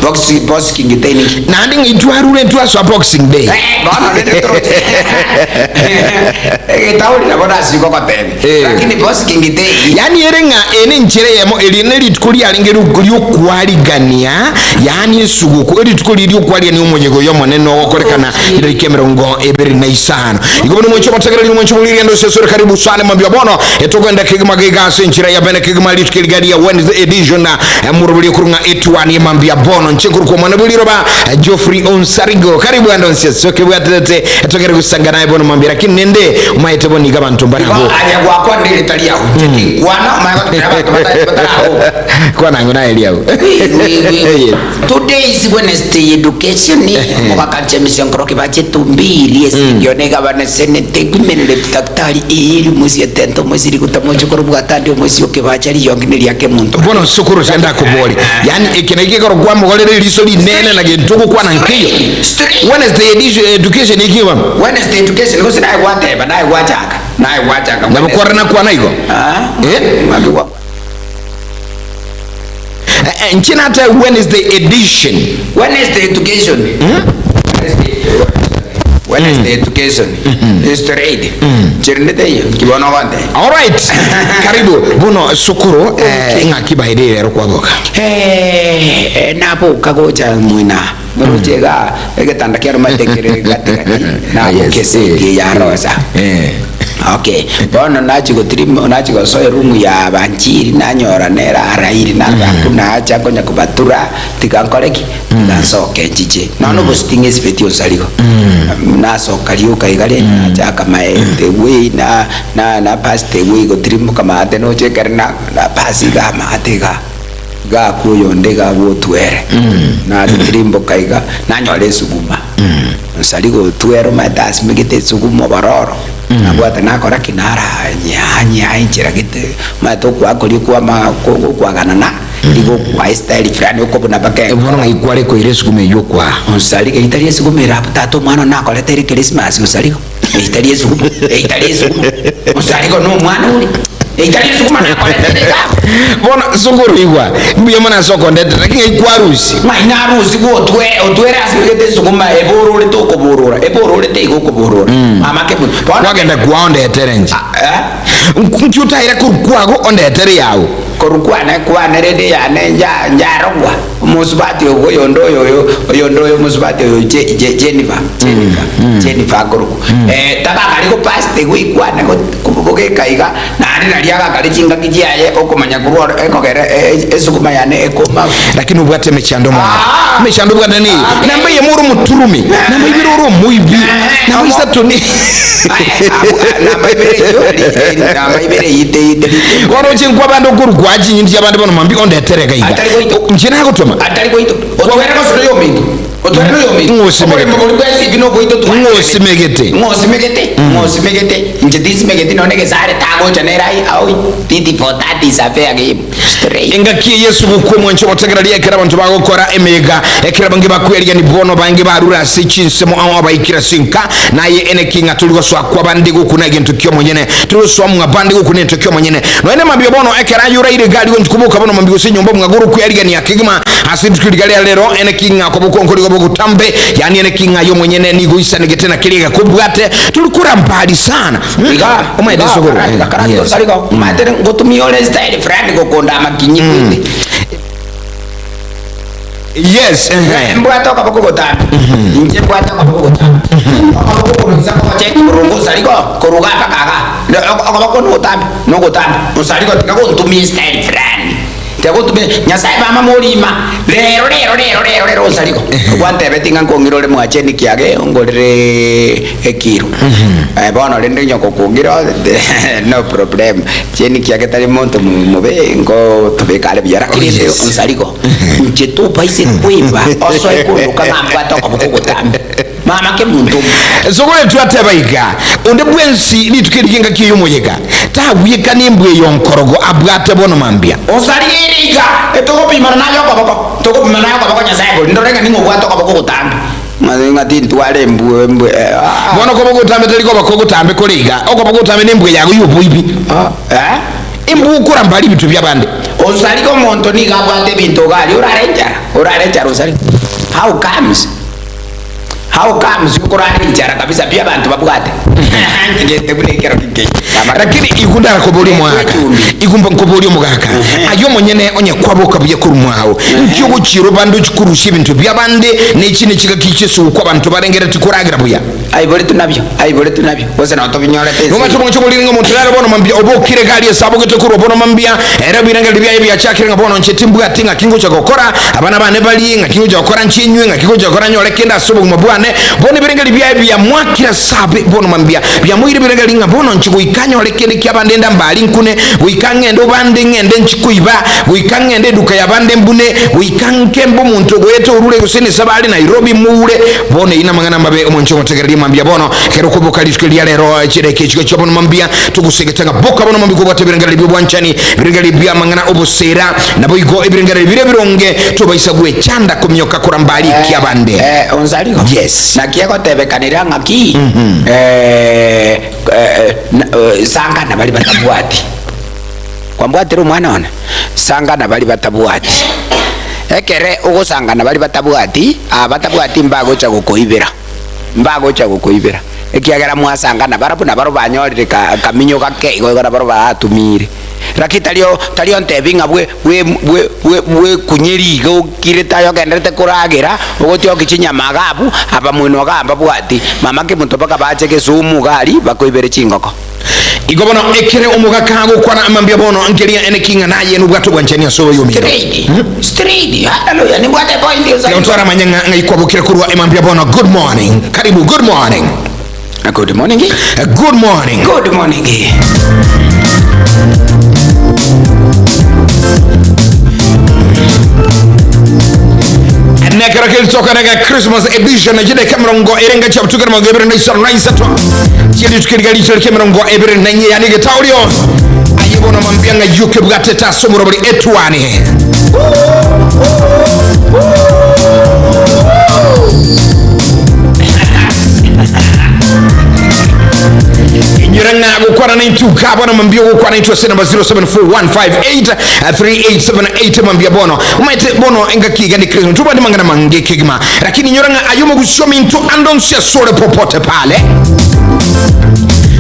Boxing, boxing day ninki? Naende ng'a intwarure intwasoa Boxing Day. Eh, bono rende toroche. Egetauri nabo nasi gogotebia. Eh. Lakini boxing day. Yaani ere ng'a eye nenchera eyemo, eri nerituko riarenge ri'okwarigania, yaani esuguku, erituko riria ri'okwarigania omoyega oyo omonene ogokorekana chidarika emerongo ebere na isano. Igo buna omwanchi omotegereri, omwanchi omoriri ande ase asore karibu sana mambia bono, etogenda kegima gaiga ase enchera ya bene kegima rituko eriga ria Wednesday edition, emoroberio korwa ng'a etuani mambia bono nche nkorokwa omwana bw'eriroba Geoffrey Onsarigo. Karibu ande onsi ase okebwaterete etogere gosanga naye bono mambia, lakini nende omaete bono iga abanto Igo mbarabwo. aye gwakwanire erieta riao, inche tinkwana, omanye gotebia abanto batari bataraboka. Kwana ang'o naye riao. Yes. Today is Wednesday education omogaka James Nkoroki bache tumbili esingio ne gavana senate women rep daktari eri omosie tente omosie riguta mochokoro bwatandi omosie okebacha riyongi ne riake monto Bono sokoro sia ndakobori yaani eke nakio gekoro kwamogorera eriso rinene na gento ogokwana nkeiyo. Straight. Wednesday edition education ekiwa. Wednesday education gose naye gwateba naye gwachaka naye gwachaka Nabo kwarora nakwana igo. Ah, Eh? ng'aki gwa- Eh, eh, inche natae Wednesday edition. Wednesday education. Wednesday, Wednesday education. Straight. Chirinde teiyo. Kibono gonte. Alright. Karibu bono sukuru eh, ng'aki baire rero kwaboka. Eh, eh, naboka gocha mwina noroche iga egetanda kiaromete kere gatigati naboka Yes, eseti eh, ya rosa eh. Okay, bono nachia gotirimo nachia gosoa eroom ya abanchiri nanyora nere arairi narora buna acha konya kobatura tiga nkore ki? Tiga nsoke nchiche. Nonya obositi ng'esibeti onsarigo. Nasoka rioka iga rende nachaka my the way na na na pass the way gotirimboka maate noche ekero na na pass iga amaate iga iga akwo oyonde iga abwo otwere. Natirimboka iga nanyora esuguma. Nsarigo otwere omanyete asimegete esuguma obororo. Nabwate nakora ki? Nara nyia nyia enchera gete, omanyete okwakoria kwama gokwaganana, igo okwa estyle fulani okobuna mpaka Eh, Bono ng'ai kware koira esuguma eyio okwaa? Onsarigo eyio tari esuguma ere abwo tata omwana one nakoreteire Christmas onsarigo, eyio tari esuguma, eyio tari esuguma, onsarigo na omwana oria, eyio tari esuguma nakoreteire iga abwo. Bono sokoro igwa, mbuya mono ase okondetera, lakini ng'ai kwarusia? Ng'ai narusigwe otwe otwere asimegete esuguma ebororete okoborora, ebororete igo okoborora. Mama kemoto. Bono Kwagenda kwao ondetere inche. Eh? Nki otaira korwa kwago ondetere yago? Korwa kwane kwane rende yane nja njarogwa omosubati ogo oyonde oyo oyo oyonde oyo omosubati oyo Je Je Jennifer Jennifer Jennifer akorokwa. Eh tabakari gopastigwa ikwane go bogeka iga. Naende nario agakare chingaki chiaye okomanya korwa oro ekogera esukuma yane ekoma. Lakini obwate emechando mwabo. Ah! Emechando obwate niyi. Ah, Namba eyemo ore omoturumi. Namba ibere ore omoibi. Namba isato ni Namba ibere eyio ri- namba ibere eyio te- te- te- Bono inche nkwabande okorwa kwaa chinyinto chiabande bono mambia ondetere iga iga. Atari goito. Inche nagotoma. Atari goito. Otwere gose noyominto. Otware noyominto. Ng'osimegete. Oboremo boria bw'esibi noboito twancherete. Ng'osimegete. Ng'osimegete. Ng'osimegete. Inche tinsimegeti nonya egesare tagocha nere ai aoi. Tit for tat is a fair game. Straight. Engaki eye esuguku omwancho ogotegereria ekero abanto bagokora emeyega, ekero abange bakwerigani bono bange barure ase chinsemo ao abaikire ase enka, naye eneki ng'a tori gosoa kw'abande gokuna egento ki'omonyene, tori gosoa mw'abande gokuna egento ki'omonyene. Nonya nemambia bono ekero aye oraire egari gonchi koboka bono mambia gose nyomba mwagoro kwerigania kegima ase rituko riga ria rero, eneki ng'a koboko nkorigo bogotambe, yaani eneki ng'a aye omonyene nigo oisanegete na keria egekobwate, tori korambari sana. Iga, Omanyete iga, sokoro. karati, karati, Yes. osarigo. Omanyete ngotumia ore style fulani gokonda amakinyi kwete. Yes. ehe. Mbwate okoboko gotambe. Inche mbwate okoboko gotambe. Okoboko korwa inse kogocheki korwa osarigo korwa iga mpaka iga. Ne- oko- Okoboko nogotambe nogotambe. Osarigo tiga gontumia style fulani. Tiga gontumia Nyasaye mama morima. Rero rero rero rero rero osarigo. Gwantebeti ng'a nkong'ira ore mwacheni kiage ongorere ekiro. Eh, bono rende onye gokong'ira no problem. Cheni kiage tari monto mobe nkotobeka are buya lakini Oh, yes. onsarigo. Inche tobaise kweba osoe kondoka ng'a mbwate okoboko ogotambe. Mama kemonto omo. Sokoro twateba iga, onde bwensi rituko eri ri'engaki ey'omoyega tagwekana embwa ey'onkorogo abwate bono mambia. Osarigeire iga, etogopimana naye okoboko, togopimana naye okoboko Nyasaye kori ndore ng'a ning'o obwate okoboko ogotambe. Ng'a ng'a tintwara embwa embwa eh, ah. Bono okoboko ogotambe tari koba kogotambe kore iga, okoboko ogotambe nembwa yago y'oboibi, Ah, eh? embwa okorambara ebinto bi'abande. Osarige omonto nigo abwate ebinto iga aria orare enchara. Orare enchara osareke. How comes? How comes okorara enchara kabisa pi abanto babwate? Ngete buna ekero gike. Lakini igu ndarakoboria omogaka, igu nkoboria omogaka, aye omonyene onye kwaboka buya korwa mwao, nki ogochiera obande ochie korusia ebinto bi'abande, na echi nechigaki chi'esuguku abanto barengereretie koragera buya? Aiboretwe nabio, aiboretwe nabio, gose nabo tobinyorete ense Nomanyete eye. omwancho oboriri ng'a omonto nare bono mambia obokire iga aria ase abogete korwa bono mambia, ere ebirengererio biaye biachakire ng'a bono inche timbwati ng'aki ngocha gokora, abana bane barie, ng'aki ngocha gokora nchinywe, ng'aki ngocha gokora nyore kende ase obogima bwane. Bono ebirengererio biaye biamwakire ase abe bono mambia, biamoire ebirengererio ng'a bono inche goika nyore kende ki'abande ndambari nkune, goika ng'ende obande ng'ende nchi koiba, goika ng'ende eduka y'abande mbune, goika nkembe omonto ogoeta orure gose nesabari Nairobi moure. Bono eyio namang'ana amabe, omonche ogotegereria mambia bono, ekero okoboka rituko ria rero, chidaeka echigo chia bono mambia, togosegete ng'a boka bono mambia kobwata ebirengererio bi'obwanchani, ebirengererio bi'amang'ana oboseera, naboigo ebirengererio bire ebironge, tobaisa gwechanda komioka koramba aria ekiabande. Eh, Onsarigo. Yes. Naki egotebekanera ng'aki eh, eh, na- eh, sangana baria batabwati. Kwambwatire omwana one? Sangana baria batabwati. Ekere ogosangana baria batabwati, aba batabwati mbagocha gokoibera, mbagocha gokoibera, ekiagera mwasangana barabwo nabarobwo banyorire ka kaminyo gake igo igo nabarobwo baratumire. Lakini tari o tari ontebi ng'a bwe bwe bwe bwe bwekunye riga okirete aye ogenderete koragera, ogotiokia chinyama iga abwo, abamwenu igaa mbabwati. Mama kemonto mpaka bache Kisumu iga aria bakoibere chingoko. Igo bono ekere omogaka agokwana amambia bono nkeria ene ki ng'a naye nobwate obwanchani ase oyominto. Straight, straight, hallelujah, nimbwate point Tiga Onsarigo. twaramanye ng'a ng'ai kwabokire korwa emambia bono. Good morning. Karibu, good morning. Good morning. Good morning. Good morning. Nekero kelitoka nega Christmas edition chideka emerongo ere ngachia butuka emerongo ebere na isano na isato chie rituko riga ritariki emerongo ebere na enye yani getaurio aye bono mambia ng'a yuke bwatete ase omorobori etwane. Inyora ng'a gokwana na intwe iga bono mambia ogokwana intwe ase namba 0741583878 mambia bono omanyete bono engaki iga ni Christmas tobwate mang'ana mange kegima lakini inyora ng'a aye omogusii ominto ande onsi asore popote pale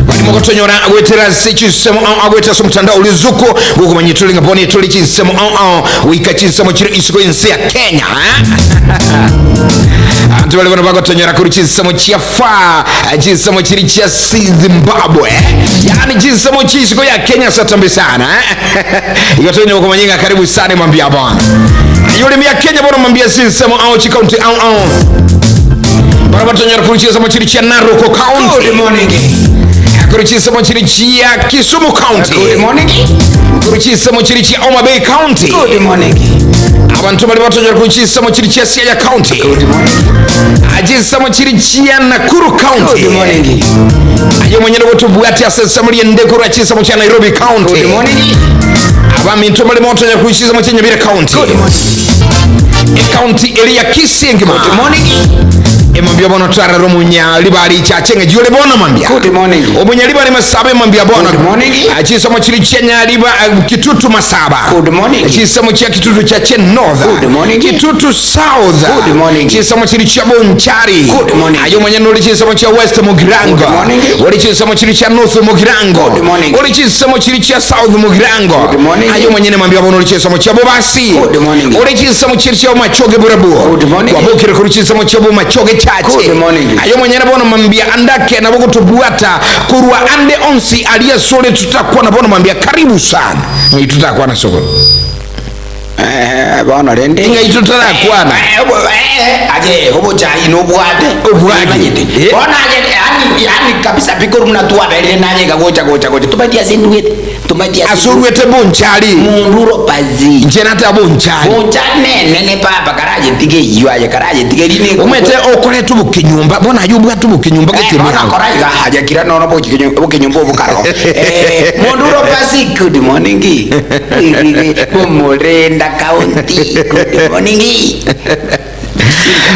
barimo gotonyora goetera ase chinsemo ao ao goetera ase omotandao ore zuku gokomanya tore ng'a bono tore chinsemo ao ao goika chinsemo chire isiko ense ya Kenya Abanto bare bono bagotonyora korwa chinsemo chia far chinsemo chiri chia Zimbabwe yaani chinsemo chia isiko ya Kenya satambe sana igo tonya gokomanya ng'a karibu sana mambia bono aye ore mia Kenya bono mambia chinsemo ao chikaunti ao ao Bono batonyora korwa chinsemo chiri chia Narok County Good morning. korwa chinsemo chiri chia Kisumu County Good morning. korwa chinsemo chiri chia Homa Bay County Good morning. Abanto baria batonyora korwa chinsemo chiri chia Siaya County Good morning. chinsemo chiri chia Nakuru County Good morning. Aye omonyene gotobwatia ase ensemo riende korwa chinsemo chia Nairobi County Good morning. Abaminto bare motonya korwa chinsemo chia Nyamira County Good morning. Ecounty eri ya Kisii engima Good morning. Emambia bono twarara omunya ribari chache ng'eji ore bono mambia Good morning. Omunya ribari masaba emambia bono Good morning. Chinsemo chiri chia Nyariba Kitutu Masaba Good morning. Chinsemo chia Kitutu cha che North Good morning. Kitutu South Good morning. Chinsemo chiri chia Bonchari Good morning. Aye omonyene ore chinsemo chia West Mugirango Good morning. Ore chinsemo chiri chia North Mugirango Good morning. Ore chinsemo chiri chia South Mugirango Good morning. Aye omonyene mambia bono ore chinsemo chia Bobasi Good morning. Ore chinsemo chiri chia Bomachoge Borabuo Good morning. Kwabokire korwa chinsemo chia Bomachoge Chache Good morning. Aye omonyene bono mambia andake nabo gotobwata korwa ande onsi aria asore totakwana bono mambia karibu sana Ng'ai totakwana sokoro Eh, bono rende Ng'ai totarakwana Eh, eh, aye obochai nobwate Obwate. Omanyete. Eh. Bono aye yani yani kabisa bikoru muna twaberire naye iga gocha gocha gocha tomaiti ase nduete tomaiti ase Ase oruete bonchari mundu ropazi Inche nateba bonchari bonchari nenene papa karayetige eyio aye karayetige rine Omanyete okorete obokenyomba bono aye obwate obokenyomba Eh, gete bono emirango akora iga aye kira nono obokenyomba obokaro Eh, mundu ropazi good morning Omorenda county good morning.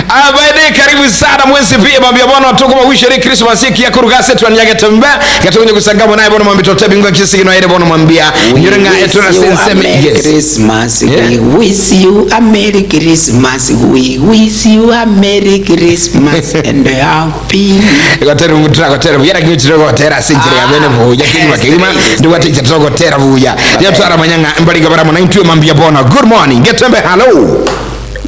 Abade karibu sana mwensi pia mambia bono tukubawishere Christmas ekiya kuruga ase twani ya Getembe gatokunye gusanga bona bono mwambi tote bingwa kisigino ere bono mwambia nyure nga etura senseme Merry yes Christmas. Yeah. We wish you a Merry Christmas. We wish you a Merry Christmas and a happy. gotera ngutira gotera buya lakini tira gotera ase enchera ya bene buya kigima kigima ndiwate tira buya yatwara manyanga mbaliga baramo na intwe mambia bono good morning Getembe hello.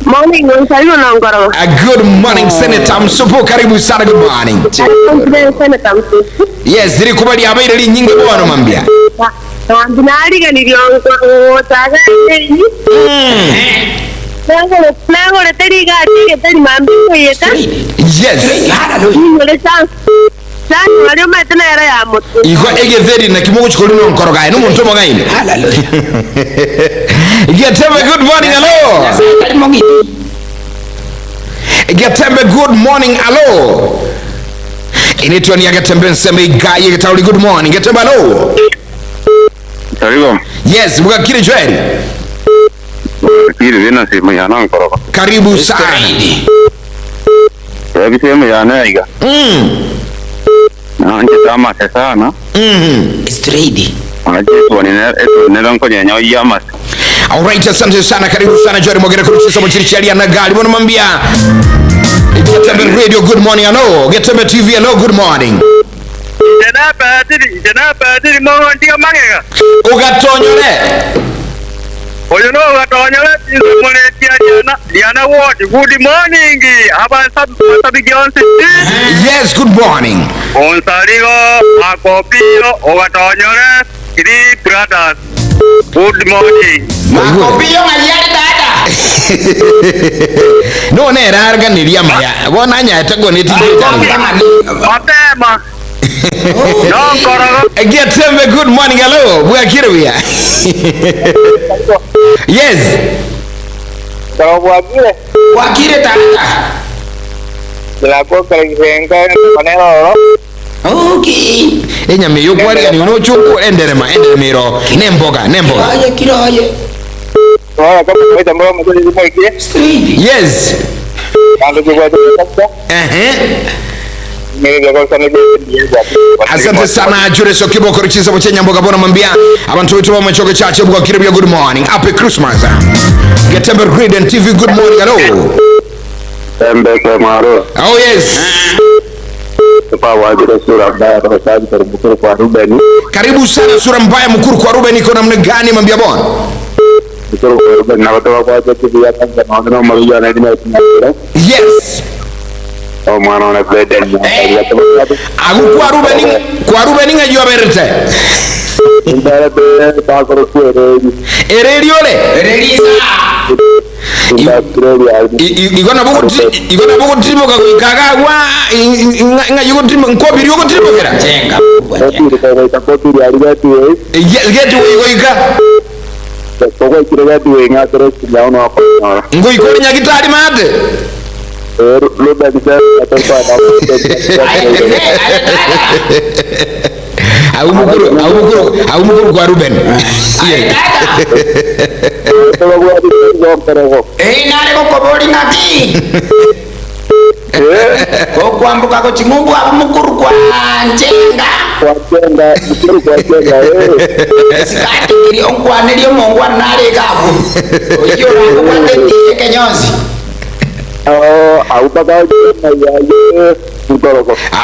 Morning, Gonzalo Nongoro. A good morning Senator Msupu, karibu sana. Good morning. Senator Msupu. Yes, ziri kuba lyabaire linyingi bono mambia. Nariganirio gotaga enyi. Nagorete rigari getari mambi koyeka. Yes. Hallelujah. Ningore sana. Sana ario maete na era ya moto. Igo egetheri na kimo guchikori no nkoro gae no muntu mogaine. Hallelujah. Getembe good morning hello. Nyasaye tari mong'iti. Getembe good morning hello. Inaitwa ni Getembe nseme igaye getauri good morning. Getembe hello. Karibu. Yes, mugakire Joel. Kiri bina sehemu ya nankoroka. Karibu sana. Straight. Ebi sehemu ya naiga. Na nje tama sana. Straight. Anaje tuonera etuonera nkonya nyo ya mas. Alright, asante sana, karibu sana Joel Mogere kuruchisa muchiri na gali. Mbona mwambia Getembe Radio good morning hello. Getembe TV hello good morning. Jana padiri, jana padiri mo ndio mangega. Ugatonyore. Oyo no gatonyole muletia jana. Diana Ward, good morning. Aba sabi gionsi. Yes, good morning. Onsarigo akopio ogatonyole three brothers. Good morning. Makopiyo ng'ayari dada. No ne rarganiria maya. Bona nyaete go ne tije. Mapema. No nkorogo. Getembe good morning hello. Bwakire buya. Yes. Bwakire. Wakire tata. Ndirakuo kirenga manero. Okay. Enyama eyo kwarigani no chuko enderema enderemero nemboga nemboga. Kiroye kiroye. Wala kama kawaida mbona mzee ni mwiki. Straight. Yes. Ando kwa Eh. kwa Asante sana Julius Okiboko Richiza Muchenya Mboga bona mwambia abantu wetu wa machoke chache bwa kiribia good morning. Happy Christmas. Getembe Grid and TV good morning hello. Tembe kwa maro. Oh yes. Tupa wajira sura mbaya kwa sababu karibu kwa Ruben. Karibu sana sura mbaya mkuru kwa Ruben iko namna gani mwambia bwana? Mukuru kwa Ruben na watu wa kwa TV ya kwanza na wana mabija na dina na. Yes. O mwana na Breden. Agu kwa Ruben kwa Ruben ngajua berete. Ndara be ta koro kuere. Ereri ole. Release. Igona bugu igona bugu trimoka kuikagagwa ngajua trimo nkobiri yogo trimokera. Jenga. Yes, get goika. Ngoikori nyagitari mate. Au mukuru, au mukuru, au mukuru kwa Ruben. Yeah. Eh, nare gokobori ng'aki. Gokwambuka goching'umbu abo mukuru kwa njenga. Sikati kiri onkwaneria omongwana nare gabu. Oyo rakobwate kenyonsi.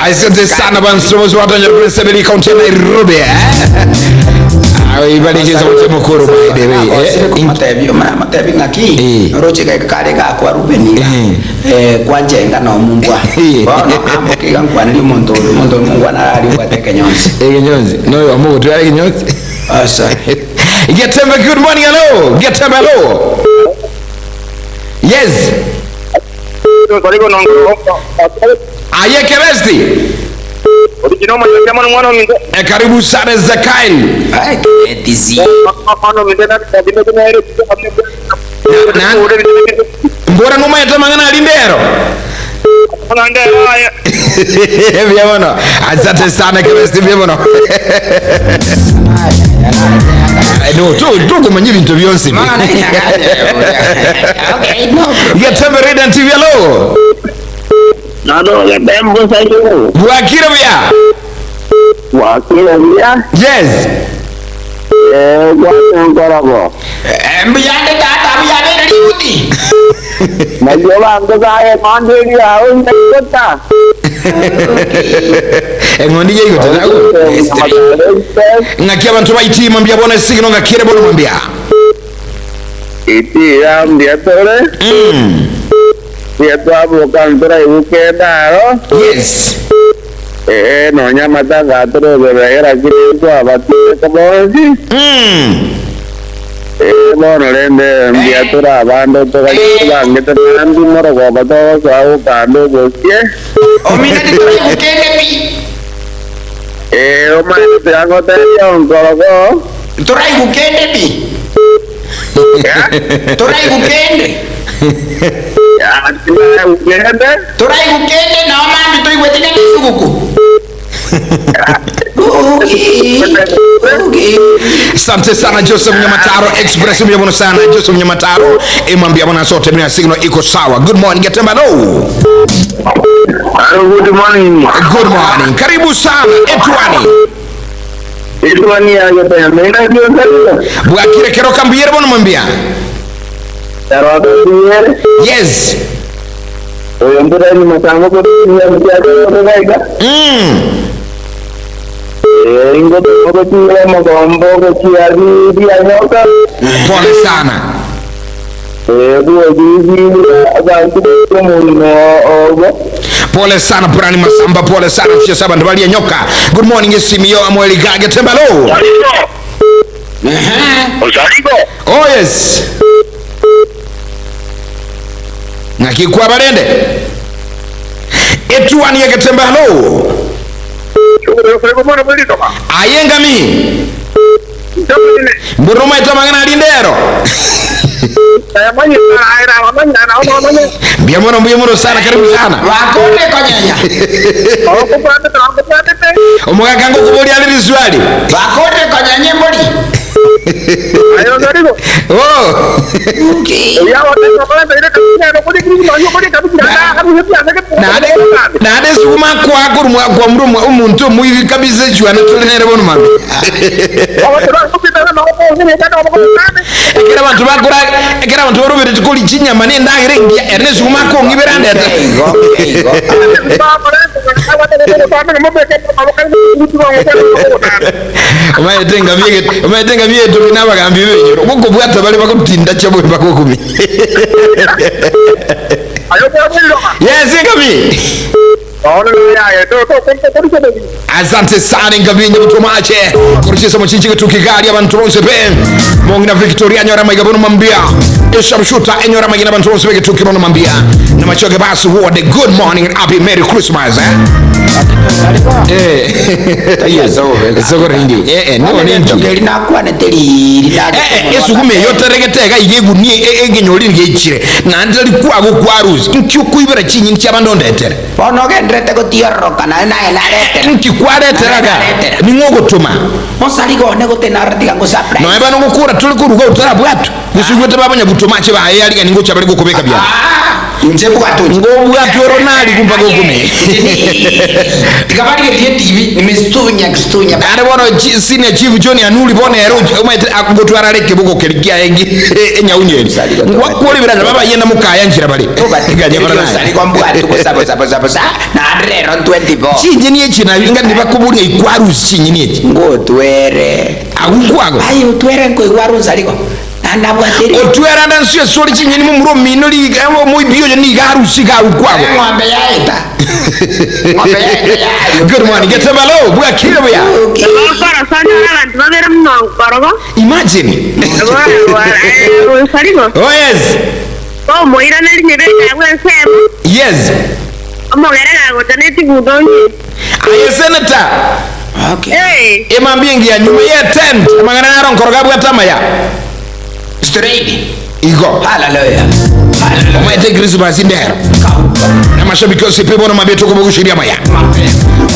Asante sana bwana watu wa Prince Emily County ya Nairobi. Eh? Ibalikiza wote mukuru by the way. Eh? Matebi matebi ng'aki. Eh. Oroche kare gakwa Ruben iga. Eh, kwa njenga no mumbwa. Eh. Bono ambuka nkwaneria omonto oyo omonto oyo mongwana arari obwate kenyonsi. Eh, Kinyonzi. No, yo mungu tu yale kinyonzi. Asa. Getembe good morning hello. Getembe hello. Yes. Aye Kebesti. Eh, karibu sana Zakail. Ai, etisi. Mbora numa yatamangana alindero. Mang'ana ndero aye. Mbuya mono. Asante sana Kebesti, mbuya mono. No, tokomanya ebinto bionsi. Okay, no problem. Getembe Radio TV, hello. Nado Getembe sayo. Bwakire buya. Bwakire buya. Yes. Eh, gwatengorabo. Eh, mbuyande tata, mbuyande ributi. Nayo bango saye ng'ondi yao ndakota. Eng'ondi yaigotera ng'aki abanto baitima mbuya bono esigino ng'akire bono mwambia. Itira mbuya tore. Mbuya twaboka ntoraibuke endaro. Yes. Ee, nonya amatanga atorobebegera kire twabatire bonsi. Ee, bono rende mbuya tore abande togachibangete naende morogoba togosoa gokanda obosie. Omina titoraigukende pi. Ee, omanyete tiga ngotebie onkorogo. Toraigukende pi. Toraigukende. Ya, tinaigukende. Toraigukende nao mambi toigwete ng'a nesuguku. Okay. Okay. Asante sana Joseph Nyamataro Express, mbuya mono sana Joseph Nyamataro, emwambia bwana sote mimi signal iko sawa. Good morning Getemba, hello. Hello, good morning. Good morning. Karibu sana Etwani. Etwani ya Getembe, ina ndio Bwakire kero kambiyere bono mwambia. Tarwakiyere. Yes. Oyo mbura ni masango ko ya mtiaga. Eh, ingo ko tiya magombo ko tiya bi ya nyoka. Pole sana. Eh, buo jizi abantu ko muno ogo. Pole sana Brani Masamba, pole sana Mshia saba ndabalia nyoka. Good morning Esimio Amweli Gage Tembalo. Osarigo. Oh yes. Ngakikwa barende. Etuani ya Tembalo. Ayengami. Mburuma itamangana lindero. Mbuya mono, mbuya mono sana, karibu sana. Wakonde konyenya. Omogaka ngokuboria riri swali. Wakonde konyenya mbori. Oh. Okay. Nade nade sukuma kwa kurumwa kwa murumwa omuntu omuibi kabisa echwana tuli nere bono mami. Ekero abanto bakora ekero abanto barobere tikori chinyama nendagera engiya ere nesukuma akong'ibera ndete. Igo, igo. Omaete ngabie omaete ngabie toki nabagambi benyoro gokobwata bare bagotinda chabo bakokumi. Yes, ngabi. Asante sana ngabi nyabutomache. Kurushisa muchinchi tukigari abantu bonse pe. Mongina Victoria nyora maiga bono mambia. Eshabshuta enyora magina abantu bonse pe tukibono mambia. Na machoge basi wode good morning and happy merry Christmas eh. Eh. Yes. Soko ringi. Eh eh no ningi. Tokeri nakwanete riri Eh, eh, esukume yoteregete iga iga egunia egenyori ngeichire naende tari kwago kwarusi nki okoibera chinyini chiabande ondetere Bono ogenderete gotiororoka naye naye naretera. nki kwareteraga Naretera. ning'o ogotoma Mosari gone gotenara tiga ngo surprise. noe bano gokura tore koruga otarabwatwa gose babanya butoma che baye ariga ningo chabari gokobeka bia Ah, inche bwatu. ngobwatwa oro nari kumpa gokume Tikabarigetie TV nimestunya kistunya. Naende bono senior chief John Anuli bono ere omaete akogotwara are ekebugo keria kiaye enyaunyeri ngwakoribera baba yenda mukaya nchira bare Ganya bara naye. Osari mbwatu bosa bosa bosa bosa. Na rero 24. chinyeni echi nabi nga nibakoboria ikwarusi chinyeni echi Ngotwere. agukwago Ai utwere nkoigwa runsarigo. Na nabwatire. otwera nda nsuye sori chinyeni mumuro mino liga moibio ni garusi garukwago Ng'ombe yaita. Ng'ombe yaita yayo. Good morning get hello bwakire buya Okay. Bakora abantu babere munonkorogo. imagine Osarigo. oh yes Omoirana rinyebeka bwensemo. yes Omogere gagota netigundo nye. aye senator Okay. Eh. emambia ngiya nyuma ye tent amang'ana naro nkoroga bwatamaya Straight. igo Hallelujah. Omanyete Christmas ndero. Namashabiki onsi pi bono mambia tokobogusiria amaya.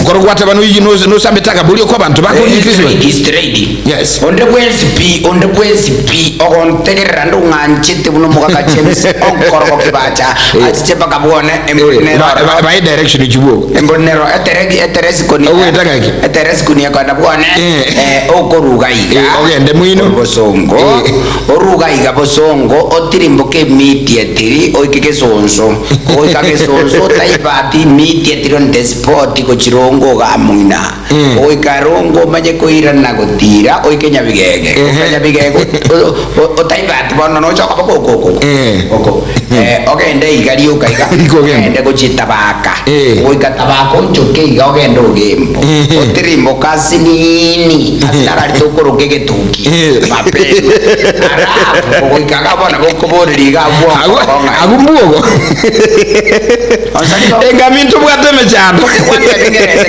Okoro gwateba noyi nosambete akabori oko abanto bakoria Christmas. Straight. Yes. Onde bwensi pi, onde bwensi pi, ogontegerera nde ong'anchete buna omogaka James onkorogo kibacha, achiche mpaka bwone embori nero ororo. Bae direction chibwogo. Embori nero etere eteresikoni Ogoeta ng'aki? eteresikoni ekoenda bwone Eh. eh, okoruga iga Eh, ogende mwino. bosongo Eh. oruga iga bosongo otirimboke immediately oike gesonso Goika gesonso otaibati immediately on the spot gochia rongo igaa mong'ina. Goika rongo omanye koirana gotira oike nyabigege. Goika nyabigege otaibati bono nocha okoba goko oko oko. Ogende iga rioka iga ogende gochia tabaka. Goika tabaka onchoke iga ogende ogembo. Otirimboke asinini ase narari tokoroka egetuki mapema. Alafu goika iga bono bokoboreria iga abwo Agwo agwo mbwogo. Enga ntobwate emechando.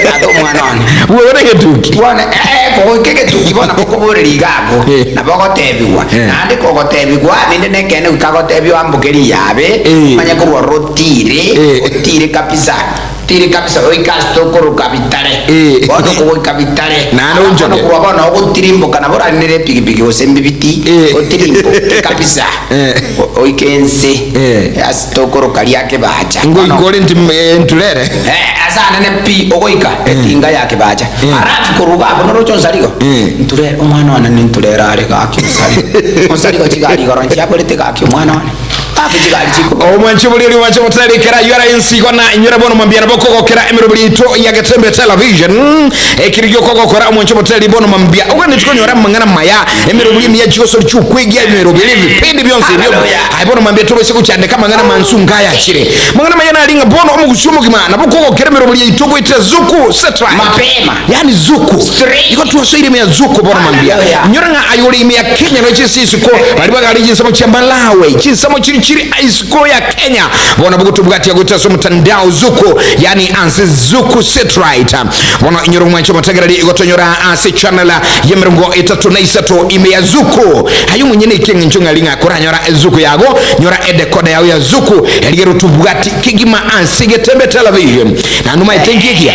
Tata omwana one. Bwogo na egetuki. Bono eh kogoika egetuki bono bokoboreria iga abwo Eh. nabo ogotebigwa Eh. naende kogotebigwa rende nekeene goika agotebia oamboke riyabe Eh. omanye korwa ororo otire Eh. otire kabisa otire kabisa oike ase tokoroka bitare Eh. bono kogoika bitare Naende Bono onchoke. korwa bono ogotirimboka nabo orarinere epigipigi gose embibiti Eh. otirimboke kabisa Eh. Oike ense Eh. ase tokoroka ria kebacha. Ngoika ore nturere. Eh, ase anene pi ogoika etinga ya kebacha. Alafu koruga abwo noroche onsarigo. Nturere omwana one ninturere are gaki onsarigo. Onsarigo chigari igoro nchiaborete gaki omwana one. Gaki chigari chikobora. Omwanche bori omwanche motari kera yara ensigo na inyora bono mambia nabo kogokera emeroberi yaito ya Getembe Television ekiri giokogokora omwanche motari bono mambia ogende tikonyora amang'ana maya emeroberi emiya chigosori chiokwegia emeroberi ebipindi bionsi ebio Hallelujah. aye bono mambia tobese gochandeka amang'ana mansu ngayachire mang'ana maya nari ng'a bono omogusi omogima nabo kogokera emeroberi yaito goetera zuku satellite Mapema. yani zuku Straight. igo twasoire ime ya zuku bono mambia Hallelujah. nyora ng'a aye ore ime ya kenya noche ase isiko baria bagare chinsemo chia Malawi chinsemo chiri chiri isiko ya Kenya bono bogotobwatia gocha ase omotandao Zuku yani ase Zuku Satellite bono inyora omwancho omotegereri igo tonyora ase channel y'emerongo etato na isato ime ya Zuku aye omonyene eke eng'encho ng'ari ng'a koranyora Zuku yago nyora edekoda yao ya Zuku erigere otobwati kegima ase Getembe Television naende omaete nki ekiya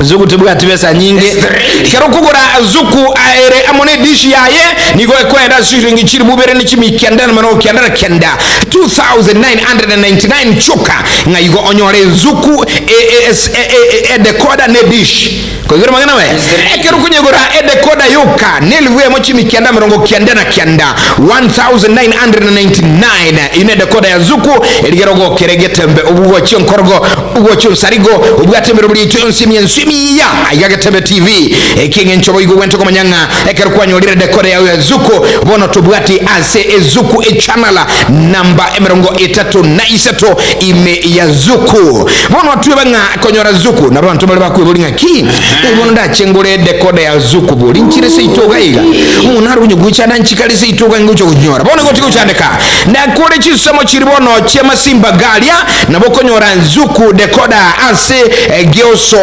Zuku tebwati besa nyinge. Kero okogora Zuku ere amo nedishi yaye nigo ekoenda ase chiringi chilifu ibere ne chimia kianda na merongo kianda na kianda, 2999 chioka, ng'a igo onyore Zuku edekoda ne dish. Koigwera amang'ana amaya? Ekero okonyegora edekoda yoka nelifu eyemo chimia kianda merongo kianda na kianda, 1999, eyio nedekoda ya Zuku erigere ogokera egetembe obugochia enkorogo Ogocha onsarigo obwate emeroberi yaito yonsi emienso emiya aiga Getembe TV. Eki eng'encho boigo ogwente komanya ng'a ekero kwanyorire dekoda yao ya Zuku bono tobwati ase Ezuku echanala namba emerongo etato na isato ime ya Zuku. Bono twebe ng'a konyora Zuku nabo abanto bare bakweboria ng'a ki bono ndache ngore dekoda ya Zuku bori nchire seito iga iga omonto nare onye gochanda nchikare seito iga ngocha gonyora bono igo tigochandeka nakore chinsemo chiri bono chi'amasimba garia Nabo okonyora Zuku Decoder ase Gioso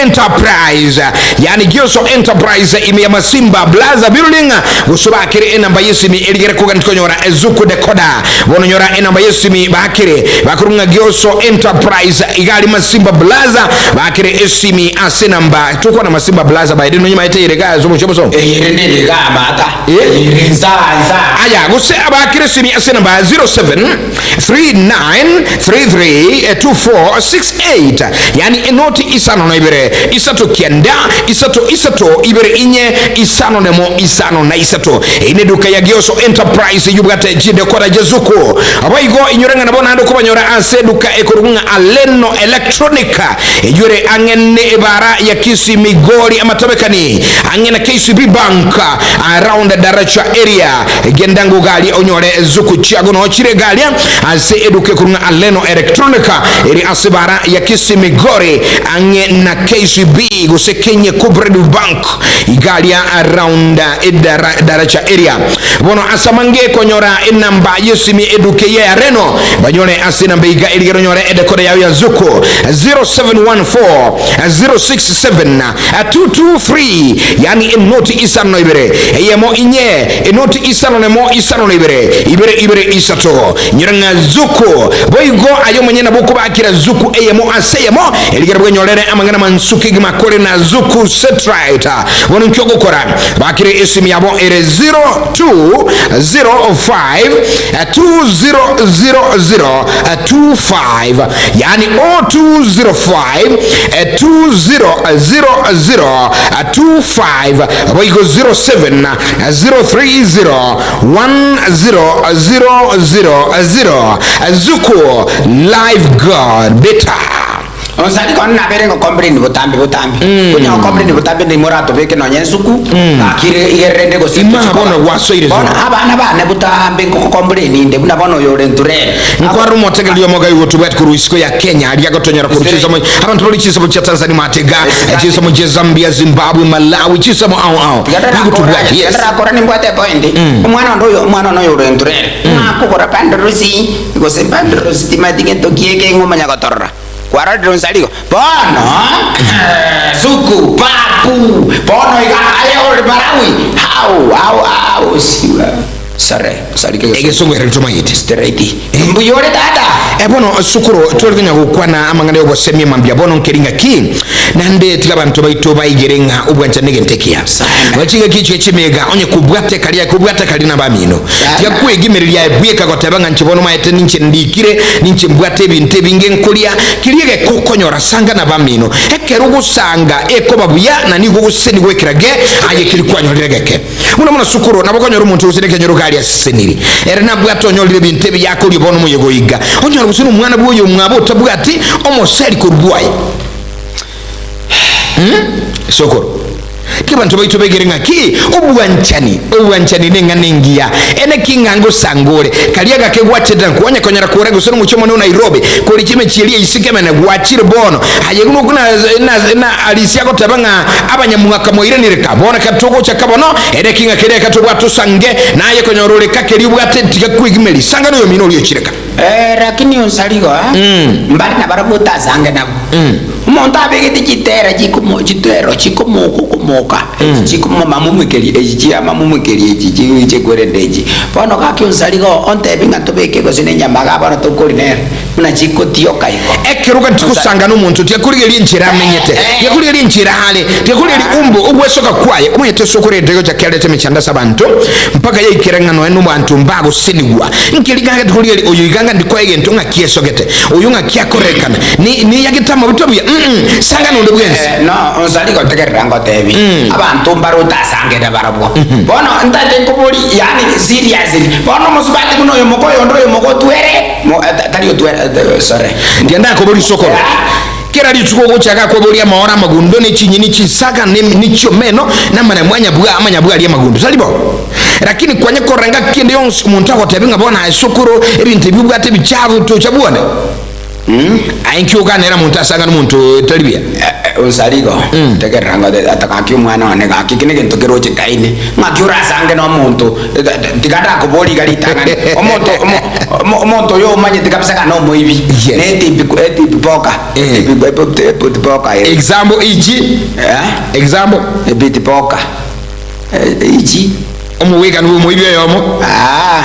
Enterprise, yaani Gioso Enterprise ime ya Masimba Plaza Building, gose obakere enamba y'esimi erigere kogania konyora Zuku Decoder. Bono nyora enamba y'esimi bakere bakorwa ng'a Gioso Enterprise iga aria Masimba Plaza, bakere esimi ase enamba tokwana Masimba Plaza by the way nonye maete ere iga ase omochie omosomo. Ere nere iga amata, Eh? ere nsa nsa. Aya gose abakere esimi ase enamba 07 39332468 yani enoti isano na ibere isato kianda isato isato ibere inye isano nemo isano na isato. Eye neduka ya Gioso Enterprise eyio obwate chidekora Jezuku. Boigo inyore ng'a nabo naende okobanyora ase eduka ekorokwa ng'a Aleno Electronic eyio ere ang'e ne ebara ya Kisii Migori Amatabekani ang'e na KCB Bank around Daracha area. Genda ng'o garia onyore zuku chiago noo chire garia ase eduka ekorwa ng'a Aleno Electronica ere ase bara ya Kisii Migori ang'e na KCB gose Kenya Cooperative Bank igaria around Daracha area. Bono ase amange konyora enamba yesimi eduka eye ya Reno banyore ase enamba iga erigere onyore edekoda yao ya zuku 0714 067 7 223 yaani enoti isano na ibere eyemo inye enoti isano nemo isano na ibere ibere ibere isato. Inyora ng'a Zuku boigo aye omonyene nabo okobakera Zuku eyemo ase eyemo erigere bwenyorere amang'ana amansu kegima kore na Zuku Satellite. Bono inki ogokora? Bakire esimi yabo ere 0205 2000 25 yaani 0205 2000 25 boigo 07 030 1000 Zuku live God better. Onsari kono nabere ngokomplain botambe botambe. Konya gokomplain botambe ndimo oratobeke nonya ensuku gaki ire igerere inde gose Ima tochi koba. bono gwasoire Bono suku. abana bane botambe ngogokomplain inde buna bono oyo ore nturere. Nkware omotegereri omogai gotubwati korwa isiko ya Kenya aria agotonyora korwa chinsemo abanto bare chinsemo chia Tanzania matega chinsemo chia Zambia Zimbabwe Malawi chinsemo ao ao nigo tobwati yes. Tiga nimbwate epoint omwana onde oyo omwana one oyo ore nturere ng'akogora pandrosi gose pandrosi timanyeti gento ki eke ng'omanya gotorora. Kwarorire onsi aria igo, bono suku papu bono iga aye ore Malawi how how how siwa sore sore ke Egesongo ere tomayete. straight mbuya ore tata. Eh, bono sukuru twari konya gokwana amang'ana y'obosemia mambia bono nkeri ng'aki naende tiga abanto baito baigere ng'a obwanchani negento ekiya Sana. Chingaki echio chimega onye kobwate karia kobwate kari nabamino Sana. tiga kwegimereria aye bweka goteba ng'a inche bono maete ninche ndikire Ninche mbwate ebinto ebinge nkoria, keria egekokonyora sanga nabamino. Ekero ogosanga ekoba buya, na nigo ogosesenigwa ekerage aye keria kwanyorire geke. Buna mono sukuru, nabo okonyora omonto gose nekenyoro iga aria aseseniri. Ere nabwate onyorire ebinto ebi yakoria bono omoyega oiga. Onyore gose nomwana bw'oyomwabo otabwati omoseri korwa bwaye. Sokoro. Ki abanto baito begere ng'aki? Obwanchani, obwanchani neng'ana engiya. Ene ki ng'a ngosanga ore? Karia gake gwachete na kwanya konyora kore gose nomochie omonene o Nairobi, kore chimechie eria isiko emene gwachire bono. Aye buna okwo na, na, na Alicia agoteba ng'a abanyamwaka mwairanire ka bono ekero togocha ka bono, ere ki ng'a keria eka tobwate osange, naye konyora ore ka keria obwate tiga kwegimeri, sanga noyomino oria ochire ka. Eh, lakini onsarigo, mbare nabarabwo otasange nabwo. Omonto abegete chitera chikomo chitero chikomoka okomoka, echi chikomomamumwekeria echi chiamamumwekeria echi chi chikwerende echi. Bono gaki onsarigo ontebi ng'a tobeke gose na enyama igaa bono tokori nere, buna chikotioka igo. Ekero gati gosanga nomonto tiakorigereria enchera amenyete, tiakorigereria enchera are, tiakorigereria umbo ogwesoka kwaye. Omanyete ase okorenta egocha kiarete emechando ase abanto, mpaka yaikera ng'a nonya nobanto mbagosenigwa. Nkeri gaki tikorigereria oyo iga ng'a ndikoa egento ng'aki esogete, oyo ng'aki akorekana, ne neyagete amabuta buya, mm sanga nonde bwensi. No, onsari gotegerera ngotebi, abanto mbare otasangere barabwo. Bono ntaete nkobori, yaani seriously, bono omosubati buna oyo moka oyonde oyo moka otwere, mo tari otwere, sorry. Ndiga ndakobori sokoro, kera rituko ogochaka koboria amaoro amagundo, ne chinyeni chinsaga, ne ne chiomeno, na amanamwanyabwa amanyabwa aria amagundo, tari bo? Lakini kwanya korora ngaki ende yonsi omonto agotebia ng'a bono aye sokoro ebinto ebi obwate ebichafu tocha bwone. Aye nki oganera monto asangane omonto tari buya? Onsari igo, tegerera ngote ata gaki omwana one gaki eki negento keroche kaine, ng'aki orasange na omonto tiga ndakoboria iga ritang'ani, omonto omo omo omonto oyo omanyete kabisa ng'a nomoibi, Yes. na etipi etipi boka etipi etipi boka ere. Example ichi, Eh? example. Ebiti boka. Ichi. Omogwekano bw'omoibi oyomo. Ah,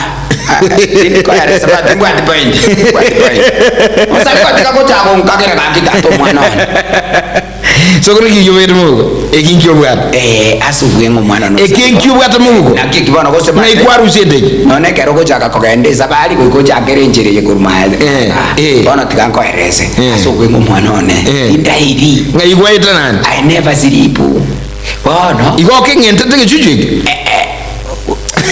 tindikoeresa but timbwati point. Timbwati point. Osari gotiga gocha gonkagera gaki tata omwana one. Sokoro ki obwate mobuko? Eki nki obwate? Eh, ase obweng'e omwana one. Eki nki obwate mobuko? Naki eki bono gose Ng'ai kwarusiete eki? Nonye ekero ogochaka kogenda esabari goika ochakere enchera eye korwa maega. Eh, eh. Bono tiga nkoerese. Eh. Ase obweng'e omwana one. Eh. Indairi. Ng'ai gwaeta nande? I never sleep. Bono. Igo okeng'entete egechuchu eke?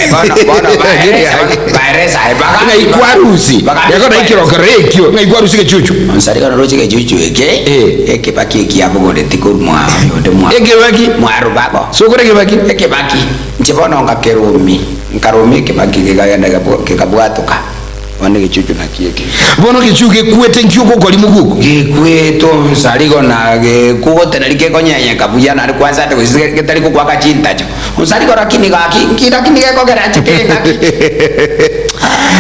Bono, bono, baeresa, baeresa, baga- Ng'ai kwarusi? Baga- Yako nai kirokero ekio, ng'ai kwarusi egechuchu? Onsari kono roche egechuchu eke, Eh. ekebaki ekiabogoreti korwa mwa oyonde mwa Ekebaki? mwarubago. Sokore ekebaki? Ekebaki, inche bono ngakerumi, nkarumia ekebaki kekagenda kekabwatoka. Bono egechuchu nakio eke. Bono egechuchu gekwete nkio ogokori moguko? Gekwete onsarigo na gekwote nari kekonyenyeka buya nari kwanza ande gose getari gokwaka chintacho. Onsarigo lakini gaki nki lakini gekogera nchikere ng'aki.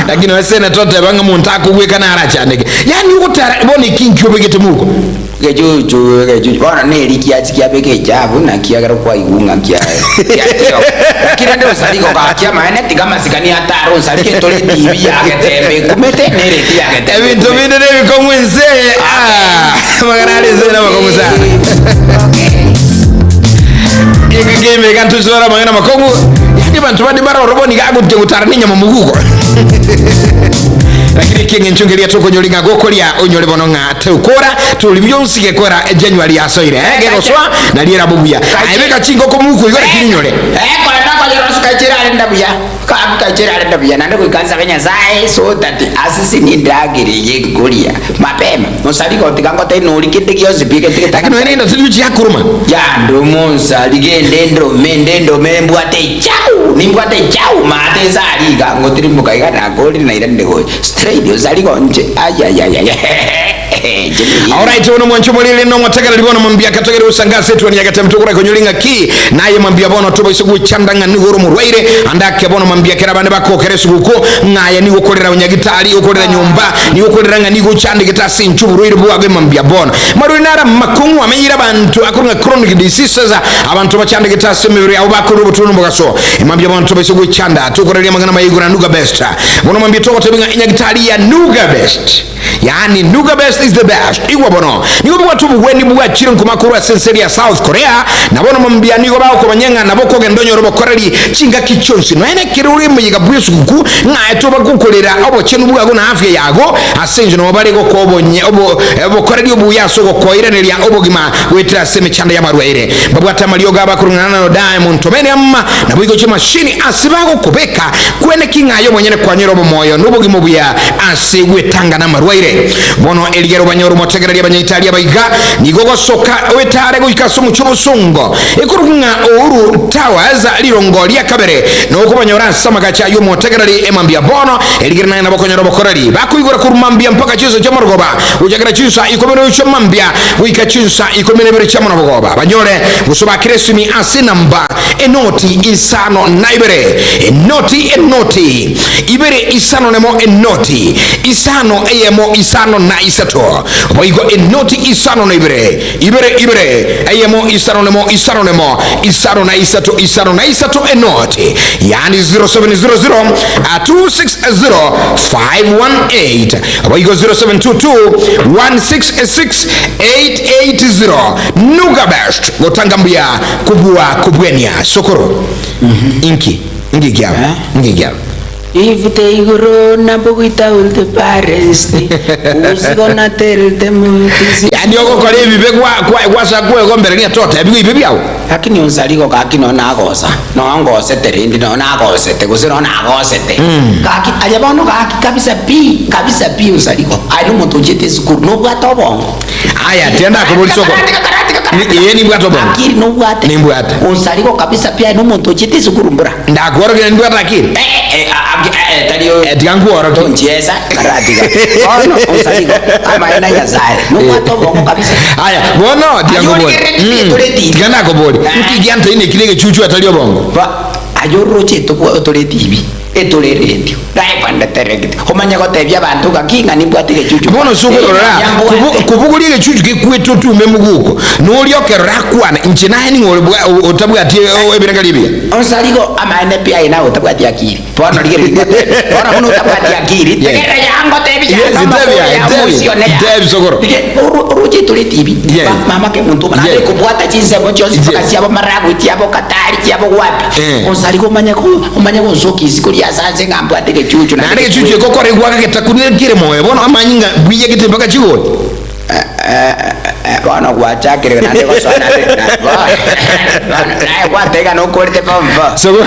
Lakini noe senator oteba ng'a monto akogweka narachandeke. Yaani ogotara bono eki nki obegete mouko? Gechuchu egechuchu bono neri kiachi kiabeka echabu naki ekero kwaigwa ng'a kia kiachire lakini rende osari gogakia amaene tiga amasikani atare osari getore etibi ya getembe ekumete na ereti ya getembe Ebinto ekumete. binde nebikong'u ense eye ah, amang'ana are ense eye namakong'u sana. Eke kemeka ntochore amang'ana amakong'u yaani abanto bande baroro bono iga agotiga gotara nenyama moguko lakini ekieng'encho nkeria tokonyori ng'a gokoria onyore bono ng'a Tokora tori bionsi gekora January yasoire eh, gegosoa nario erabo buya. Aye beka chingoko mouko igo lakini onyore. Eh, korende okonyora osuka echera arenda buya kabuka echera arenda buya naende goika nsabe Nyasaye so that asesenie endagera eye nkoria mapema. Mosari gotiga ngotebi nori kende gionsi pi egento Lakini nonya getang'ani nenda tari gochia yakoroma. Yando monsari gende ndome nde ndome mbwate echau nimbwate echau maate nse aria iga ngotirimboka iga nakorire nairanire gocha. Straight osari gonche ayayayaya Alright, bono mwancho morire no motegereri bono mwambia katogere usangase tuani yagate mtukura konyori ng'aki naye mwambia bono tobaise gochanda ng'a nigo ore omorwaire ande ake bono mwambia kera abande bakokera esuguku ng'aye nigo okorera onyagitari okorera nyomba nigo okorera ng'a nigo ochandegete ase inche oborwaire bwago mwambia bono marwaire naro amakong'u amenyire abanto akorwa ng'a chronic diseases abanto bachandegete ase emebere yabo bakorire obotuoni omogaso mwambia bono tobaise gochanda tokoreria amang'ana maya igoro na nuga best Bono mambia togotebia ng'a enyagitari ya Nuga Best, yaani Nuga Best is the best, igwa bono. Nigo bibwate obogweni bwachire nkoma korwa ase ense eria ya South Korea, na bono mambia nigo bagokomanya ng'a nabo okogenda onyore obokoreri chingaki chionsi. Nonya nekero ore emoyega bw'esuguku ng'a tobagokorera obochenu bwago na afya yago, ase engencho nabo bare gokoa obonye obo obokoreri obuya ase ogokoiraneria obogima goetera ase emechando y'amarwaire. Mbabwate amariogo abakorong'ana na Diamond Tomene naboigo chimashini ase bagokobeka Kwene ki ng'a aye omonyene kwanyora obomoyo na obogima obuya ase gwetanga namarwaire? Bono erigere obanyore omotegereri abanyaitari abaiga, nigo ogosoka oetare goika ase omochie obosongo, ekorokwa ng'a Uhuru Towers, rirongo ria kabere, na okobanyora ase amagacho ayio omotegereri emambia bono, erigere naye nabo okonyora obokoreri. Bakoigora korwa mambia mpaka chinsa chi'omorogoba, gochakera chinsa ikomi noyo chia mambia goika chinsa ikomi na ibere chia monobogoba, banyore gose bakire esimi ase enamba Enoti isano na ibere, enoti, enoti, ibere isano nemo, enoti, isano eyemo, isano na isato. Boigo enoti isano na ibere, ibere, ibere, eyemo, isano nemo, isano nemo, isano na isato, isano na isato, enoti. Yaani 0700 260 518. Boigo 0722 166 880. Nuga best. Gotanga mbuya. Kobua kobwania sokoro inki inki kiabo inki kiabo. If they grown up without the parents, who's gonna tell them this is Yaani ogokora ebibe gwa gwa gwasa kwegombereria totebigwe ebibe biao. Lakini onsarigo gaki nonya nagosa, nonya ngosete rende nonya nagosete gose nonya nagosete. Gaki aye bono gaki kabisa pi, kabisa pi onsarigo. Aye nomonto ochiete esukuru, nobwate obongo. Aya tiga ndakoboria sokoro. Ni- Ee nimbwate obongo. Akiri nobwate. Nimbwate. Onsarigo kabisa pi aye nomonto ochiete esukuru mbura. Ndakworokia nimbwate akiri. Eh, eh, a- a- eh, tari oyo. Eh, tiga nkworokie. Tonchiesa, karatiga. Bono onsarigo amaene Nyasaye. Nobwate obongo kabisa. Aya, bono tiga Aye nkoborie. origereretie Mm. tore TV. Tiga ndakoborie. Eh. Nki gianteine ekire egechuchu atari obongo? Ba aye oroche etobwa otore TV. Etore eredio, live and direct, omanye gotebia abanto ng'aki ng'a nimbwate egechuchu. Bono ase okorora, Ee, mbwate. kobogoria egechuchu gekwete otume moguko, na oria okerora akwane, Inche naye ning'o ore bwa- otabwati ebirengererio ebiya? Onsarigo amaene pi aye nawe otabwati akiri. Bono rigereria ngotebie. Bono buna otabwati akiri, Yes. tegerera yaa ngotebie Yes, yaa ntebia, amakoro ya ntebia, mosio ne yaa. ntebia sokoro. Rige- oro- oroche etore TV. Yes. Ma- mama kemonto omana Yes. ekobwata chinsemo chionsi mpaka Yes. chiabo maragwe chiabo Katari chiabo wapi. Eh. Onsarigo omanye ko omanye gonsokia isiko riase ase ng'a mbwate egechuchu Naende egechuchu ekokora egwaka getakunire kere moyo, bono amanyinga bwiyegete mpaka chigoti. Bono gwachakire naende gosoa naende na- bono bono naye gwatega nokorete form four. Sokoro,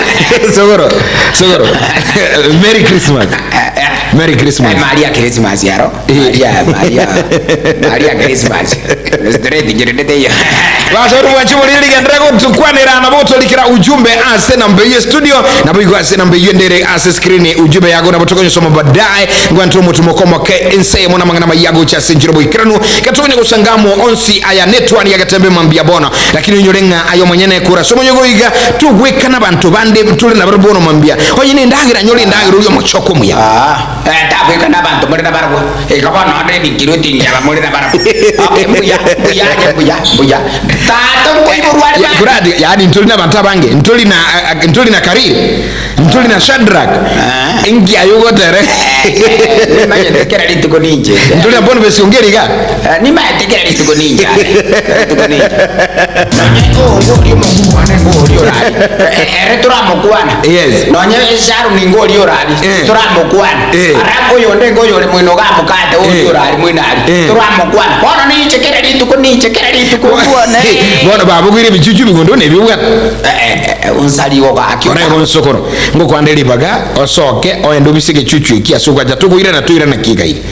sokoro, sokoro. Merry Christmas. Merry Christmas. Eh, Maria Christmas yaro. Eh. Maria, Maria. Maria Christmas. Straight ngirindete iyo. Basori bwanche bori rigendere gotukwanera nabo gotorikera ujumbe ase namba eye studio nabo igo ase namba eyio ndere ase screen ujumbe yago nabo tokonyosoma baadaye ngwantire omotumo komoke ense emo namang'ana maya gocha ase enchera oboikeranu gatokonya gosangamo onsi aya netwani yagetembe mambia bono lakini onyore ng'a aye omonyene kura ase omonyo goiga togwekana abanto bande tore nabarabwo bono mambia onye nendagera nyore endagera oria omochoko omuya. Ah, eh, tabwekana abanto more nabarabwo. Igo bono onde ebikiro tinchaba more nabarabwo. Okay, mbuya, mbuya aye, mbuya, mbuya. Tata nkoiborwa are mambia. Kuradi, yaani ntori nabanto abange, ntori na ntori na Kariri, ntori na Shadrack, Ah. inki aye ogotere? Nimanyete kera rituko ninche. Ntori na Boniface Ongeri iga? Eh, nimanyete kera rituko ninche are. Rituko ninche. Nonye ngori omokungu one ngori orari. Eh, ere toramokwana. Yes. Nonye Sharon ngori orari. Eh. Toramokwana. Eh. Alafu oyonde ngoyore mwino iga mokate oria Eh. orari mwino aria. Eh. Toramokwana. Bono ninche kera rituko ninche kera rituko nkwane. Bono babogoire ebichuchu bigondo na ebiobwate. Eh, eh, onsari igo gaki. Ore bonsokoro, ngokwande ribaga, osoke, oende obise egechuchu eki ase ogwancha tokoirana toirana kigaire.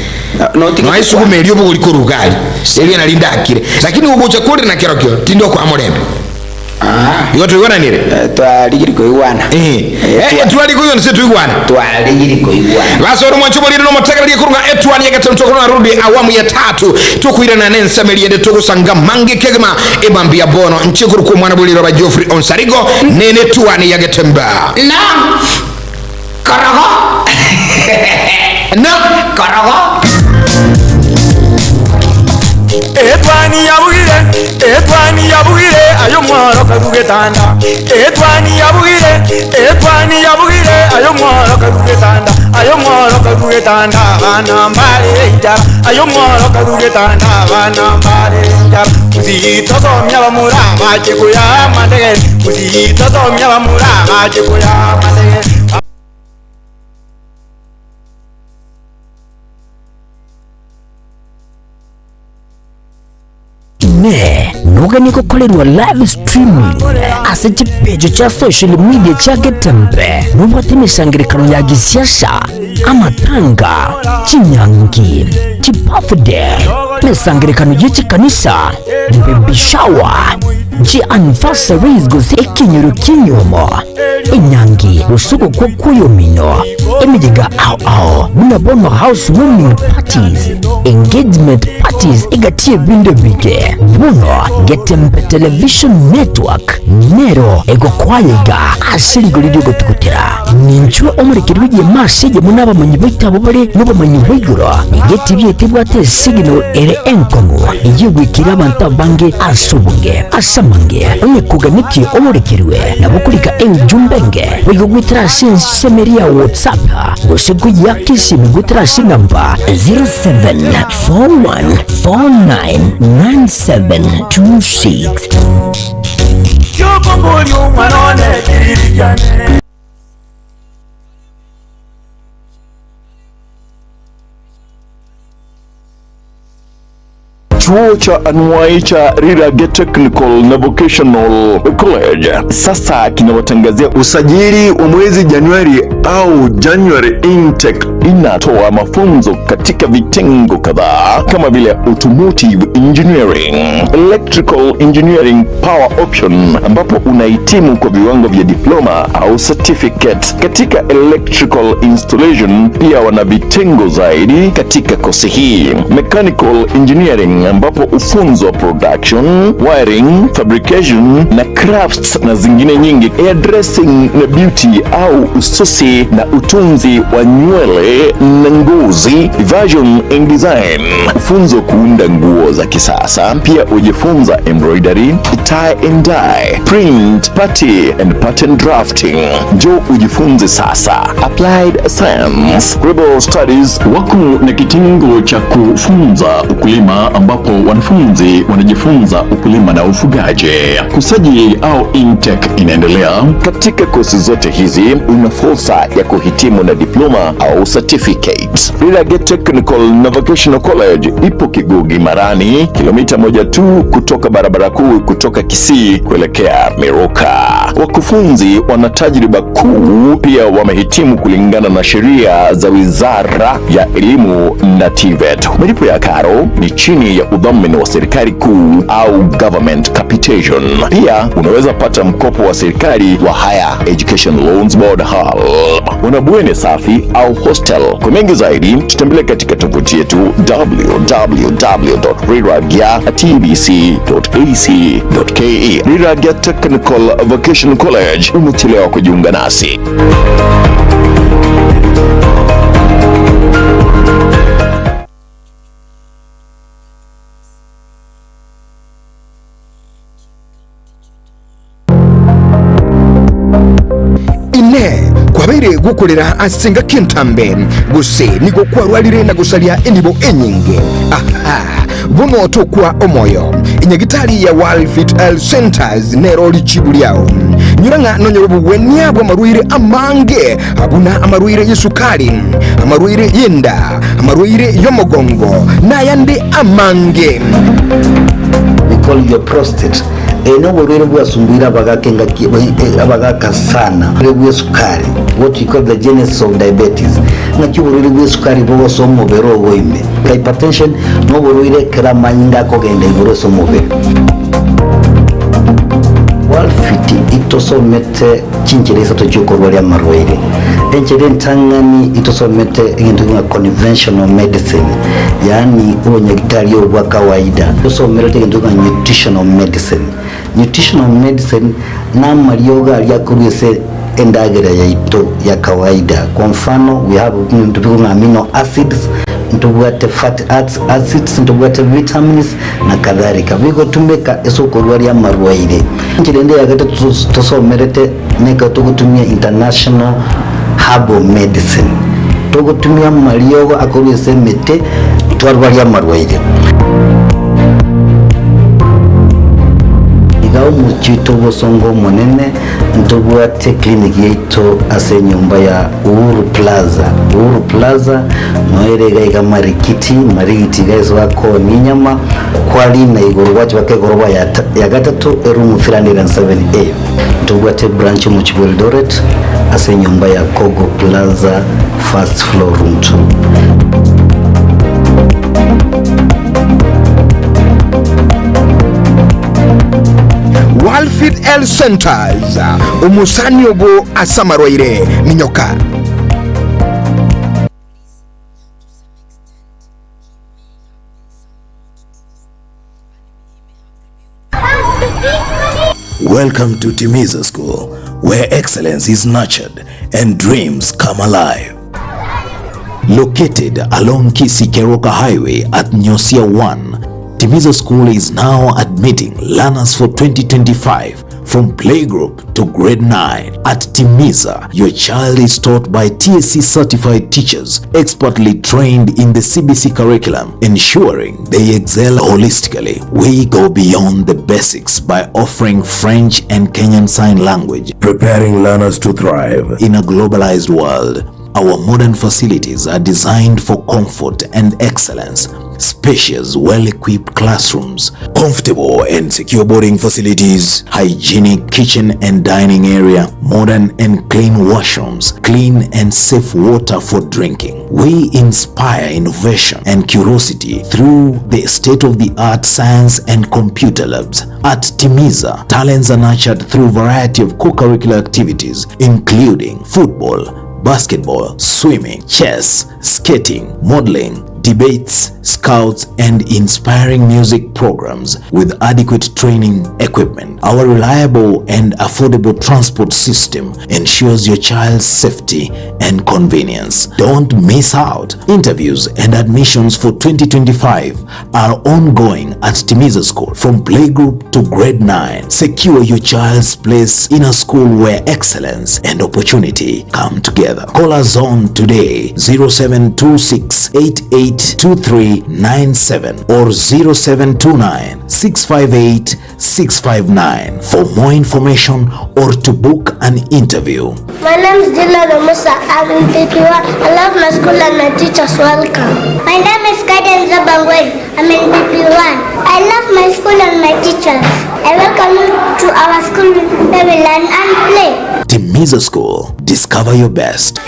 Notige Noe esuguma eria obogori korwa iga aria, eria nari ndakire. Lakini ogocha kore na kerokio, tindi okoa morembe. Ah. Igo toigwananire? Eh, twarigiri koigwana. Eh. Eh, twari koigwana se toigwana. Twarigiri koigwana. Basi oro mwancho borire nomotegererie korwa ng'a etwani egetero tokona narudi awamu ya tatu tokoirana nensemeri ende togosanga mange kegima ebambi ya bono nche korokwa omwana bw'eriroba Geoffrey Onsarigo nene etwani ya Getemba. Na korogo. Na Korogo. Etwani yabugire, etwani yabugire, aye omworo karue getanda. Etwani yabugire, etwani yabugire, aye omworo karue getanda. Aye omworo karue getanda, abana mbare enchara. Aye omworo karue getanda, abana mbare enchara. Gusii tosomia abamura bache koyaa amandegere. Gusii tosomia abamura bache koyaa amandegere. Inee! Noganie gokorerwa live streaming ase chipeji chia social media chia Getembe? Nobwate emesangerekano ya gisiasa, amatanga, chinyangi, chibirthday, emesangerekano ye chikanisa, baby shower, chi anniversaries gose ekenyoro ki'enyiomo, enyangi gose ogokwa kw'oyomino, emeyega ao ao buna bono house warming parties, engagement parties egati y'ebinto ebinge. Bono Getembe Television Network nero egokoa iga ase rigori ri'ogotugutera. Ninchwe omorekeri bw'egeema ase eyemo nabamanyi baito abwo bare nobomanyi bwa igoro. Nigo etibi eye tebwate esignal ere enkong'u eyio egwikera abanto abange ase obonge. Ase amange, onye koganetie omorekerwe, nabo okorika eujumbe enge boigo goetera ase ensemo eria ya WhatsApp gose koyiaka esimi goetera ase enamba 0741499726. Kiokomboria omwana one kiriri kiane. Chuo cha anuai cha Rirage Technical na Vocational College sasa kinawatangazia usajili wa mwezi Januari au January intake. Inatoa mafunzo katika vitengo kadhaa kama vile automotive engineering, electrical engineering power option, ambapo unahitimu kwa viwango vya diploma au certificate katika electrical installation. Pia wana vitengo zaidi katika kosi hii, mechanical engineering, ambapo ufunzwa production, wiring, fabrication na crafts na zingine nyingi, hairdressing na beauty au ususi na utunzi wa nywele na ngozi, fashion and design, ufunzo kuunda nguo za kisasa. Pia ujifunza embroidery, tie and dye, print, party and pattern drafting. Njoo ujifunze sasa. Applied Science, Rebel Studies wako na kitengo cha kufunza ukulima ambapo ambapo wanafunzi wanajifunza ukulima na ufugaji. Kusajili au intake inaendelea. Katika kozi zote hizi una fursa ya kuhitimu na diploma au certificate. Rirage Technical na Vocational College ipo Kigugi Marani, kilomita moja tu kutoka barabara kuu kutoka Kisii kuelekea Miruka. Wakufunzi wana tajriba kuu, pia wamehitimu kulingana na sheria za Wizara ya Elimu na TVET. Malipo ya karo ni chini ya udhamini wa serikali kuu au government capitation. Pia unaweza pata mkopo wa serikali wa Higher Education Loans Board HELB. Una bweni safi au hostel. Kwa mengi zaidi tutembelee katika tovuti yetu www.riragia.tbc.ac.ke. Riragia Technical Vocational College, umechelewa kujiunga nasi. Inee! Kwabeire gokorera ase engaki entambe, gose nigo kwarwarire na gosaria enibo enyinge? Aha! Bono tokwa omoyo. Enyagitari ya World Health Centers nero richibu riao. Nyora ng'a nonyore obogwenia bw'amarwaire amange, buna amarwaire y'esukari, amarwaire y'enda, amarwaire y'omogongo, nayande amange. We call your prostate. Eye noborwaire bwasumbuire abagaka engaki abagaka sana. Oborwaire bw'esukari, what we call the genesis of diabetes. Ng'aki oborwaire bw'esukari bogosoa omobere ogo ime. Hypertension noborwaire ekero amanyinga akogenda igoro ase omobere. Walfit itosomete chinchera isato chiokorwaria amarwaire. Enchera entang'ani itosomete egento ng'a conventional medicine, yaani obonyagitari obo bwa kawaida. Tosomerete egento ng'a nutritional medicine. Nutritional medicine namariogo aria akorwa ase endagera yaito ya kawaida. Kwa mfano we have ebinto bigokwa ng'a amino acids, ntobwate fatty acids, ntobwate vitamins na kadhalika, bigotumeka ase okorwaria amarwaire. Enchera ende ya gatato tosomerete nekero togotumia international herbal medicine, togotumia amariogo akorwa ase emete twarwaria amarwaire. Iga omochie oito obosongo omonene ntobwate clinic yaito ase enyomba ya Uhuru Plaza. Uhuru Plaza noyo ere iga iga Marikiti, Marigiti iga ase bakoonia enyama, kwarina igoro gwacha baka egoroba ya ya gatato eroom 307A. Ntobwate ebranch omochie bwa Eldoret ase enyomba ya Kogo Plaza first floor room 2. Walfit Health Centers, omosani obo ase amarwaire, minyoka. Welcome to Timiza School, where excellence is nurtured and dreams come alive. Located along Kisii Keroka Highway at Nyosia 1, Timiza School is now admitting learners for 2025 from playgroup to grade 9. At Timiza, your child is taught by TSC certified teachers expertly trained in the CBC curriculum, ensuring they excel holistically. We go beyond the basics by offering French and Kenyan Sign Language, preparing learners to thrive in a globalized world. Our modern facilities are designed for comfort and excellence. Spacious, well-equipped classrooms, comfortable and secure boarding facilities, hygienic kitchen and dining area, modern and clean washrooms, clean and safe water for drinking. We inspire innovation and curiosity through the state-of-the-art science and computer labs. At Timiza, talents are nurtured through variety of co-curricular activities, including football, basketball, swimming, chess, skating, modeling, debates, scouts, and inspiring music programs with adequate training equipment. Our reliable and affordable transport system ensures your child's safety and convenience. Don't miss out. Interviews and admissions for 2025 are ongoing at Timiza School from playgroup to grade 9. Secure your child's place in a school where excellence and opportunity come together. Call us on today 0726 88. 2397 or 0729 658 659 for more information or to book an interview. My name is Dylan Omusa. I'm in PP1. I love my school and my teachers. Welcome. My name is Kaden Zabangwe. I'm in PP1. I love my school and my teachers. I welcome you to our school where we learn and play. Timiza School, discover your best.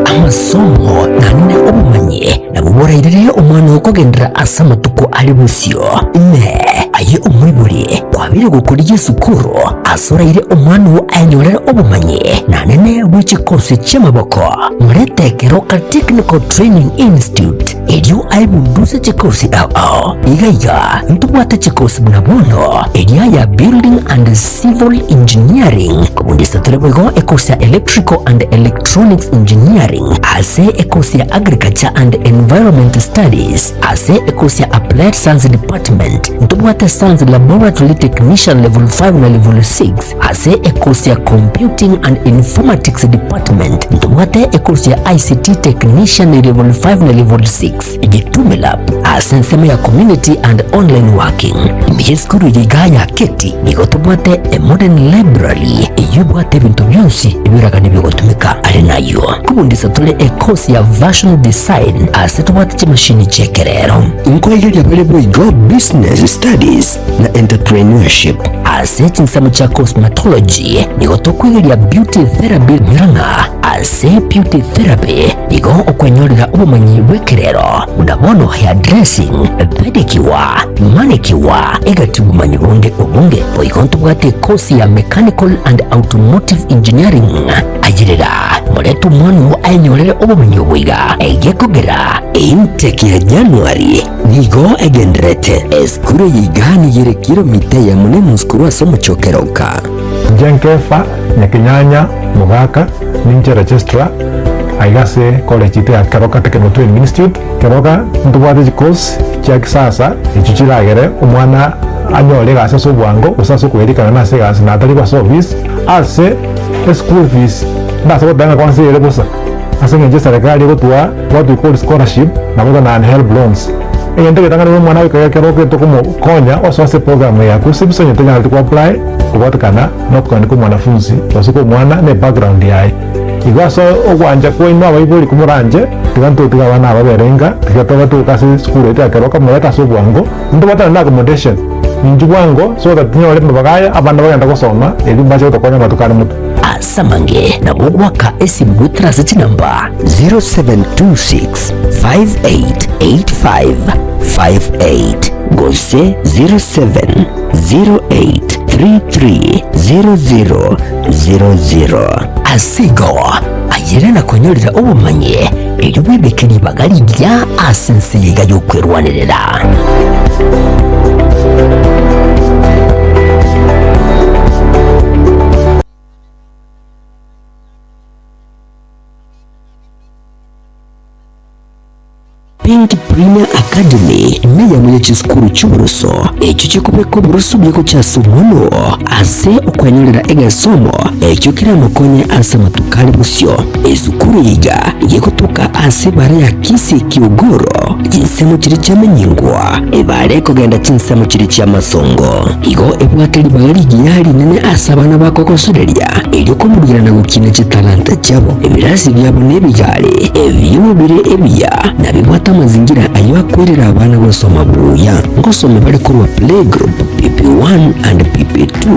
Amasomo naende obomanyi nabwo borairere omwana oo kogenderera ase amatuko are bosio. Inee! Aye omoibori, kwabeire gokorigia esukuru ase oraire omwana oo aenyorere obomanyi naende bwe chikosi chi'amaboko? Morete Keroka Technical Training Institute erio aebunduse chikosi ao ao. Iga iga ntobwate chikosi buna bono eria ya Building and Civil Engineering, kobundisa tore boigo ekosi ya Electrical and Electronics Engineering, ase ekosi ya Agriculture and Environment Studies, ase ekosi ya Applied Science Department ntobwate Science Laboratory Technician Level 5 na Level 6, Ase ekosi ya Computing and Informatics Department ntobwate ekosi ya ICT Technician Level 5 na Level 6, Gitume Lab ase ensemo ya Community and Online Working. Ime y'esukuru eye igaa ya Keti nigo tobwate a modern library eyio ebwate ebinto bionsi ebioragani bigotumeka. Are nayio nkobundisa tore ekosi ya Fashion Design ase tobwate chimashini chi'ekerero. Nkoigeria bare boigo Business Studies na Entrepreneurship. Ase chinsemo chia cosmetology nigo tokwegeria beauty therapy nyora ng'a ase beauty therapy nigo okwenyorera obomanyi bw'ekerero buna bono hairdressing, pedicure, manicure egati obomanyi bonde obonge. Boigo ntobwate ekosi ya mechanical and automotive engineering. Ayerera morete omwana oo aenyorere obomanyi obo iga egekogera Intake ya January Nigo egendererete. Esukuru eye iga nigo ere kilomita eyemo na enusu korwa ase omochie o Keroka. Inche Nkefa, Nyakenyanya, Mogaka, ninche registrar aiga ase college yaito ya Keroka Technical Training Institute. Keroka ntobwate chicourse chia kisasa echio chiragere omwana anyore egasi ase obwango gose ase okoerikana nase egasi na atari ase office. Ase eschool fees ndase goteba ng'a kwansa ere bosa ase eng'encho eserekari egotoa what we call scholarship nabo tokonyora helb loans. Egento egetang'ani buna omwana goika ekero okogenda tokomokonya osoe ase eprogram eye ya KUCCPS onye tonyareti ko apply kobwatekana na okogania kwa omwanafunzi gose kwa omwana na ebackground yaye. Igo ase ogwancha kwaino abaibori komoranche tiga ntotige abana aba babere inga tiga tobatoke ase esukuru yaito ya Keroka morete ase obwango ntobatane na accommodation ninchu bwango so that tinyore amabaga aya abana bagenda gosoma erio mbache gotokonya amatuko are motwe. Ase amange nabo ogoaka esimu goetera ase chinamba 0726588558 gose 0708330000. Ase igo, ayere nakonyorera obomanyi erio bwebeke ribaga rigiya ase ense eye iga y'okwerwanerera. Pink Premier Academy neyamo ye chisukuru chi'oboroso echio chikobeka oboroso buya gochia ase omwana oo ase okwenyorera egesomo ekio keramokonye ase amatuko are bosio. Esukuru eye iga gegotoka ase ebara ya Kisii Kiogoro, chinsemo chiria chiamenyingwa ebara ekogenda chinsemo chiria chi'amasongo. Igo ebwate ribaga rigiya rinene ase abana bakogosoreria erio koburugerana na gokina chitalanta chiabo. Ebirasi biabo nebigare ebio bire ebiya na bibwate amazingira ayio akwerera abana gosoma buya. Ngosome bare korwa playgroup, PP1 and PP2,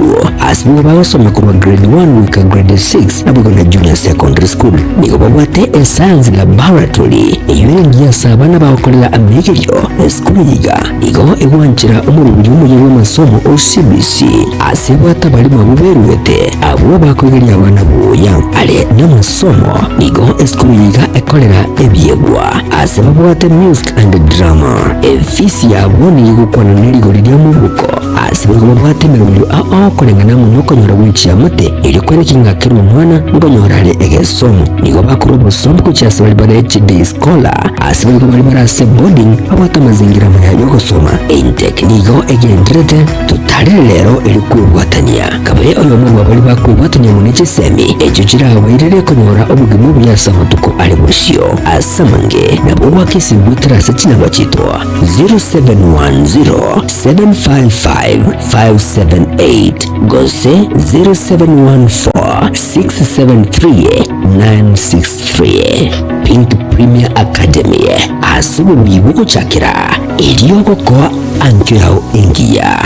ase nigo bagosoma korwa grade 1 goika grade 6 naboigo na junior secondary school. Nigo babwate escience laboratory eyio ere engiya ase abana bagokorera amegerio. Esukuru eye iga igo egwanchera omoroberi omuya bw'amasomo o CBC ase ebwate abarimo abwo beruete abwo bakoigeria abana buya are namasomo. Nigo esukuru eye iga ekorera ebiegwa ase babwate music and drama. Efisi yabo nigo egokwana nerigori ria mobuko. Ase boigo babwate emeroberio ao ao koreng'ana amo nokonyora gwe chiamate, erio kweneki ng'a kera omwana nkonyora are egesomo. Nigo bakorwa obosomba gochia ase baria bare chiday scholar, ase boigo baria bare ase boarding babwate amazingira amaya y'ogosoma. Intec nigo egendererete totarere rero erio kwebwatania. Kabe oyomo bwa baria bakwebwatania amo ne chisemi echio chirabairere konyora obogima obuya ase amatuko are bosio. Ase amange nabo ogwaka esimi goetera ase chinamba chiaito 0710 755 578 gose 0714 673 963. Pink Premier Academy ase obobuya bw'ogochakera erio ogokoa ankio yao engiya.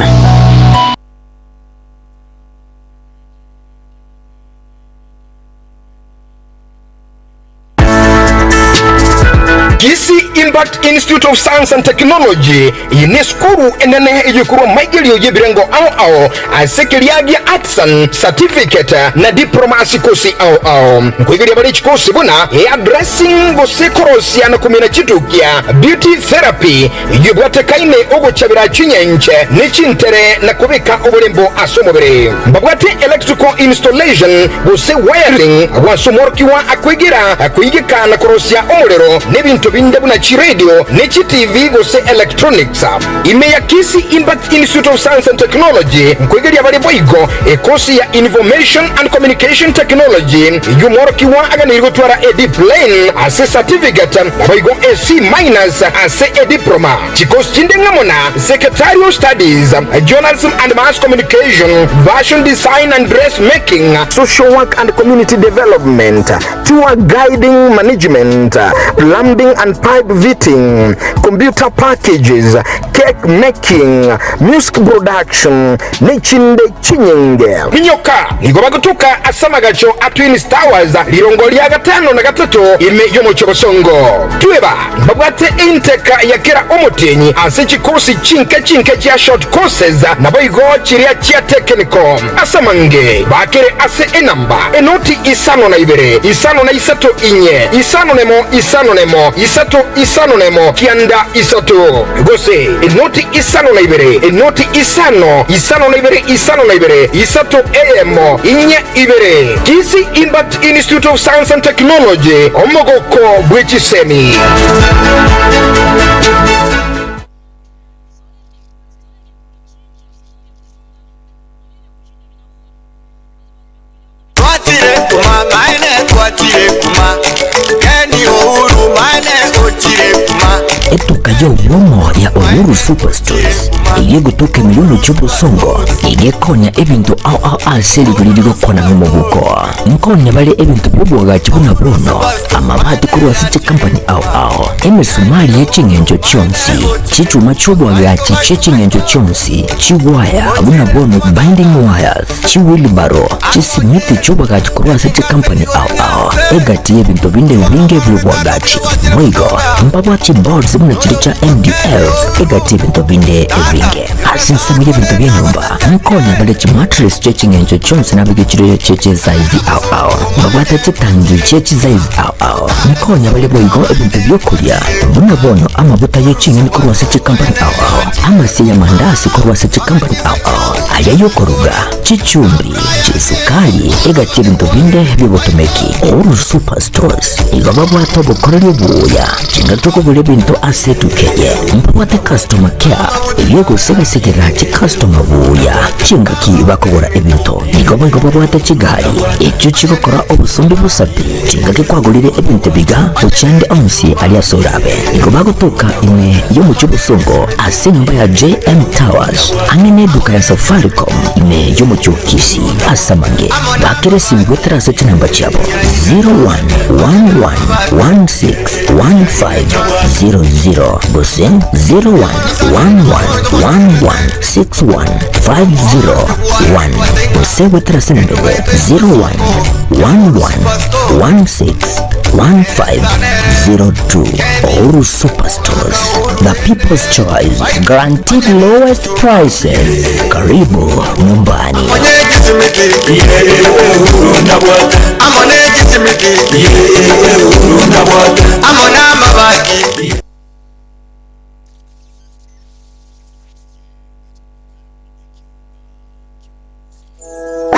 Kisii Impact Institute of Science and Technology eye nesukuru enene eyekorwa amaigerio y'ebirengo ao ao ase keria gia Artisan, Certificate na Diploma ase chikosi ao ao. Nkoigeria bare chikosi buna Hair Dressing gose korosia na komina chitukia, Beauty Therapy eyio ebwatekaine ogochabera chinyenche ne chintere na kobeka oborembo ase omobere. Mbabwate Electrical Installation gose Wiring agwo ase omworokigwa akwegera koigeka na korosia omorero na ebinto binde buna chiradio ne chitivi gose electronics. Ime ya Kisii Impact Institute of Science and Technology nkoigeria bare boigo ekosi ya Information and Communication Technology eyio omworokigwa aganeirie gotwara a D-plane ase certificate naboigo a C-minus ase a diploma. Chikosi chinde ng'amo na Secretarial Studies, Journalism and Mass Communication, Fashion Design and Dressmaking, Social Work and Community Development, Tour Guiding Management, Plumbing and Pipe Fitting, Computer Packages, Cake Making, Music Production, nechinde chinyinge. Minyoka nigo bagotuka ase amagacho a Twins Towers rirongo ria gatano na gatato ime y'omochie o Bosongo. Tweba mbabwate inteka ya kera omotienyi ase chikosi chinke chinke chia short courses naboigo chiria chia technical. Ase amange bakere ase enamba enoti isano na ibere, isano na isato inye, isano nemo, isano nemo, isato, isano nemo, kianda isato, gose enoti isano na ibere, enoti isano, isano na ibere, isano na ibere, isato eyemo, inye ibere. Kisii Impact Institute of Science and Technology, omogoko bwe chisemi. Twachire kuma maene twachire kuma Ken Uhuru maene ochire kuma. Etuka y'obwomo ya Uhuru Superstores eyio egotoka ime y'omochie o Bosongo egekonya ebinto ao ao ase rigori rigokwana nomobuko. Nkonya bare ebinto bi'oboagachi buna bono, amabati korwa ase chikampani ao ao, emesumari ye ching'encho chionsi, chichuma chi'oboagachi chie ching'encho chionsi, chiwaya buna bono binding wires, chiwheelbarrow, chisimiti chi'oboagachi korwa ase chikampani ao ao, egati y'ebinto binde ebinge bi'oboagachi. Boigo, mbabwate chiboards buna chiria chia MDF, egati y'ebinto binde ebinge. Ase ensemo y'ebinto bi'enyomba, nkonya bare chimattress chie ching'encho chionsi nabeke chiria chie chisaizi ao ao. Mbabwate chitangi chie chisaizi ao ao. Nkonya bare boigo ebinto bi'okoria, buna bono amabuta ye ching'eni korwa ase chikampani ao ao, amasie y'amandasi korwa ase chikampani ao ao, aria y'okoruga, chichumbi, chisukari, egati y'ebinto binde bi'obotomeki. Uhuru Super Stores igo babwate obokoreri obuya, chingaki okogora ebinto ase etuka eye, mbabwate customer care eyio egosegasegera chicustomer buya chingaki bakogora ebinto. Nigo boigo babwate chigari echio chigokora obosombi bosa pi chingaki kwagorire ebinto biga gochia ande onsi aria ase orabe. Nigo bagotoka ime y'omochie obosongo ase enyomba ya JM Towers ang'e neduka ya Safaricom ime y'omochie o Kisii. Ase amange bakere esimi goetera ase chinamba chiabo 0111161500 gose 0111161501 gose goetera ase enamba eye 0111161502. Uhuru Superstores, the people's choice, guaranteed lowest prices. Karibu nyumbani.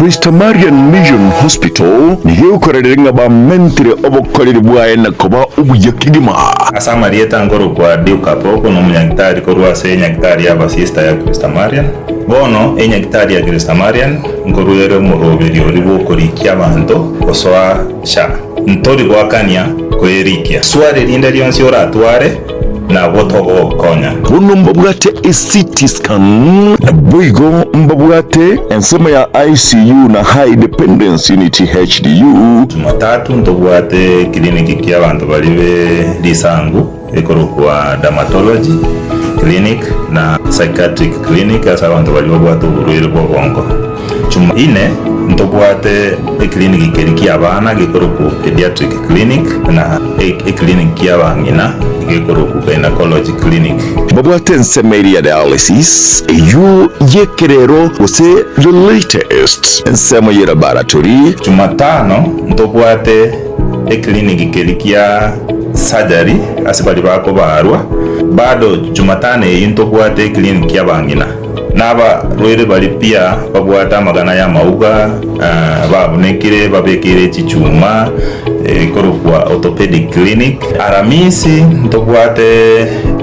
Christa Marian Mission Hospital nigo egokorerera ng'a bamentire obokoreri bwaye na koba obuya kegima. Ase amarieta nkorokwa Duke Apoko, nomonyagitari korwa ase enyagitari y'abasista ya Christa Marian. Bono enyagitari ya Christa Marian nkorwa ere omoroberio oria bw'okorikia abanto gosoa SHA. Ntori goakania koyerikia. Swali rinde rionsi oratware, nabwo togogokonya. Bono mbabwate eCT scan, naboigo mbabwate ensemo ya ICU na High Dependence Unit, HDU. Jumatatu ntobwate eclinic kiabanto baria be risangu ekorokwa Dermatology clinic na Psychiatric clinic ase abanto baria babwate oborwaire bwa obongo. Jumaine ntobwate eclinic keria kiabana gekorokwa Pediatric clinic na eclinic kiabang'ina gekorokwa Gynecology clinic. Mbabwate ensemo eria ya dialysis, eyio y'ekerero gose the latest ensemo ye laboratory. Jumatano ntobwate eclinic keria kia surgery ase baria bakobarwa. Bado Jumatano eyio ntobwate eclinic kiabang'ina. Nabarwaire baria pia babwate amagana y'amauga, babunekire, babekeire chichuma, ekorokwa orthopedic clinic. Aramisi ntobwate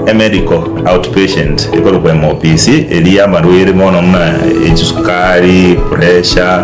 emedical outpatient ekorokwa MOPC, eria y'amarwaire mono buna echisukari, pressure,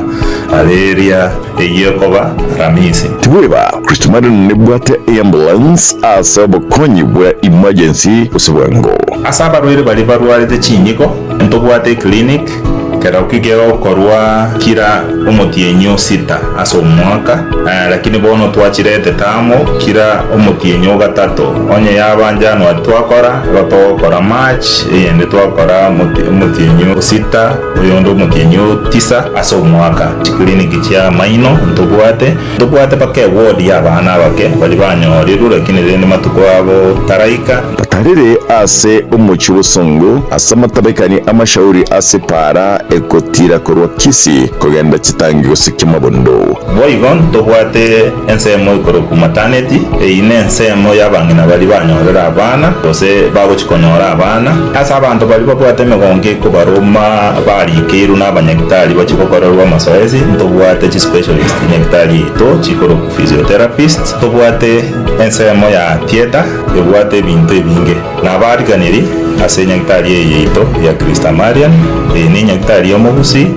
malaria, eyio ekoba Aramisi. Tibweba, Kristo Marian nebwate eambulance ase obokonyi bwa emergency gose bwango. Ase abarwaire baria barwarete chinyigo, ntobwate eclinic kerokio kegokorwa kira omotienyi o sita ase omwaka, lakini bono twachirete tamo kira omotienyi o gatato. Onye yaba January twakora, igo togokora March, eyende twakora omotienyi o sita, oyonde omotienyi o tisa ase omwaka. Chiclinic chia amaino ntobwate. Ntobwate mpaka eward y'abana abake baria banyorirwe, lakini rende matuko abo taraika. Batarire ase omochie obosongo, ase amatabekani amashauri ase epaara egotira korwa Kisii kogenda Chitangi gose Kimabondo. Boigo ntobwate ensemo ekorokwa maternity, eyio nensemo y'abang'ina baria banyorire abana, gose bagochia konyora abana. Ase abanto baria babwate emegongo ekobaroma barikeirwe nabanyagitari bachie gokorerwa amasoesi, ntobwate chispecialist nyagitari yaito chikorokwa physiotherapist. Ntobwate ensemo ya theatre ebwate ebinto ebinge. Nabariganiri ase enyagitari eye yaito ya Christa Marian, eye nenyagitari y'omogusii,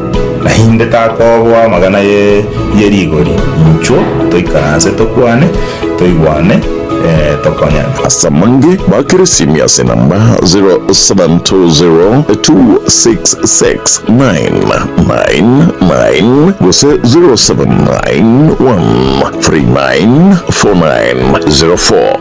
na inde takoboa amagana ye rigori. Inchuo toikaranse tokwane, toigwane, tokonyane. Ase amange, bakere esimi ase enamba 0720266999 gose 0791394904.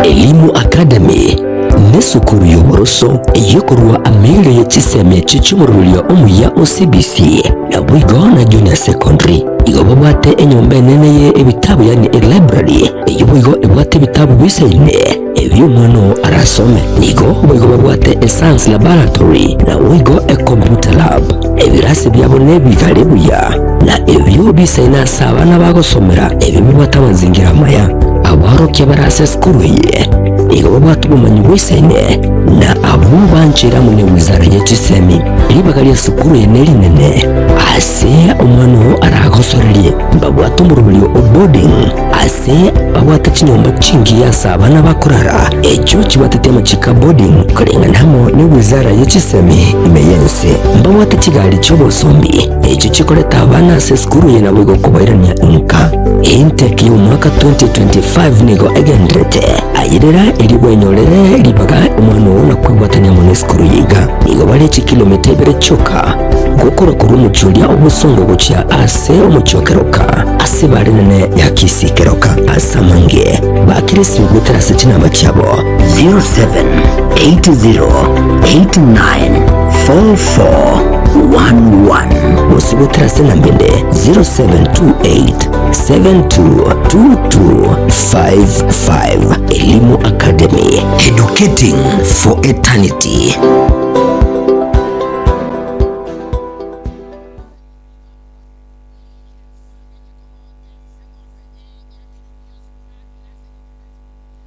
Elimu Academy nesukuru y'oboroso eyekorwa amaiga ye chisemi echi chi'omoroberio omuya o CBC naboigo na Junior Secondary. Igo babwate enyomba enene ye ebitabu yaani elibrary eyio boigo ebwate ebitabu bisaine ebio omwana oo arasome. Nigo boigo babwate escience laboratory naboigo ecomputer lab. Ebirasi biabo nebigare buya na ebio bisaine ase abana bagosomera ebio bibwate amazingira amaya. Abaorokia bare ase esukuru eye nigo babwate obomanyi bwaisaine na abwo bancheire amo ne wizara ye chisemi. Ribaga ri'esukuru eye nerinene ase omwana oo aragosorerie. Mbabwate omoroberio o boarding ase babwate chinyomba chingiya ase abana bakorara, echio chibwateti amachiko a boarding koreng'ana amo ne wizara ye chisemi ime y'ense. Mbabwate chigari chi'obosombi echio chikoreta abana ase esukuru eye naboigo kobairania inka. Intake y'omwaka 2025 nigo egendererete. Ayerera erio bwenyorere ribaga omwana oo na kwebwatania amo nesukuru eye iga. Nigo bare chikilomita ibere chioka gokorwa korwa omochie oria obosongo gochia ase omochie o Keroka, ase ebare enene ya Kisii Keroka. Ase amange bakire esimi goetera ase chinamba chiabo 0780894411 gose goetera ase enamba ende 0728722255. Elimu Academy, educating for eternity.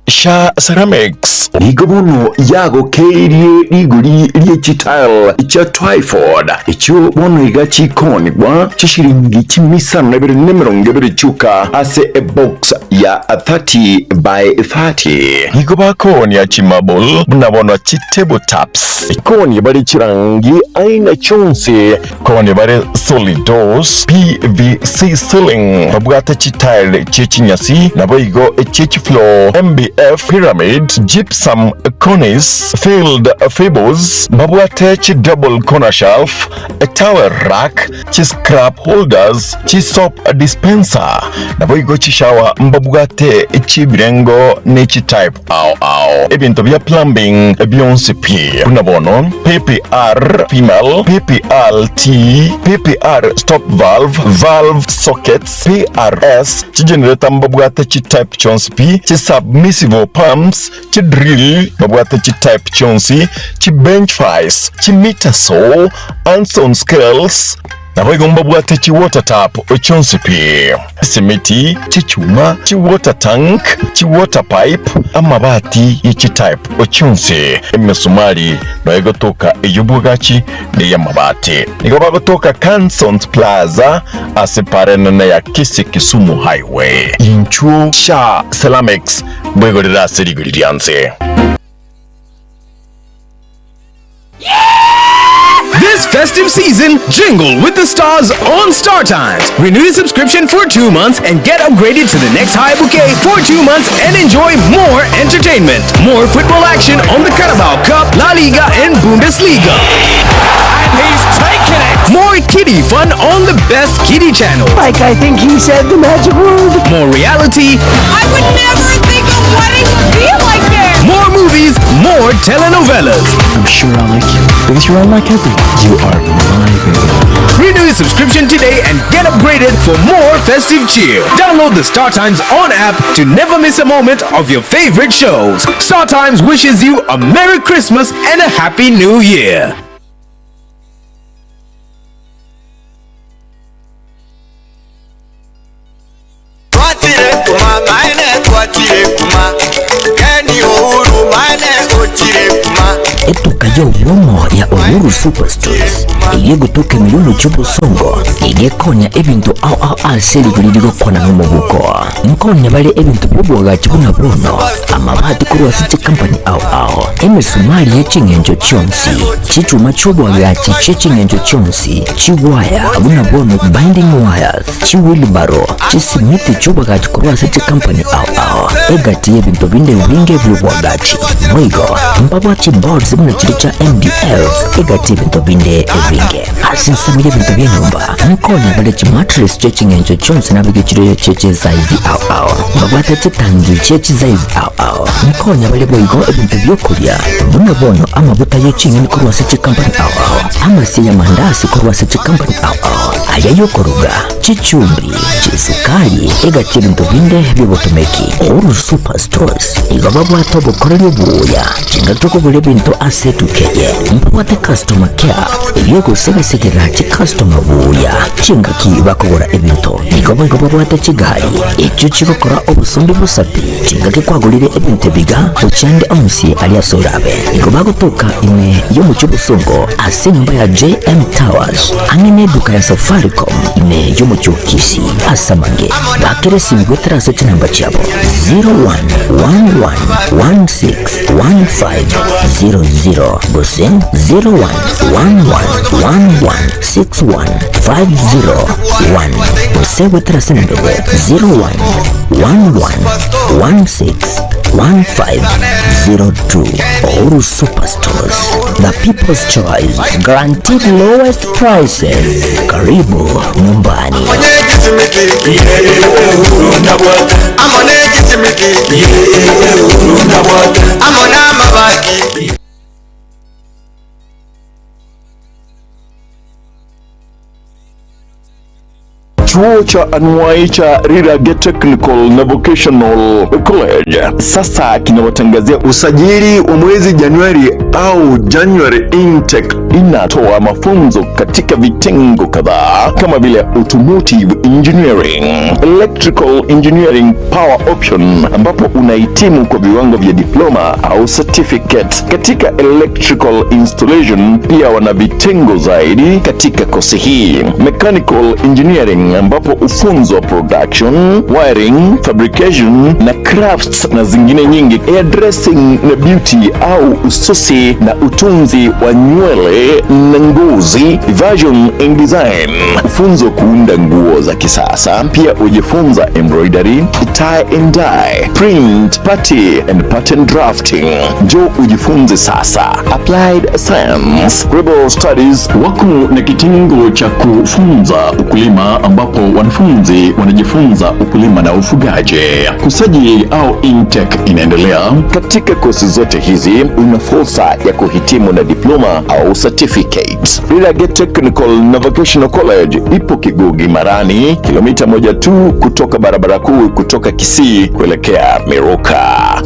Sha Ceramics nigo bono yagokeirie rigori rie chitile chia Twyford, echio bono iga chikoonigwa chishilingi chimisano na ibere na emerongo ebere chioka ase ebox ya 30 by 30. Nigo bakoonia chimarble buna bono chitable tops. Koonia bare chirangi aina chionsi, koonia bare solid doors, PVC ceiling, babwate chitile chie chinyasi, naboigo echie chifloor, MDF, pyramid, gypsum, cornice, filled fables, babwate chidouble corner shelf, towel rack, chiscrap holders, chisoap dispenser, naboigo chishower mbabwate chi'ebirengo ne chitype ao ao. Ebinto bia plumbing bionsi pi, buna bono PPR female, PPR T, PPR stop valve, valve sockets, PRS, chigenerator mbabwate chitype chionsi pi, chisubmersible pumps, chidrill babwate chitype chionsi, chibench vice, chimeter saw, Anson scales, Naboigo mbabwate chiwater tap chionsi pi, chisimiti, chichuma, chiwater tank, chiwater pipe, amabati ye chitype chionsi, emesumari noyo egotoka ey'obwagachi na ey'amabati. Nigo bagotoka Cansons Plaza ase para enene ya Kisii Kisumu Highway. Inchuo Sha Ceramics mbwegorere ase rigori ria nse. This festive season, jingle with the stars on Star Times. Renew your subscription for two months and get upgraded to the next high bouquet for two months and enjoy more entertainment, more football action on the Carabao Cup, La Liga, and Bundesliga. And he's taken it! More kiddie fun on the best kiddie channel. Like I think he said the magic word. More reality. I would never think a wedding would be like this. More movies, more telenovelas. I'm sure I'll like you because you're unlike everyone. You are my baby. Renew your subscription today and get upgraded for more festive cheer. Download the Star Times On app to never miss a moment of your favorite shows. Star Times wishes you a Merry Christmas and a Happy New Year. Twachire kuma maene twachire kuma Keni Uhuru maene ochire kuma Etuka y'obwomo ya Uhuru Superstores eyio egotoka ime y'omochie obosongo egekonya ebinto ao ao ase rigori rigokwana nomobuko. Nkonya bare ebinto bi'obwagachi buna bono, amabati korwa ase chikampani ao ao, emesumari ye ching'encho chionsi, chichuma chi'obwagachi chie ching'encho chionsi, chiwaya buna bono binding wires, chiwheelbarrow, chisimiti chi'obwagachi korwa ase chikampani ao ao, egati y'ebinto binde ebinge bi'obwagachi. Boigo mbabwate chiboards buna chiria chia MDF, egati y'ebinto binde ebinge. Ase ensemo y'ebinto bi'enyomba, nkonya bare chimattress chie ching'encho chionsi nabeke chiria chie chisaizi ao ao. Mbabwate chitangi chie chisaizi ao ao. Nkonya bare boigo ebinto bi'okoria, buna bono amabuta ye ching'eni korwa ase chikampani ao ao, amasie y'amandasi korwa ase chikampani ao ao, aya y'okoruga, chichumbi, chisukari, egati y'ebinto binde bi'obotomeki. Uhuru Super Stores igo babwate obokoreri obuya, chingaki okogora ebinto ase etuka eye, mbabwate customer care eyio egosegasegera chicustomer buya chingaki bakogora ebinto. Igo boigo babwate chigari echio chigokora obosombi bosa pi chingaki kwagorire ebinto ebiga gochia ande onsi aria ase orabe. Igo bagotoka ime y'omochie obosongo ase enyomba ya JM Towers ang'e neduka ya Safaricom ime y'omochie o Kisii. Ase amange bakere esimi goetera ase chinamba chiabo 0111161500 gose 0111161501 gose goetera ase enamba eye 0111161502. Uhuru Superstores, the people's choice, guaranteed lowest prices. Karibu nyumbani. Chuo cha anuai cha Rirage Technical na Vocational College sasa kinawatangazia usajili wa mwezi Januari au January intake. Inatoa mafunzo katika vitengo kadhaa kama vile automotive engineering, electrical engineering power option, ambapo unahitimu kwa viwango vya diploma au certificate katika electrical installation. Pia wana vitengo zaidi katika kosi hii, mechanical engineering, ambapo hufunzwa production, wiring, fabrication na crafts na zingine nyingi, hairdressing na beauty au ususi na utunzi wa nywele na ngozi, fashion and design, hufunzwa kuunda nguo za kisasa. Pia hujifunza embroidery, tie and dye, print, party and pattern drafting. Njoo ujifunze sasa. Applied Science, Rebel Studies wako na kitengo cha kufunza ukulima ambapo wanafunzi wanajifunza ukulima na ufugaji. Kusajili au intake inaendelea. Katika kosi zote hizi una fursa ya kuhitimu na diploma au certificate. Rirage Technical na Vocational College ipo Kigugi Marani, kilomita moja tu kutoka barabara kuu kutoka Kisii kuelekea Miruka.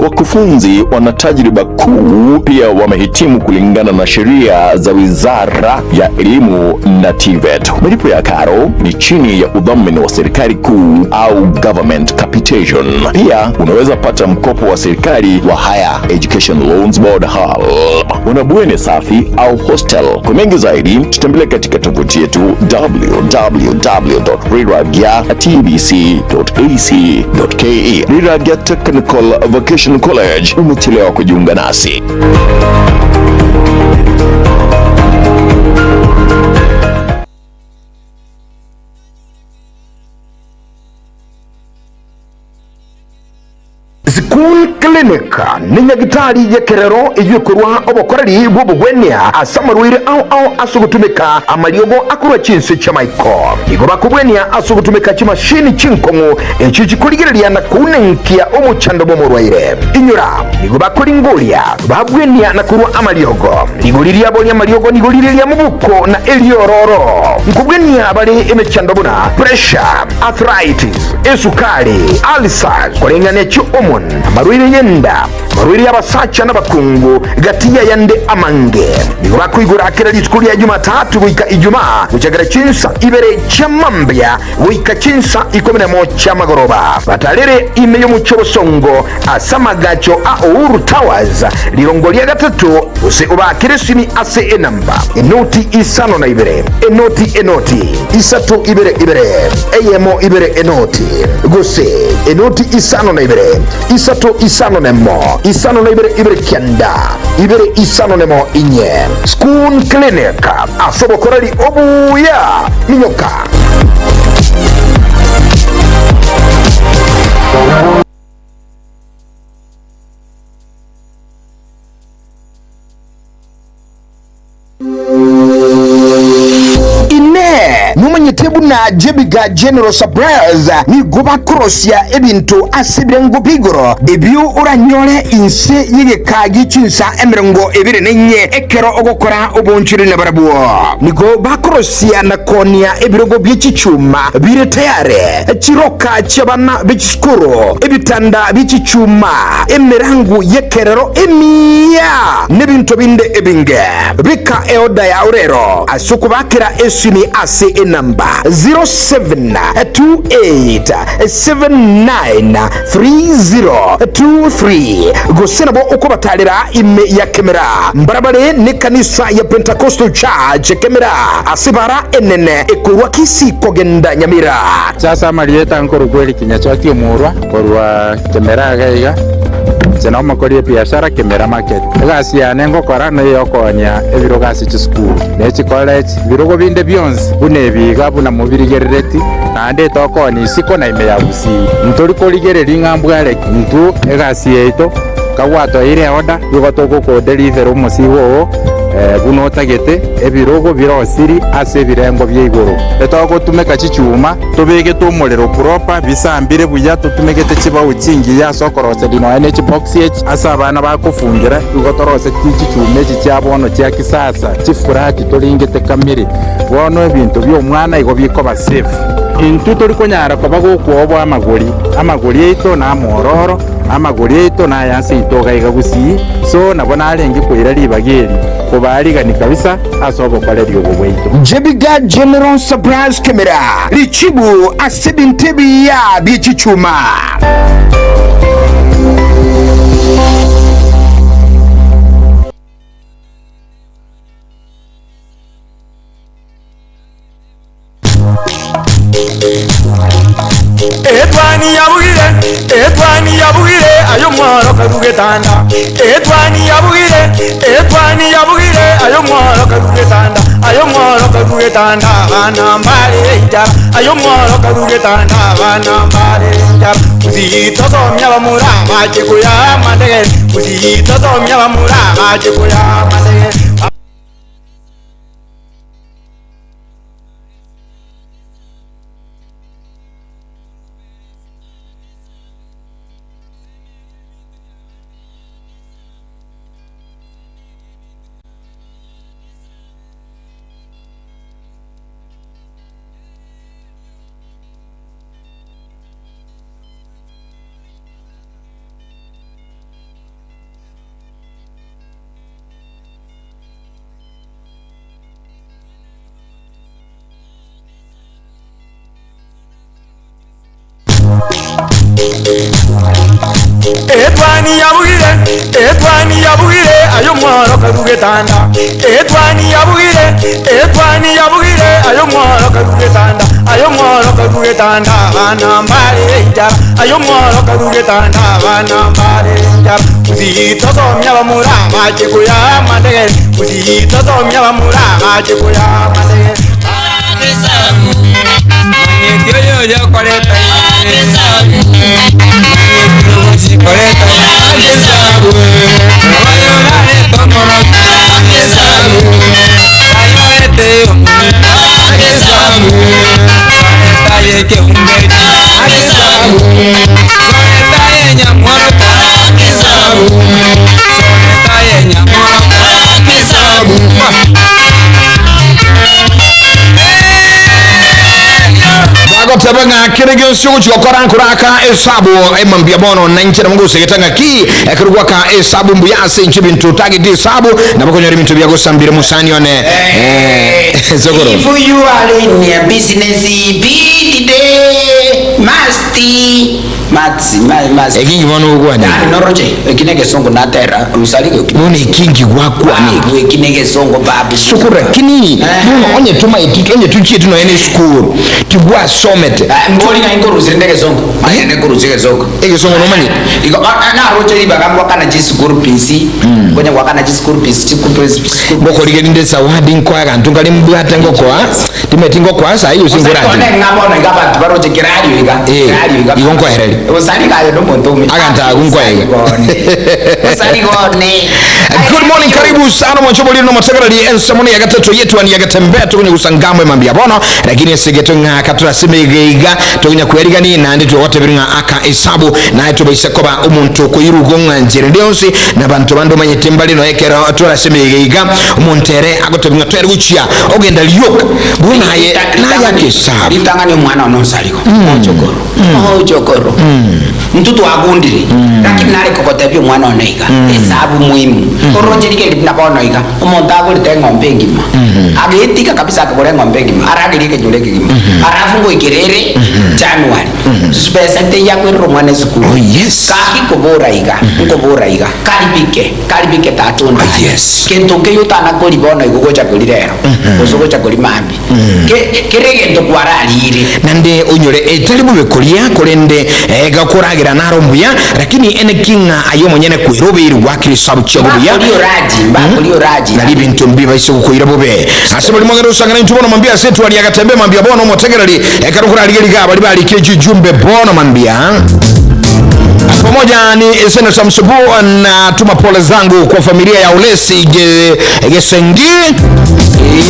Wakufunzi wana tajriba kuu, pia wamehitimu kulingana na sheria za Wizara ya Elimu na TVET. Malipo ya karo ni chini ya udhamini wa serikali kuu au government capitation. Pia unaweza pata mkopo wa serikali wa Higher Education Loans Board HELB. Una bweni safi au hostel. Kwa mengi zaidi tutembelee katika tovuti yetu www.riragya.tbc.ac.ke. Riragya Technical Vocational College, umechelewa kujiunga nasi. School Clinic ne nyagitari y'ekerero eyio ekorwa obokoreri bw'obogwenia ase amarwaire ao ao ase ogotumeka amariogo akorwa chinse chi'amaiko. Nigo bakobwenia ase ogotumeka chimashini chinkong'u echio chikorigereria na kounenkia omochando bw'omorwaire. Inyora, nigo bakoringoria, babwenia na korwa amariogo. Rigori riabo ri'amariogo nigo rire ria mobuko na eriororo. Nkobwenia bare emechando buna pressure, arthritis, esukari, ulcers, koreng'ania chi'hormone, amarwaire y'enda, amarwaire y'abasacha n'abakungu, gati y'ayande amange. Nigo bakoigora kera rituko ria Jumatatu goika Ijumaa, gochakera chinsa ibere chia mambia goika chinsa ikomi nemo chi'amagoroba. Batarere ime y'omochie obosongo ase amagacho a Uhuru Towers, rirongo ria gatato, gose obaakere esimi ase enamba, enoti isano na ibere, enoti enoti, isato ibere ibere, eyemo ibere enoti, gose enoti isano na ibere, isato isano nemo, isano na ibere ibere kianda, ibere isano nemo inye. Schoon Clinic, ase obokoreri obuya, minyoka. Inee! Nomanyete buna Jebiga General Suppliers nigo bakorosia ebinto ase ebirengo bi'igoro, ebio oranyore inse y'egeka gie chinsa 24 ekero ogokora obonchori nabarabwo? Nigo bakorosia na koonia ebirogo bie chichuma bire tayare, chiroka chi'abana be chisukuru, ebitanda bie chichuma, emerango y'ekerero emiya, n'ebinto binde ebinge. Beka eoda yao rero ase okobakera esimi ase enamba 0728793023 gose nabo okobatarera ime ya Kemera mbarabare nekanisa ya Pentecostal Church Kemera ase bara enene ekorwa Kisii kogenda Nyamira. Ase amarieta nkorokwa Eric Nyachoti Omorwa korwa Kemera iga iga, inche nomokori ebiashara Kemera Market. Egasi yane ngokora neyokoonia ebirogo ase chisukuru ne chicollege, ebirogo binde bionsi buna ebi iga buna mobirigerereti, naende tokoonia isiko na ime ya Gusii. Ntori korigereria ng'a mbware ki, intwe egasi yaito kagwatoeire eorder nigo togokodelivera omosigo oo buna otagete, ebirogo birosiri ase ebirengo bia igoro. Etogotumeka chichuma, tobegete omorero proper, bisambire buya, totumegete chibao chingiya ase okoroseria nonya ne chibox echi ase abana bakofungera, igo torosetie chichuma echi chia bono chia kisasa, chifurati toringete kamiri. Bono ebinto bi'omwana igo bikoba safe. Intwe tori konyara koba gokwoboa amagori, amagori aito namororo, amagori aito naya ase aito iga iga gusii, so nabo narenge koira ribaga eri. kobaarigani kabisa ase obokoreri obo bwaito. Jebiga General Supplies Kemera richibu ase ebinto ebiya bie chichuma. Etwani yabugire, etwani yabugire, aye omworo karue getanda. Etwani yabugire, etwani yabugire, aye omworo karue getanda. Aye omworo karue getanda, abana mbare enchara. Aye omworo karue getanda, abana mbare enchara. Gusii tosomia abamura bache koya amandegere. Gusii tosomia abamura bache koya amandegere. Etwani yabugire, etwani yabugire, aye omworo karue getanda. Etwani yabugire, etwani yabugire, aye omworo karue getanda. Aye omworo karue getanda, abana mbare enchara. Aye omworo karue getanda, abana mbare enchara. Gusii tosomia abamura bache koya amandegere. Gusii tosomia abamura bache koya amandegere. Bagoteba ng'a kere gionsi ogochia gokora nkoraka esabu emambia bono na inche nabo ngosegeta ng'aki ekero gwaka esabu mbuya ase inche ebinto otagete esabu nabo okonyora ebinto biagosambire mosani one eh, sokoro. If you are in a business, be the must must must. Ekingi bono ogokwana. Ah, noroche ekine gesongo natera usali Bono ekingi gwakwana eki. Ekine gesongo babu. Sukuru lakini bono onye tomaeti onye tochieti nonya na esukuru tibwasomete. Mbori ng'a inkorusire nde egesongo. Manye nkorusire egesongo. Egesongo nomanyete? Igo naroche ribaga ngwakana chi school fees. Konya gwakana chi school fees, chi school fees, chi school fees. Ngokorigeria zawadi nkoa aganto nkare mbwate ngokoa timeti ngokoa sahi gose Osari nkorati. kone ng'a bono iga abanto baroche kerario iga. Eh, Kerario iga. igo nkoereria. Osari kaye nomonto omuya. Aganto agu nkoa iga. Osari gone. Good morning, karibu sana mwancho no motegereri ensemo ya gatato yetu ani yagatembea tukunye gusangamwe mambia bono lakini esegeto ng'a katurasime igeiga tukunye kwerigani nandi tugote ng'a aka esabu naye tubaise koba omonto okoirugo ng'a nchera ende yonsi na banto bande omanyete mbare noe ekero turasime igeiga omonto ere agotebi ng'a twere gochia ogenda rioka buna aye naye aka esabu Ritang'ani omwana one osarigo. Mochokoro. Mochokoro. Intwe twagundire lakini nare kogotebia omwana one iga esabu muhimu. Oroche rigendi buna bono iga omonto agorete eng'ombe engima agetiga kabisa akagora eng'ombe engima aragerie ekenyoro ekegima alafu ngoikera ere January besa teiyo akoirera omwana esukuru gaki nkobora iga nkobora iga karibike karibike tata onde aye kento nkeiyo otana kori bono igo ogocha kori rero gose ogocha kori mambia Ke, kera egento kwarariire. Naende onyore etari bobe koria, korende gakoragera naro mbuya, lakini eneki ng'a aye omonyene kwerobeire gwakire esabu chiago buya. Mbakori oraji, mbakori oraji. Nari ebinto mbibaise gokoira bobe. Ase bari mogende gosang'ana intwe bono mambia ase etwari ya Gatembe mambia bono omotegereri ekero okorarigeria iga baria barikire chijumbe bono mambia. Pamoja ni Senator Msubu na tuma pole zangu kwa familia ya Olesi Gesengi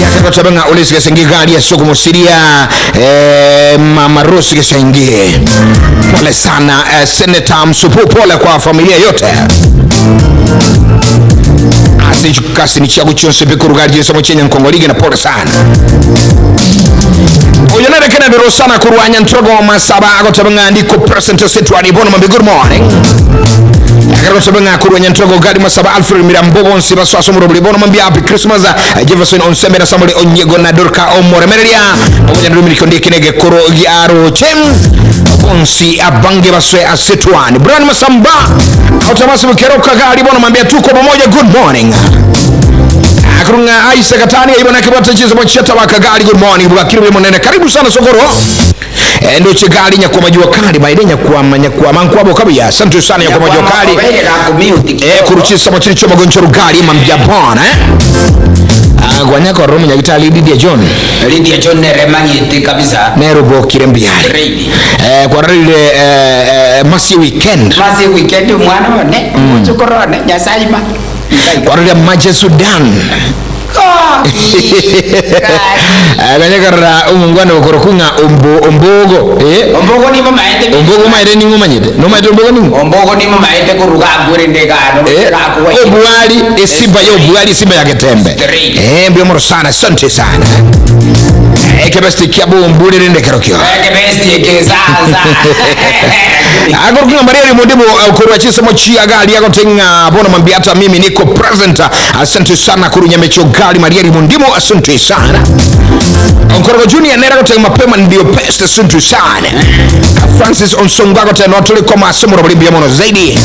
akagoteba ng'a Olesi Gesengi gari ase okomosiria eh, Mama Rose Gesengi pole sana eh, Senator Msubu pole kwa familia yote ase chikasini chiago chionsi bikoruga chinsomo chia Nyankongo League na pole sana oyo nere Kennedy Rosana korwa Nyantrogo Masaba agoteba ng'a ndiko present ase twari bono mambi good morning. Ekero gosobe ng'a korwa Nyantogo Gadi Masaba Alfred Mirambo bonsi basoa ase omorobori bono mambia happy Christmas Jefferson Onsembe na Samuel Onyego na Dorka Omoremereria pamoja na Dominic Ondieki na egekoro gia Roche bonsi abange basoe ase twani Brian Masamba Otamasi Bukeroka Gadi bono mambia tuko pamoja good morning Akurunga Isaac Katani ibona kibwate chizo chia tabaka Gadi good morning bwakiri bwe munene karibu sana sokoro ndoche gali nyakwama jua kali maide nyakwama nyakwama nkwabo kabuya asante sana nyakwama jua kali kuruchisa machiri choma goncho rugali mambia bona gwanyaka romu nyagitali Lydia John Lydia John nere mang'ete kabisa nerubokire mbiare Ready. kwararire masi weekend masi weekend mwana one muchukorone nyasaye ma kwararire maje Sudan ganyakarra omongwana okorokunga ombo ombogo ombogo nimo maete ombogo maete ning'o manyete nomaete ombogo ning'o ombogo nimo maete kuruga agwere ndegano obwali esimba ya obwali esimba ya ketembe mbio sana asante sana ekebesti kia bumbulire ndekerokio ekebesti ekesasa agorukunga maria rimundibo korwa chisemo chiagali agotenga bona mwambia hata mimi niko present asante sana kurunyamecho gali maria rimundimo asante sana Onkorogo Junior nera gotenga mapema ndio best asante sana Francis Onsongo agotenga notuli koma asemuro bali mono zaidi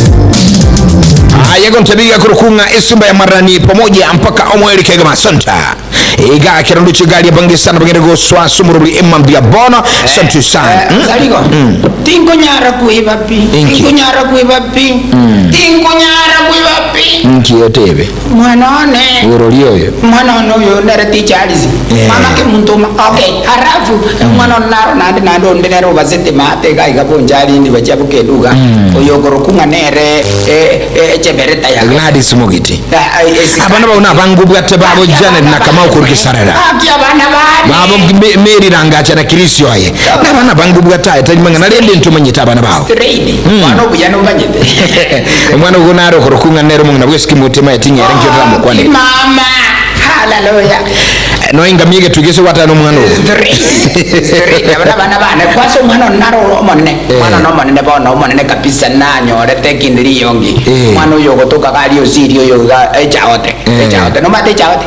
Aya gontebiga kurukunga esimba ya marani pamoja mpaka omweri kegema asante iga kirandu chigali bangi sana bagende goswa sumuro bali emambia bona asante sana Saligo tinkunyara kuiba pi tinkunyara kuiba pi tinkunyara kuiba pi nkiyotebe mwana one urori oyo mwana ono uyo nere tichalisi mama ke muntuma okay harafu mwana ono naro nande nande onde nere obasete mate gaiga bonjalindi bachia bukeduga oyo okorokunga nere echebereta ya Gladys Mugiti abana bauna abangu bwate babo Janet na Kamau kurukisarera aki abana bane babo Mary rangacha na Kirisio aye nabana bangu bwate aye tali mangana rende ntumanyite abana bao straight mwana obuya nomanyete omwana ugo naro kurukunga nero mung'ina bwesiki mutima etinyere nkio ramukwane mama haleluya noinga miege tugese watano omwana ugo straight abana bana bane kwanza omwana ono naro omonene mwana ono omonene bono omonene kabisa nanyorete kindu riyongi mwana oyo ogotoka gari osiri oyo ga echaote echaote nomate echaote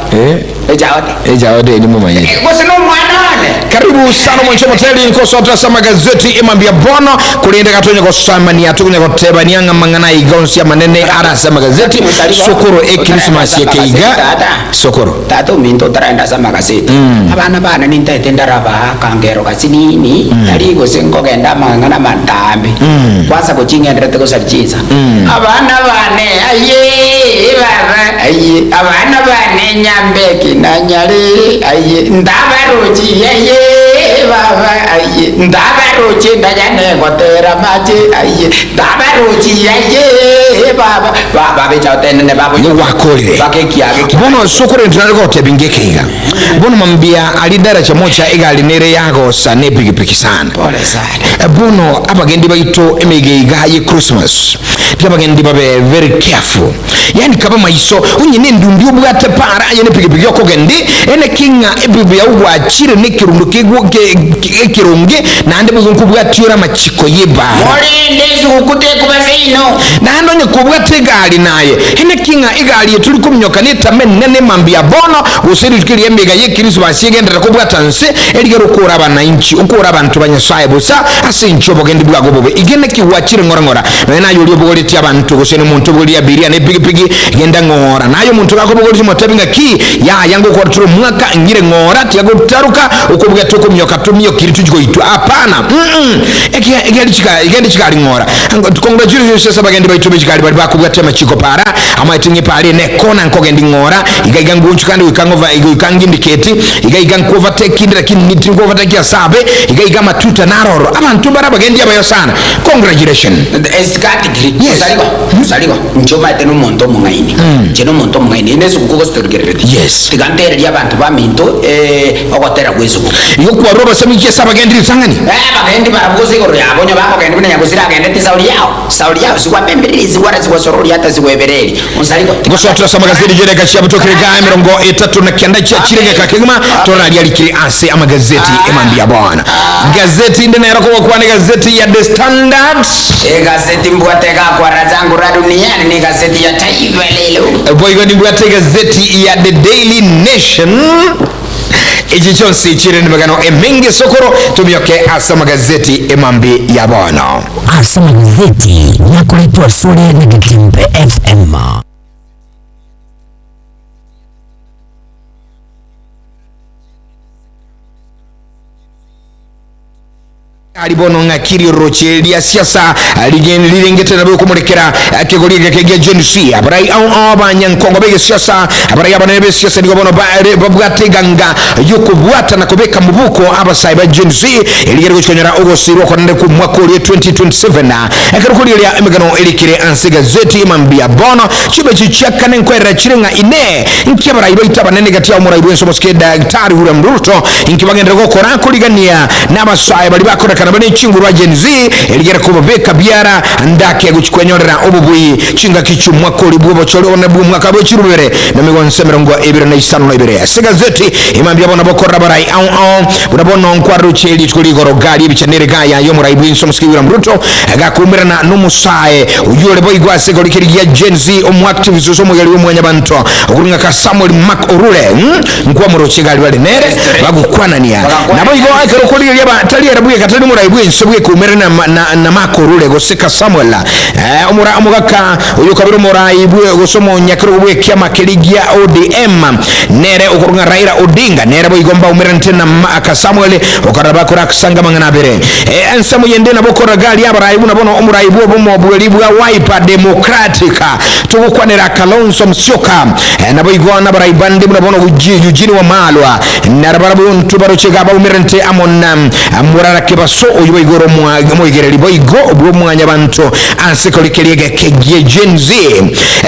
echaote echaote nimumanyite gose nomwana one karibu sana mwenche moteli nkosotasa magazeti imambia bono kulinde katonya kosamania tukunya kotebania ng'amang'ana igonsia manene arasa magazeti sokoro e krismas yekeiga sokoro tata ominto otaraenda ase amagazeti abana bane nintaete ndaraba kangero gasinini tari gose nkogenda amang'ana matambe kwanza goching'enderete gosarichisa abana bane aye baba aye abana bane nyambeki nanyari aye ndabarochi aye baba aye ndabarochi ndayanegotera mache aye ndabarochi aye baba baba bechaotenene babo wakorire bakekiage bono sokoro ntinarigotebinga ekeiga bono mambia alidara chamocha igali nere yagosa ne pikipiki sana pole sana bono abagendi baito emigeiga ye christmas ti abagendi babe very careful yani kaba maiso onye nendundi obwate para aye ne pikipiki okogendi ene king'a epikipi yau gwachire ne kirundu ekirungi naende bogo nkobwatiora amachiko yebara morinde esuku tekubaseino naende onye kobwata egari naye ene king'a egari eturi kominyoka netame nene mambia bono gose rituko ria emega ye krismasi egenderera kobwata nse erigere okora abananchi okora abanto ba nyasaye bosa ase inche obogendi bwago bobe igene kiwachire ng'ora ng'ora naye naye oria obogoretie abanto gose na omonto obogoria abiria na epigipigi genda ng'ora naye omonto gakobogoretie motebi ng'aki yaya ngokora tore omwaka ng'ire ng'ora tiagotaruka okobwate okominyoka tomiokiri tuchikoitwa hapana egeri chikari ng'ora congratulations sasa bagendi baitu bechikari bari bakubwate amachiko para amaete ng'epare nekona nkogendi ng'ora iga iga ngunchu kandi wikangova iga wikangindiketi iga iga nkuovertake lakini niti nkuovertake asabe iga iga matuta naroro abantu bara bagendi abayo sana congratulations esikatikiri musaligo musaligo nchomaete nomonto omong'aini nche nomonto omong'aini ine esuku gositorigerereti yes tiga ntereria abanto baminto ogotera gwa esuku igo kwarwa. Gose ase abagendi ritang'ani. Abagendi barabwo gose igoro yabo onye bakogenda buna nyagosira agendete esauri yao, sauri yao sigwapembereri sigwara sigwasorori ata sigwebereri onsarigo. Gose ase amagazeti chidakika chia butokire ga 39 chia chiregeka kegima torariarikire ase amagazeti emambia bono. Gazeti inde nero kogokwana egazeti ya The Standard. Egazeti mbwate egakwara zangu ra duniani ni egazeti ya Taifa Leo. Boigo nimbwate egazeti ya The Daily Nation. Echi chionsi chire nemegano emenge sokoro tomioke ase amagazeti emambi ya bono. Ase amagazeti nakoretwe asore na Getembe FM. Ari bono ng'aki rioroche ria siasa rirengete nabo okomorekera ekegori egeke gia Gen Z. Abarai ao ao abanyankongo b'egesiasa, abarai abanene b'esiasa nigo bono bare babwate eganga y'okobwata na kobeka mobuko abasae ba Gen Z erigere gochia konyora ogosirwa okonene kw'omwaka oria 2027. Ekero korigereria emegano erikire ase egazeti mambia bono chibechi chia kane nkoerera chire ng'a inee nki abarai baito abanene gati yao omorai bwense omosike Daktari William Ruto inki bagenderere gokora korigania Nabasae baria bakorekana bare nechinguru ba Gen Z erigere kobabeka biara ndake gochia kwenyorera obobui chingaki chi'omwaka oria bw'obochori obonene bw'omwaka bwe chirubere na megonse 25 na ibere. Ase egazeti emambia bono bokorora abarai ao ao buna bono nkwaroche rituko rigoro gari ebicha nere gaya y'omorai bw'ense omosike William Ruto gakoumerana nomosae oyio ore boigo ase ekegori keria gia Gen Z omoactivist gose omogeri bw'omwanyabanto okorwa ng'a ka Samuel Mark Orure Nkwamoroche gari bare nere bagokwanania. Naboigo ekero okorigereria aba tari ere bweka tari omorai bw'ense bweka oumerane na, na, na Mark Orure gose ka Samuel eh, omora omogaka oyo okabere omorai bwe gose omonyakerogo bw'ekiama keria gia ODM nere okorwa ng'a Raila Odinga nere boigo mbaumeranete na Ma- ka Samuel okarora bakora aksanga amang'ana abere. Eh, ensemo yende nabo okorora gari abarai buna bono omorai bw'obomo bweri bwa Wiper Democratic togokwanera Kalonzo Musyoka Naboigo nabarai bande buna bono Eugene Wamalwa, narabarabwo intwe baroche iga baumerente amo na Murara Kebaso, oyio boigo ore omoigereri boigo bw'omwanyabanto ase ekori keria egeke gie Gen Z.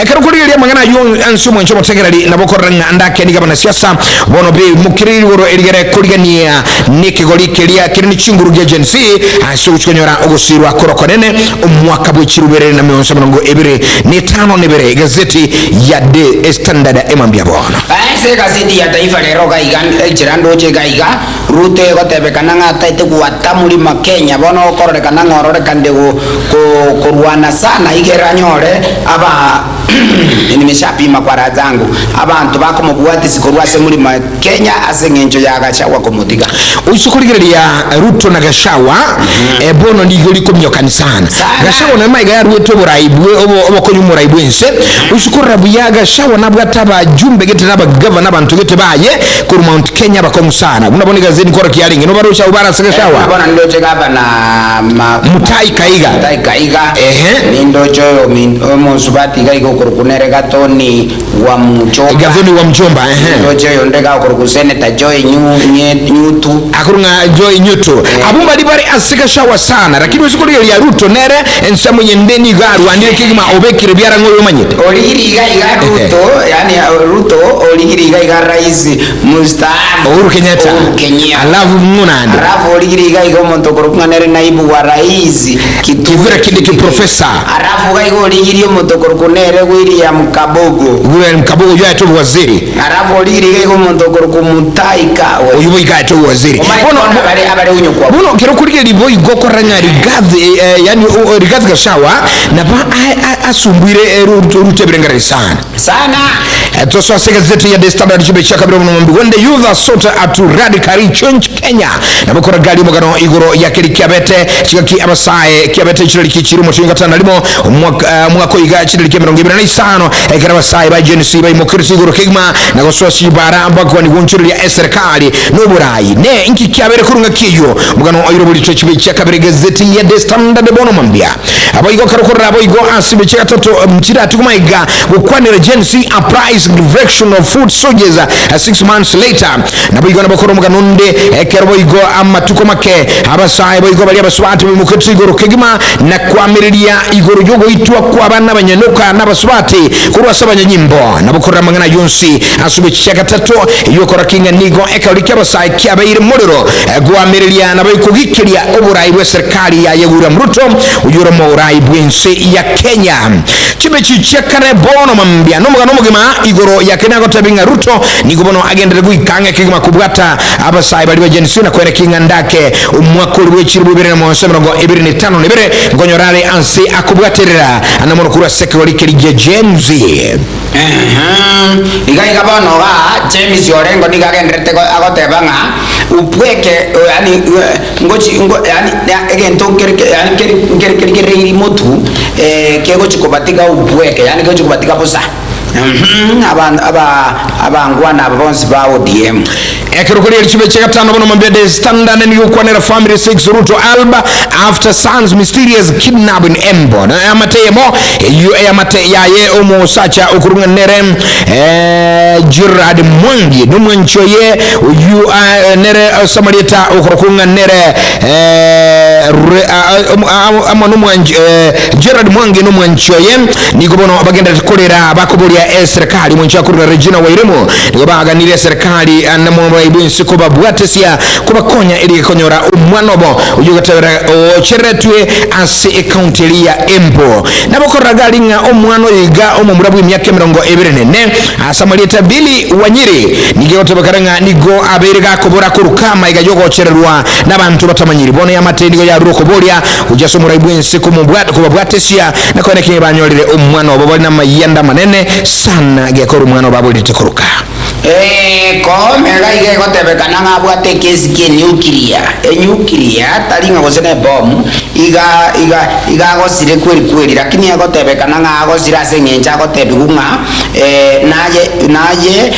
Ekero okorigereria amang'ana ayio anse omwancho omotegereri nabo okorora ng'a ndake nigo abanasiasa bono beimokereire igoro erigere korigania nekegori keria kere nechinguru gia Gen Z ase ogochia konyora ogosirwa kore okonene omwaka bwe chirubere na mionso 25 na ibere. Egazeti ya The Standard emambia bono. Ase egazeti ya Taifa Lero iga iga enchera ndoche iga iga, Ruto egotebekana ng'a ataete gwata mlima Kenya bono okororekana ng'a ororekande korwana sana igere anyore aba nimeshapima kwa raha zangu abanto bakomobwatisi korwa ase mlima Kenya ase eng'encho ya Gachagua komotiga. Oise korigereria Ruto na Gachagua bono nigo rikomiokani sana. Gachagua nonya maiga yaruete oborai bwe obokonyi omorai bwense. Oise korora buya Gachagua nabwate abajumbe gete na abagavana abanto gete baye korwa Mount Kenya abakong'u sana. Buna bono egazeti nkorokia yarenge nobaroche abwo bare ase Gachagua. Bono nindoche gavana Mutahi Kahiga. Mutahi Kahiga. Nindoche oyo omosubati iga iga okorokwa nere Gathoni wa Mchomba. Gathoni wa Mchomba, ehe. Nindoche oyonde iga okorokwa Senator Joy Nyutu. Akorwa ng'a Joy Nyutu. Abwo mbari bare ase Gachagua sana, lakini ase korigereria Ruto nere ensemo yende nigo arwanire kegima obekire biara ng'a oyo omanyete. Origiri iga iga Ruto, yaani Ruto origiri iga iga rais mustaafu Uhuru Kenyatta. Uhuru Kenyatta. Alafu ng'o naende? Alafu origiri iga iga omonto okorokwa ng'a nere naibu wa rais Kithure Kindiki professor. Alafu iga iga origirie omonto okorokwa nere William Kabogo. William Kabogo oyio aetwe obowaziri. Alafu origirie iga iga omonto okorokwa Mutahi Kagwe. Oyio boigo aetwe obowaziri. Omanye Bono bono abare abare onyokwa. Bono kero okorigereria boigo okorora ng'a Rigathi eh, yaani o- o- Rigathi Gachagua nabo a- a- asumbuire eh, Ruto Ruto ebirengererio sana. Sana. Tosoa ase egazeti ya The Standard chibe chia kabere omonwa mbi when the youth are sought to radically change Kenya. Nabo koragaria omogano igoro ya keri kiabete chigaki abasae kiabete chirariki chiri omotienyi gatano na rimo omwaka omwaka oiga chirariki 25 ekero abasae ba Gen Z baimokerete igoro kegima na gosoa chibara bakwani gwonchoreria eserekari na oborai. Ne inki kiabere korwa ng'aki eyio? Omogano oiro borito chibe chia kabere egazeti ya The Standard bono mambia. Naboigo ekero okorora boigo ase emechi gatato chiratigwe maiga gokwanera Gen Z uprising revection of food. Soldiers 6 months later. Naboigo nabakore omogano onde ekero boigo amatuko make abasae boigo baria abasubati baimokete igoro kegima na koamereria igoro y'ogoitwa kw'abana abanyanoka na abasubati korwa ase abanyanyimbo. Nabokorera amang'ana ayio onsi ase obochia gatato, eyio okora king'a nigo ekerorio ki'abasae kiabeire morero goamereria na boikogikeria oborai bw'eserikari yaye William Ruto oyio ore omorai bw'ense ya Kenya. Chimechi chia kare bono mambia nomogano omogima igoro ya keri nagotebia ng'a Ruto nigo bono agenderere goika ang'e kegima kobwata abasae baria ba Gen Z na koenekia ng'a ndake omwaka oria bw'echilifu ibere na moonse emerongo ebere na etano na ebere nkonyora are anse akobwaterera na mono korwa ase ekegori keria gia Gen Z. Iga iga bono igaa James Orengo nigo agendererete agoteba ng'a upweke yaani ngochi ngo yaani egento nkere yaani nkere nkere kere kereiri motu kegochi kobatiga upweke yaani kegochi kobatiga bosa aba aba abangwana aba bonsi ba ODM. Ekero koria richibe chia gatano bono mambia The Standard nigo gokwanera Family 6 Ruto Alba after son's mysterious kidnap in Embo. Na eamate eyemo eyio eamate yaye omosacha okorung'a nere eh, Gerard Mwangi nomwanchi oye oyio ah, nere Samarieta okorokwa ng'a nere eh, Re- ah, ah, ah, amo nomwanchi eh, Gerard Mwangi nomwanchi oye Nigo bono bagendererete korera bakoboria eserekari mwancho akorera Regina Wairimu. Nigo baaganire eserekari namorai bwensi kobabwatesia kobakonya erio konyora omwana obo oyio ogotabera ocheretwe ase ecounty eria ya Embu. Nabokorora gari ng'a omwana oyo iga omomura bw'emiaka emerongo ebere nene ase amarieta Billy Wanyiri nigo egotebekana ng'a nigo abeire gakobora koruka amaiga yogochererwa nabanto batamanyiri. Bono eamate nigo yarure okoboria gochia ase omorai bwensi kobabwatesia Na konya ki banyorire omwana obo bare namayianda amanene sana gekora omwana obo aborete koruka. Ee, koomega iga egotebekana ng'a abwate ekesi ki'enyukilia, enyukilia, tari ng'a gose nebomu, iga, iga, iga agosire kweri kweri, lakini egotebekana ng'a agosire ase eng'encho agotebigwa ng'a eh, naye, naye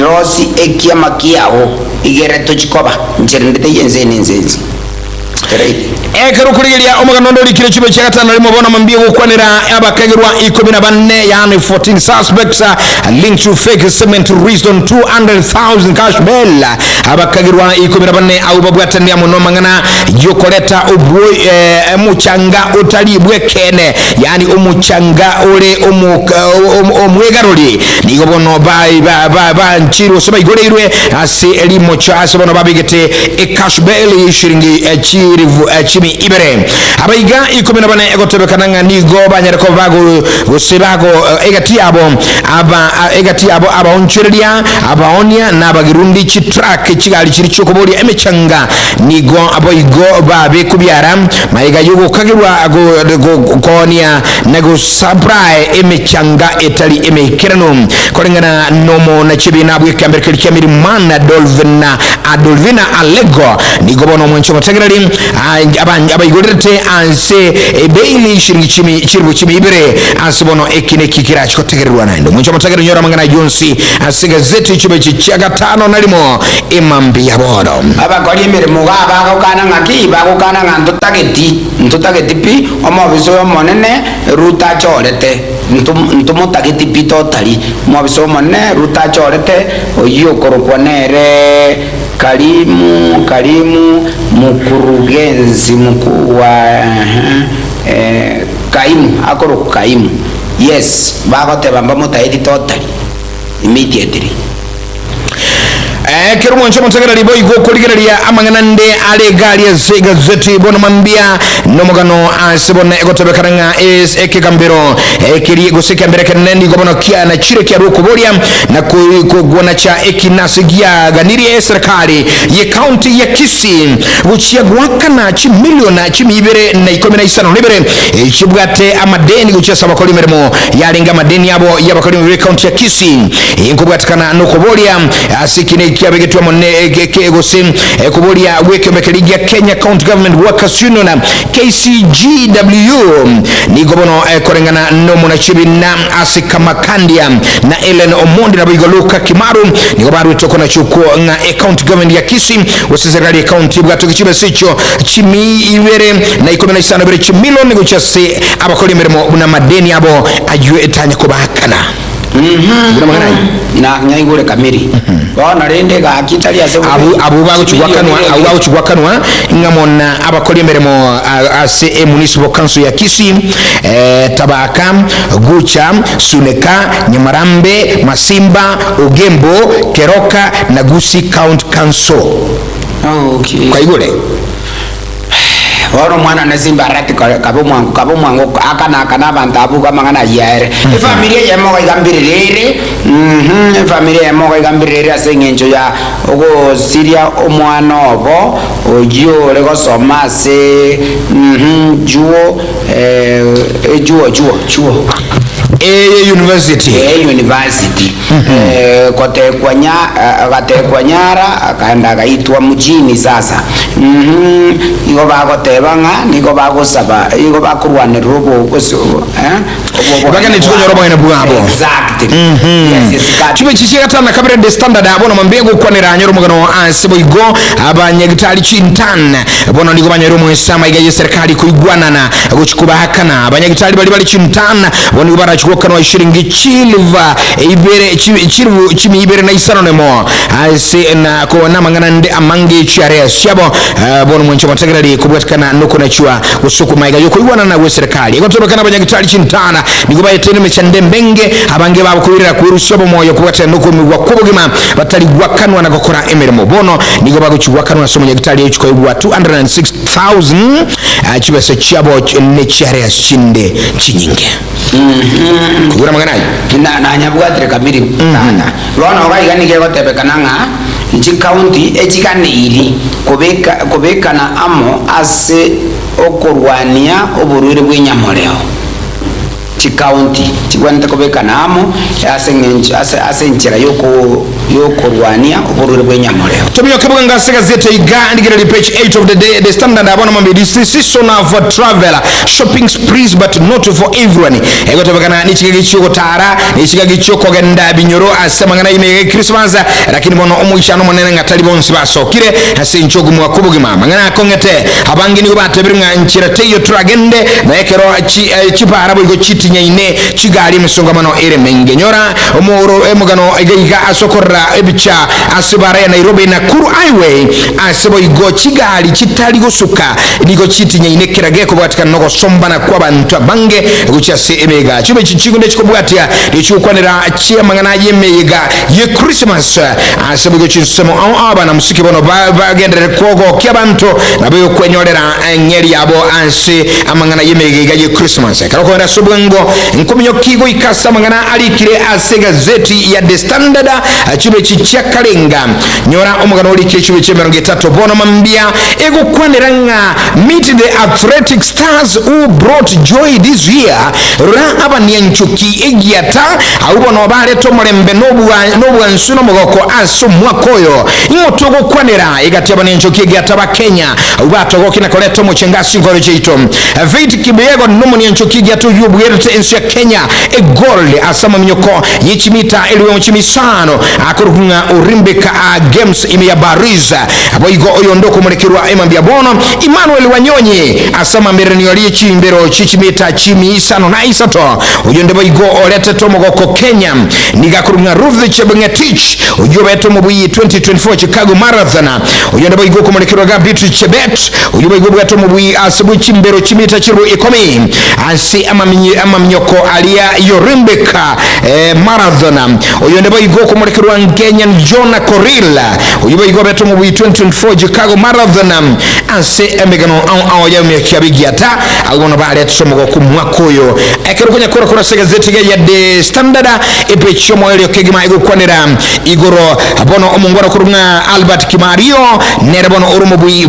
rosi ekiama kiao igere tochi koba, inche rende teiyo ense eye nense ense. Ekero okorigereria omogano onde orikire chibe chia gatano rimo bono mambia gokwanera abakagerwa ikomi na bane yaani 14 suspects linked to fake cement released on 200,000 cash bail. Abakagerwa ikomi na bane abwo babwatani amo nomang'ana yokoreta obwo eh, omochanga otari bw'ekeene yaani omochanga ore omwegarori nigo bono banchirwe gose baigoreirwe ase rimocho ase bono babegete Ecash bail y'eshiringi chilifu chimi ibere. Abaiga ikomi na bane egotebekana ng'a nigo banyare koba bago gose bago egati yabo aba egati yabo abaonchoreria, abaonia, na abagirundi chitruck chigari chiri chiokoboria emechanga nigo boigo babe kobiara magega yogokagerwa koonia na gosupply emechanga etari emeikeranu koreng'ana nomonachibi bw'ekiambero keria kia Milimani Dolvina Adolvina Alego nigo bono omwanchi omotegereri abaigorerete ase ebeili shiringi chimi chilifu chimi ibere ase bono eki neki kerachi gotegererwa naende omwanchi omotegereri nyora amang'ana ayio onsi ase gazeti chibechi chia gatano na rimo emambia bono. Abakori emeremo iga bagokana ng'aki? Bagokana ng'a ntotageti, ntotageti pi, omobisa oyo omonene Ruto achorete, ntomotageti pi totari. Omobisa omonene Ruto achorete, Oyio okorokwa nere Karimu, Karimu, mukurugenzi mkuu wa eh, Kaimu, akorokwa Kaimu. Yes, bagoteba mbamotaeti totally, immediately. Ekero omwancho omotegereri boigo okorigereria amang'ana nde are egari ase egazeti bono mambia nomogano ase bono egotebekana ng'a es ekegambero ekerie gose ekiambero ekenene nigo bono kianachire kiarwa okoboria na kogwanacha ekina ase giaganirie eserekari ye county ya Kisii gochia goakana chimilion chimi ibere na ikomi na isano na ibere chibwate amadeni gochia ase abakori emeremo yarenge amadeni abo y'abakori emeremo b'ecounty ya Kisii Inkobwatekana nokoboria ase ekina eki kiabegetwe amo ne gose koboria gw'ekiombe keria gia Kenya County Government Workers Union, KCGWU, nigo bono koreng'ana nomonachibina ase Kamakandia na Ellen Omondi naboigo Luka Kimaru nigo barwete okonacha okwo ng'a ecounty government ya Kisii gose serikali ye county ebwate chibesa echio chimi ibere na ikomi na isano ibere chimilioni gochia ase abakori emeremo buna amadeni abo ayio etanya kobaakana. Buna amang'ana ayio. Na nyaigure kamiri. Bono rende gaki tari ase bobe. Abwo abwo bagochia goakanwa abwo bagochia goakanwa ng'amo na abakori emeremo a- ase emunicipal council ya Kisii, eh, Tabaka, Gucha, Suneka, Nyamarambe, Masimba, Ogembo, Keroka na Gusii County Council. Okay. Kwaigure? Bono omwana one Simba-Arati kabe omwango, kabe omwango, aka na aka na abanto abwo igo amang'ana ayio aere. Efamiri eyemo iga iga mbirire ere, mm efamiri eyemo iga iga mbirire ere ase eng'encho ya ogosiria omwana obo oyio ore gosoma ase mm juo ejuo juo chuo. Eye university. Eye university. Gotekwa nya agatekwa nyara akaenda agaitwa mjini sasa mm igo bagoteba ng'a nigo bagosaba igo bakorwanerera obo gose eh Baganeti konyora obogeni bwabo. Exactly. Yes, yes, ka- Chibe chichia gatano na kabere The Standard bono mambia gokwanera anyore omogano ase boigo abanyagitari chintan bono nigo banyore omwesa amaiga ye serikali koigwanana gochi kobahakana abanyagitari bari bare chintan bono nigo barachi gokanwa eshiringi chiliva ibere chi- chilifu chimi ibere na isano nemo ase na ko namang'ana ande amange chiare chiabo eh, bono mwancho motegereri kobwatikana nokonachwa gose okomaiga yokoigwanana gwe serikali egotobekana abanyagitari chintana nigo baetene emechando embenge abange babo koirera kwerusia obomoyo kobwatikana nokomigwa kwobogima batari gwakanwa na gokora emeremo bono nigo bagochi gwakanwa ase omonyagitari ochi koigwa 206,000 eh, chibesa chiabo ch- ne chiare chinde chinyinge kogura amang'ana ayio Na- nanyabwatire kamiri tata bono iga iga nigo egotebekana ng'a chikaunti echiganeiri kobeka kobekana amo ase okorwania oborwaire bw'enyamoreo. Chikaunti chigwenerete kobekana amo ase eng'encho ase ase enchera yoko yokorwania oborwaire bw'enyamoreo. Tominyoke bwango ase egazeti iga rigereria page 8 of the day the standard abana mambia this is season of travel shopping sprees but not for everyone egotebekana nechigaki chiogotara nechigaki chiokogenda binyoro ase amang'ana ime ya Christmas lakini bono omoichano omonene ng'a tari bonsi basokire ase enchera ogomoa kw'obogima amang'ana akong'ete abange nigo batebire ng'a nchera teiyo toragende na ekero chi, eh, chipara boigo chitinyaine chigari emesongamano ere menge nyora Omoro emogano iga iga ase okorora ebicha ase bara ya Nairobi Nakuru Highway ase boigo chigari chitari gosuka nigo chitinyaine kera gekobwatikana nogosombana kw'abanto abange gochia ase emeyega. Chibe echi chikunde chikobwatia nigo chigokwanera chiamang'ana y'emeyega ye Christmas ase boigo chinsemo ao ao abanamusiki bono bagenderere kogokia abanto nabo yokwenyorera eng'eri yabo ase amang'ana y'emeyega iga ye Christmas. Ekero okogenda ase obwango Nkominyoki goika ase amang'ana arikire ase egazeti ya The Standard chibe echi chia karenga. Nyora omogano orikire chibe chi'emerongo etato bono mambia egokwanera ng'a Meet the athletic stars who brought joy this year, Rora abanianchoki egiata abwo bono barete omorembe nobwansu nomogoko ase omwaka oyo. Ing'o togokwanera egati y'abanianchoki egiata ba Kenya abwo batogokia na koreta omochengo ase chinkoro chiaito? Faith Kipyegon nomonianchoki egiata oyio obugerete ense ya Kenya egold ase amaminyoko ye chimita elifu chimisano akorokwa ng'a Olympic Games ime ya Paris. Boigo oyonde okomorekerwa emambia bono Emmanuel Wanyonyi ase amambereranio aria yechimbero chie chimita chimiisano na isato. Oyonde boigo oretete omogoko Kenya nigo akorokwa ng'a Ruth Chebng'etich oyio obete omobui 2024 Chicago Marathon. Oyonde boigo okomorekerwa ga Beatrice Chebet oyio boigo obwate omobui ase bwe chimbero chimita chilifu ikomi ase amaminyoko aria y'Olympic Marathon. Oyonde boigo okomorekerwa Kenyan Jonah Korir oyio boigo obete omobui 2024 Chicago Marathon ase emegano ao ao y'emiaka bigiata abwo bono baretete omogoko omwaka oyo. Ekero okonya korakora ase egazeti iga ya The Standard epeji y'omoerio kegima egokwanera Igoro bono omongwana okorwa ng'a Albert Kimario nere bono ore omobui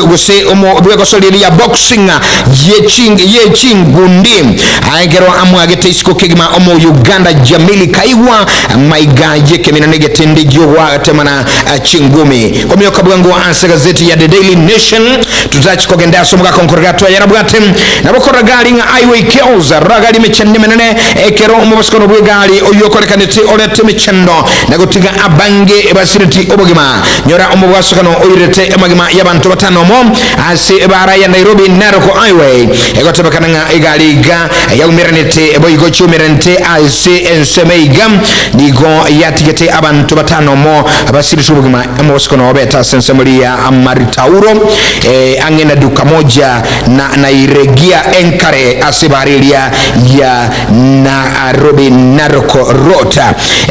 gose bw'egosori ria boxing ye chingundi ekero amwagete isiko kegima omo Uganda Jamili Kaigwa maiga y'ekemina negetende gi'ogwatemana chingumi. Komioka bwango ase gazeti ya The Daily. Nation tutachi kogenda ase omogaka onkorega twayarabwate nabo korora gari ng'a Highway Kills rora gari emechando emenene ekero omobosokano bw'egari oyio okorekanete orete emechando na gotiga abange basireti obogima. Nyora omobwasokano oirete amagima y'abanto batano omo ase ebaara ya Nairobi Narok Highway egotebekana ng'a egari iga yaumeranete boigo chiumeranete ase ensemo iga nigo yatigete abanto batano omo basiritwe obogima omobosokano obete ase ensemo riya Maritauro ang'e na duka moja na Nairegia enkare ase ebaara eria ya Nairobi Narok Road.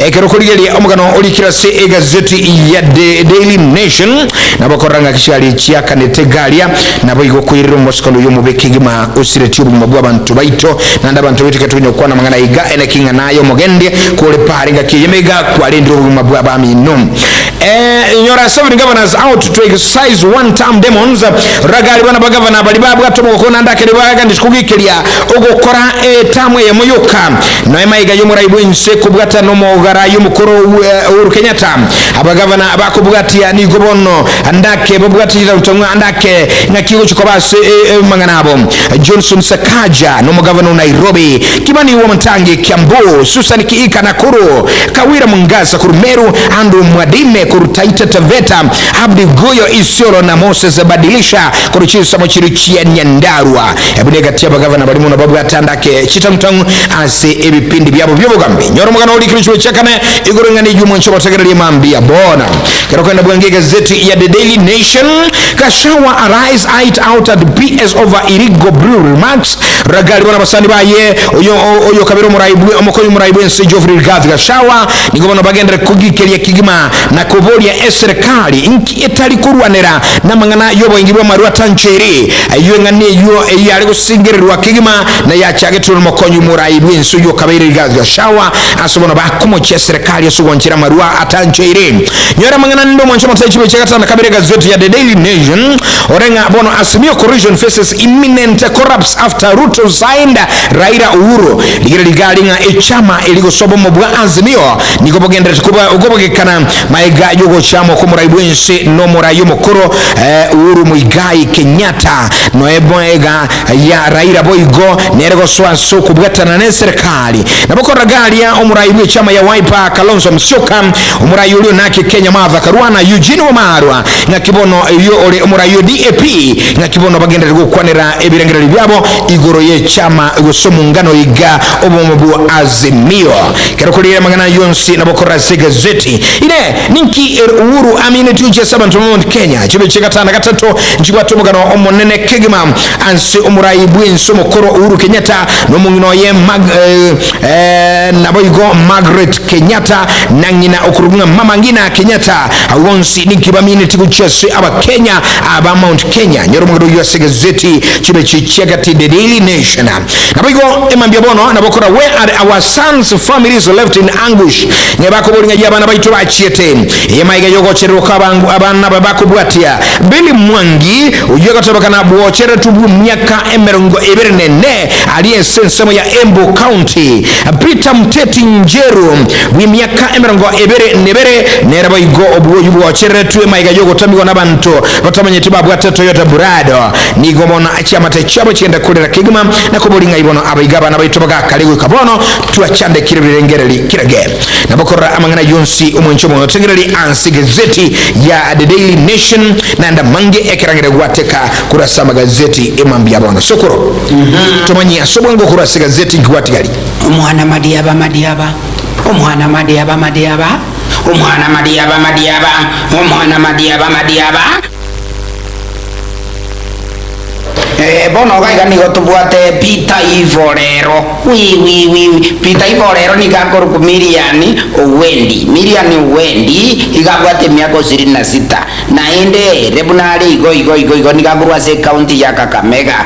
Ekero okorigereria omogano orikire ase egazeti ya The Daily Nation, nabo okorora ng'a chigari chiakanete garia, naboigo koirera omobosokano oyio omobe kegima osiretie obogima bw'abanto baito. Naende abanto baito ekero tokonya gokwana amang'ana aiga, eneki ng'a naye omogendi kore pare ngaki eyemo iga kwarendire obogima bw'abamino. Nyora seven governors out to exercise one term demons. Rora gari bana bagavana baria babwate omogoko naende akere baganeti kogikeria ogokora etamu eyemo yoka. Noe maiga y'omorai bw'ense kobwata n'omogarai omokoro Uhuru Kenyatta. Abagavana bakobwatia nigo bono ndake babwate chitautang'u ndake ng'aki egochia koba ase amang'ana abo. Johnson Sakaja nomogavana o Nairobi, Kimani Wamatangi Kiambu, Susan Kihika Nakuru, Kawira Mwangaza korwa Meru, Andrew Mwadime korwa Taita Taveta, Abdi Guyo Isiolo na Moses Badilisha korwa chinsemo chiria chia Nyandarua. Buna egati y'abagavana baria mono babwate ande ake chitang'utang'u ase ebipindi biabo bi'obogambi. Nyora omogano orikire chibe chia kane igoro ing'ana eyio mwanche obategererie mambia bono. Ekero okogenda bwango egazeti ya The Daily Nation, Gachagua arise ait out at PS over illegal brewery remarks, Ragari bono abasani baye oyo oyo kabere omorai bwe omokonyi omorai bw'ense Geoffrey Rigathi Gachagua nigo bono bagenderere kogikeria kegima na koboria eserekari inki etari korwanera namang'ana y'oboingi bw'amarwa atancheiri ayio eng'ana eyio eyare gosingererwa kegima na yachagetirwe nomokonyi omorai bw'ense oyio okabeire Rigathi Gachagua ase bono bakomochia eserekari ase ogwanchera amarwa atancheiri. Nyora amang'ana ninde omwanche omotai chibe chia gatano na kabere egazeti ya The Daily Nation ore ng'a bono Azimio coalition faces imminent collapse after Ruto signed Raila Uhuru. Rigereria rigari ng'a echama eri gose obomo bwa Azimio nigo bogendererete koba okobagekana maega yogocha amo kw'omorai bw'ense n'omorai omokoro Uhuru Muigai Kenyatta noe maega ya Raila boigo nere gosoa ase okobwatana neserekari. Nabo korora garia omorai bw'echama ya Wiper Kalonzo Musyoka Omorai oria onake Kenya Martha Karua na Eugene Wamalwa, ng'aki bono oyio ore omorai o DAP, ng'aki bono bagenderere gokwanera ebirengererio biabo igoro y'echama gose omongano iga obomo bwa Azimio. Ekero korigereria amang'ana ayio onsi nabo okorora ase egazeti. Inee! Ninki ere Uhuru aminetie gochia ase abanto ba Mount Kenya? Chibe chia gatano na gatato nchibwate omogano omonene kegima ase omorai bw'ense omokoro Uhuru Kenyatta na omong'ina oye Mag Naboigo Margaret Kenyatta na ng'ina okorokwa ng'a Mama Ngina Kenyatta, abwo bonsi ninki bamineti gochia ase Abakenya aba Mount Kenya. Nyora omogano oyio ase egazeti chibechi chiagati The Daily Nation. Naboigo emambia bono nabo okora Where are our sons families left in anguish? Ng'ai bakoboria ng'ai abana baito bachiete? Eye maiga yogochererwa kwa abana aba bakobwatia Billy Mwangi oyio egotebekana bwocheretwe bw'emiaka emerongo ebere nene Aria ase ensemo ya Embu County, Peter Muteti Njeru bw'emiaka emerongo ebere nebere nere boigo obwoyio bwochereretwe maiga y'ogotamigwa n'abanto batamanyeti babwate Toyota Prado. Nigo bono chiamate chiabo chigenda korera kegima na koboria ng'ai bono abaiga abana baito bagakare goika bono twachandekire birengereri kirage. Nabo korora amang'ana yonsi omwanchi omotegereri ase egazeti ya The Daily Nation naende amange ekerangere gwateka Korwa ase amagazeti emambia bono. Sokoro, tomanyie ase obwango korwa ase egazeti nki gwatigari. Omwana madiaba madiaba, omwana madiaba madiaba, omwana madiaba madiaba, omwana madiaba madiaba. Eh, bono iga iga nigo tobwate Peter Ivo rero. Wi wi wi wi. Peter Ivo rero nigo akorokwa Mirian Owendi. Mirian Owendi iga abwate emiaka ishirini na sita. Naende ere buna are igo igo igo igo nigo akorwa ase ecounty ya Kakamega.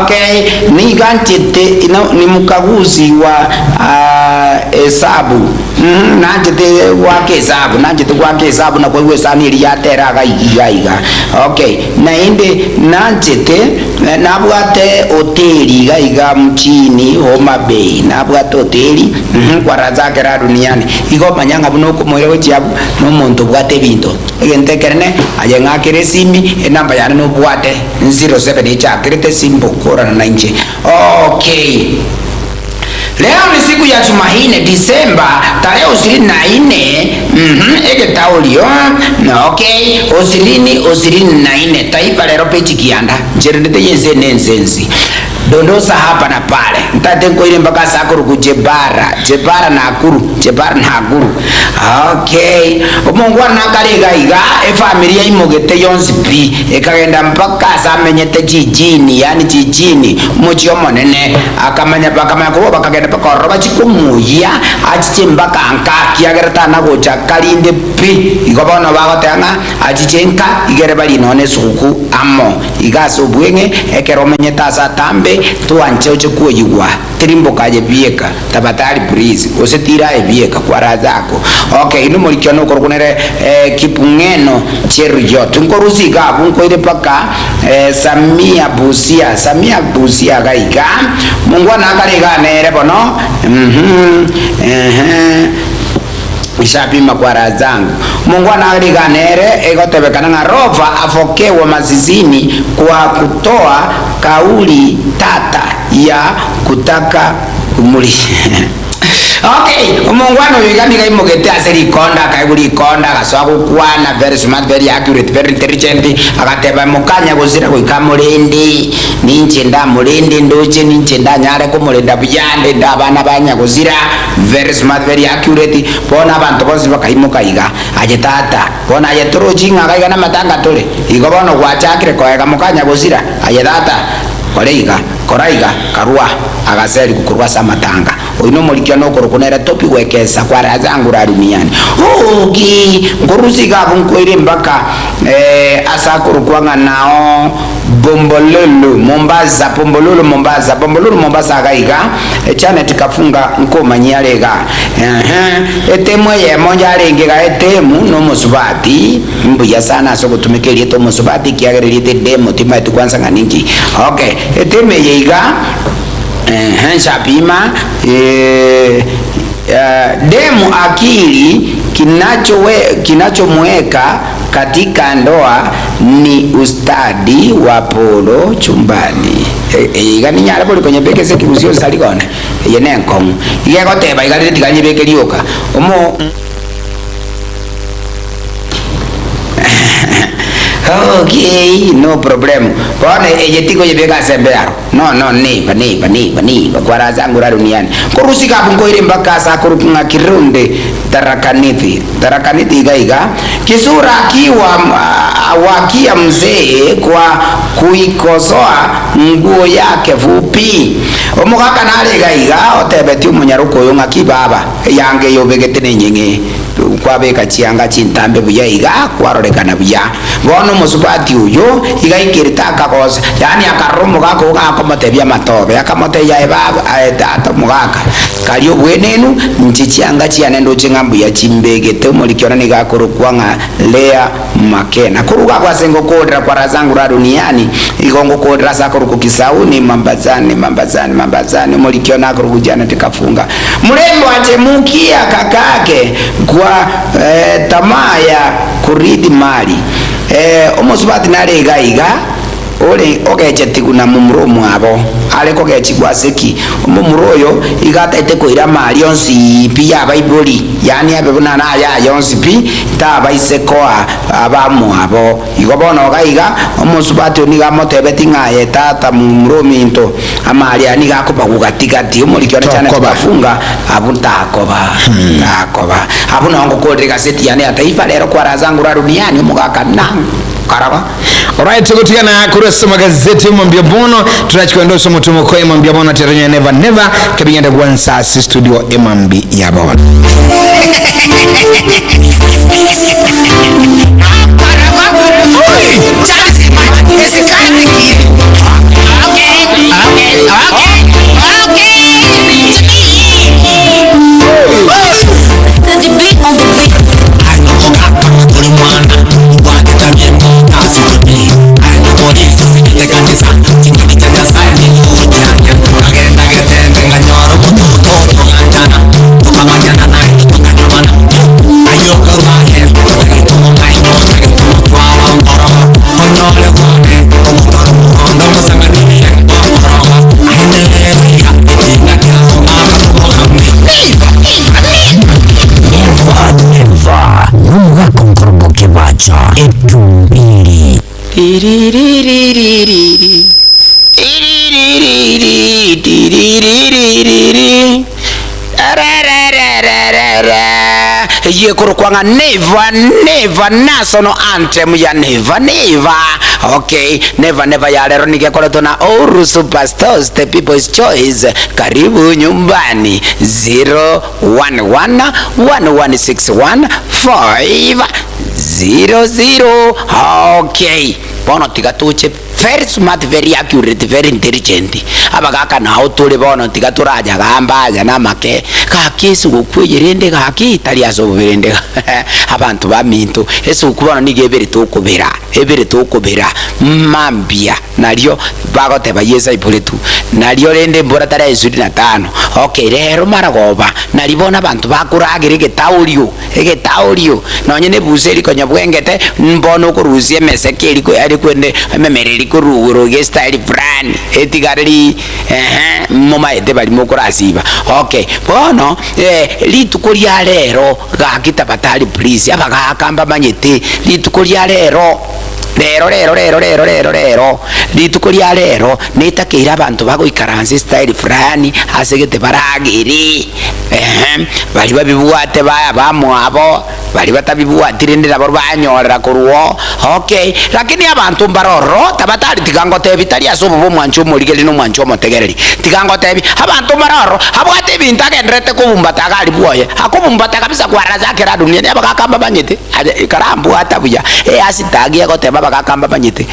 Okay, nigo anchete no ni mkaguzi wa hesabu. Nanchete goaka esabu, nanchete goaka esabu na koigwa esani eria yatera iga iga iga. Okay, naende nanchete nabwate hoteli iga iga mjini Homa Bay, nabwate hoteli kwa Razak Raha Duniani. Igo omanya ng'a buna okomoira gochia abwo, na omonto obwate ebinto. Egento ekenene, aye ng'akere esimi, enamba yane nobwate, 07 echakerete simple, korana nainche. Okay. Leo ni siku ya Jumanne, Disemba tarehe ishirini na nne, egetaorio, okay, ishirini ishirini na nne, Taifa Lero page kianda, nchererete yense ne ense ensi. Dondosa hapa na pale. Ntate nkoire mpaka ase akorokwa Jebara, Jebara Nakuru, Jebara Nakuru. Okay. Omongwana nakare iga iga, efamiri yaimogete yonsi pi, ekagenda mpaka ase amenyete jijini, yaani jijini, omochie omonene, akamanya bakamanya korwa bakagenda mpaka ororo bachie komoyia, achiche mpaka nka, kiagera tana gocha karinde pi. Igo bono bagoteba ng'a achiche nka, igere barie nonya esuguku amo. Iga ase obweng'e, ekero omenyete ase atambe, toanche oche kwoyigwa. Tirimboka aye bieka, tafadhali please, gose tira aye bieka, kwa raha zako. Okay, inwe morikio one okorokwa nere eh, Kipng'eno Cheruiyot. Nkorusia iga abwo nkoire mpaka eh, Samia Busia, Samia Busia iga iga. Mongwana akare igaa nere bono, uhum, ehe. Nishapima kwa raha zangu. Omongwana akare igaa nere, egotebekana ng'a Rover afokewa masisini kwa kutoa kauli tata ya kutaka kumuri Okay, omongwana oyo iga nigo aimogete ase rikonda, akaegwa rikonda, agasoa gokwana, very smart, very accurate, very intelligent, agateba mokanya gosira goika amorende, ninche ndamorende ndoche, ninche ndanyare komorenda buya, ndende abana ba nyagosira, very smart, very accurate, bono abanto bonsi bakaimoka iga, aye tata, bono aye torochi ng'a iga namatanga tore, igo bono gwachakire koega mokanya gosira, aye tata, Kora iga, kora iga, karua agaserigwa korwa ase amatanga. Oyio nomorikia nokorokwa nere Tobi gwekesa kware ase angure duniani. Ooki! Nkorusia iga abwo nkoire mpaka ase akorokwa ng'a nao Bombolulu, Mombasa, Bombolulu, Mombasa, Bombolulu, Mombasa iga iga, Janet Kafunga nkomanyia are iga. Ehe, etemu eyemo yarenge iga etemu nomosubati. Mbuya sana ase ogotumeka erieta omosubati ekiagera erieta edemo timaeti kwansa ng'a ninki. Okay, eteme eye iga, ehe, nshapima, eh, demu akili kinachowe kinachomweka katika ndoa ni ustadi wa polo chumbani. Eye iga ninyare bori konyebeka ase ekegusii onsari kone, eye nenkong'u. Iga egoteba iga rende tiga nyebeke rioka. Omo. Okay, no problem. Bono eye tikoyebeka ase embearo. No, no, neiba, neiba, neiba, neiba. Kwara ase angura duniani. Korusia igabu nkoire mpaka ase akorokwa ng'a Kirunde Tharakanithi. Tharakanithi iga iga. Kisura akiwa awakia mzee kwa kuikosoa nguo yake fupi. Omogaka nare iga iga otebetie omonyaroka oyo ng'aki baba, eyange eye obegete nenyeng'e. Kwabeka chianga chintambe buya iga, kwarorekana buya. Bono omosubati oyo iga aikerete akagosa, yaani akarora omogaka ogo gakomotebia amatobe, akamotebia, Aye baba, aye tata omogaka, karia obwenenu, inche chianga chiane ndoche ng'a mbuya chimbegete. Omoriki one nigo akorokwa ng'a Lea Makena. Koruga agwo ase ngokoorera kwa Razangura Duniani, igo ngokoorera ase akorokwa Kisauni, Mambazani, Mambazani, Mambazani, omoriki one akorokwa Janet Kafunga. Mrembo achemukia kakake kwa tamaa ya kurithi mali. Omosubati nare iga iga ore ogechetigwa na momura omwabo. Are kogechigwa ase ki? Omomura oyo iga ataete koira amari onsi pi y'abaibori, yaani abe buna nayaye onsi pi, tabaise koa abamwabo. Igo bono iga iga, omosubati oyo nigo amotebetie ng'a aye tata momura ominto, amari aya nigo akobagwa gati-gati, omoriki one Janet Tokoba. Kafunga, abwo takoba, takoba. Abwo nao ngokorera egaseti yane ya Taifa Lero kwarazangura duniani, omogaka nankaraba. Alright, togotigana korwa ase amagazeti omambia bono turachi kogenda ase omotumo ko emambia bono terenya never never kebigende gwansa ase studio emambi ya bono. Tiririririri, Tiriririri, tiririririri, Rererererere. Eyio ekorokwa ng'a Never Never National Anthem ya Never Never. Okay, Never Never ya rero nigo ekoretwe na Ouru Superstars, The People's Choice. Karibu nyumbani 011 1161 500. Okay, bono tiga toche Very smart, very accurate, very intelligent. Abagaka nao tore bono tiga toranyagamba aya namake. Gaki esuguku eye rende gaki tari ase obobe rende abanto baminto. Esuguku bono nigo ebere tokobera, ebere tokobera mambia nario bagoteba Yeso aiboretwe. Nario rende embura tari ishirini na tano. Okay rero maragoba nari bono abanto bakoragera egetaorio. Egetaorio, nonye nebusa eri konya bwengete, mbono okorusia emeseke eri eri kwende ememera eri korugoro iga estyle fulani, etigare ri ehe momaete baria mokorasiba. Okay, bono rituko ria rero gaki tafadhali please, abagaka mbamanyete, rituko ria rero, rero rero rero rero rero rero, rituko ria rero netakeire abanto bagoikaransa estyle fulani ase gete baragere. Ehe, baria babibwate baya abamwabo, baria batabibwati rende nabo banyorera korwa oo. Okay, lakini abanto mbare ororo tabatari tiga ngotebi tari ase obobe omwanchi omorigereria na omwanchi omotegereri. Tiga ngotebi, abanto mbare ororo abwate ebinto agendererete kobumbata iga aria bwoye, akobumbata kabisa kwarasa kera dunia abagaka mbamanyete, aye karambwata buya, ehashtag egoteba abagaka mbamanyete.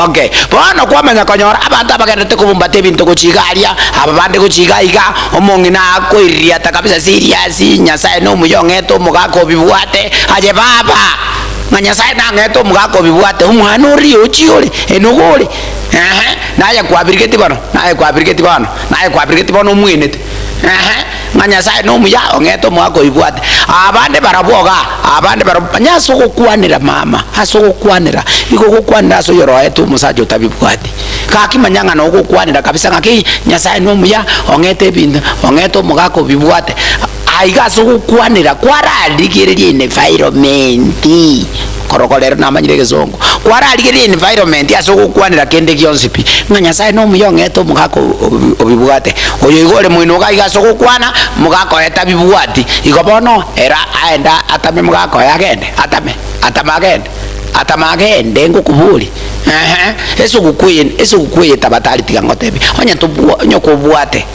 Okay, bono kwamanya konyora abanto abagendererete kobumbata ebinto gochia iga aria, aba bande gochia iga iga, omong'ina akoiririata kabisa serious, Nyasaye nomuya ong'ete omogaka obibwate, aye baba, ng'a Nyasaye nang'ete omogaka obibwate, omwana oria ochia ore, enogo ore, ehe, naye kwabirigeti bono, naye kwabirigeti bono, naye kwabirigeti bono omwenete, ehe, ng'a Nyasaye nomuya ong'ete omogaka obibwate. Abande barabwo igaa, abande barabwo, manya ase ogokwanera mama, ase ogokwanera, igo ogokwanera ase oyoroete omosacha otabibwati. Gaki manya ng'a nogokwanera kabisa ng'aki Nyasae nomuya, ong'ete ebinto, ong'ete omogaka obibwate. Aiga ase ogokwanera kwararigereria environment, korokwo rero namanyire egesongo, kwararigereria environment ase ogokwanera kende gionsi pi, ng'a Nyasae nomuya ong'ete omogaka obibwate. Oyo iga ore moino iga aiga ase ogokwana, mogaka oye tabibwati. Igo bono ere aende atame mogaka oye agende, atame, atame agende. Atama agende ngokoborie, Ehe, esuguku eye, esuguku eye tabatari tiga ngotebie, onye tobwa onye kobwate,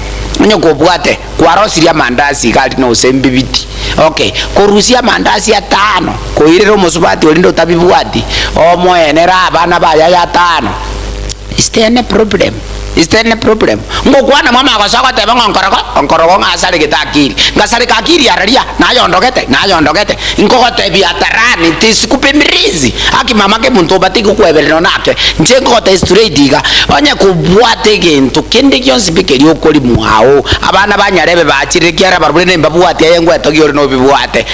onye kobwate kwarosirie amandasi iga aria nose embibiti, okay, korusia amandasi atano, koirera omosubati oria rende otabibwati, omoenere abana baye aya atano, is there any problem? Is there any problem? Ngokwana mwamanya gosoa goteba ng'a onkorogo, onkorogo ng'a asaregete akili. Ngasareka akili araria, nayondogete, nayondogete. Nkogotebia atarani, tisikupe mirizi. Aki mama kemonto obatie gokweberera nonye nake. Inche nkogotebia straight iga, onye kobwate egento kende gionsi pi keria okori mwao, abana ba nyarebe bachire ekiagera barobwo rende mbabwati aye ngwetogie ore nobibwate.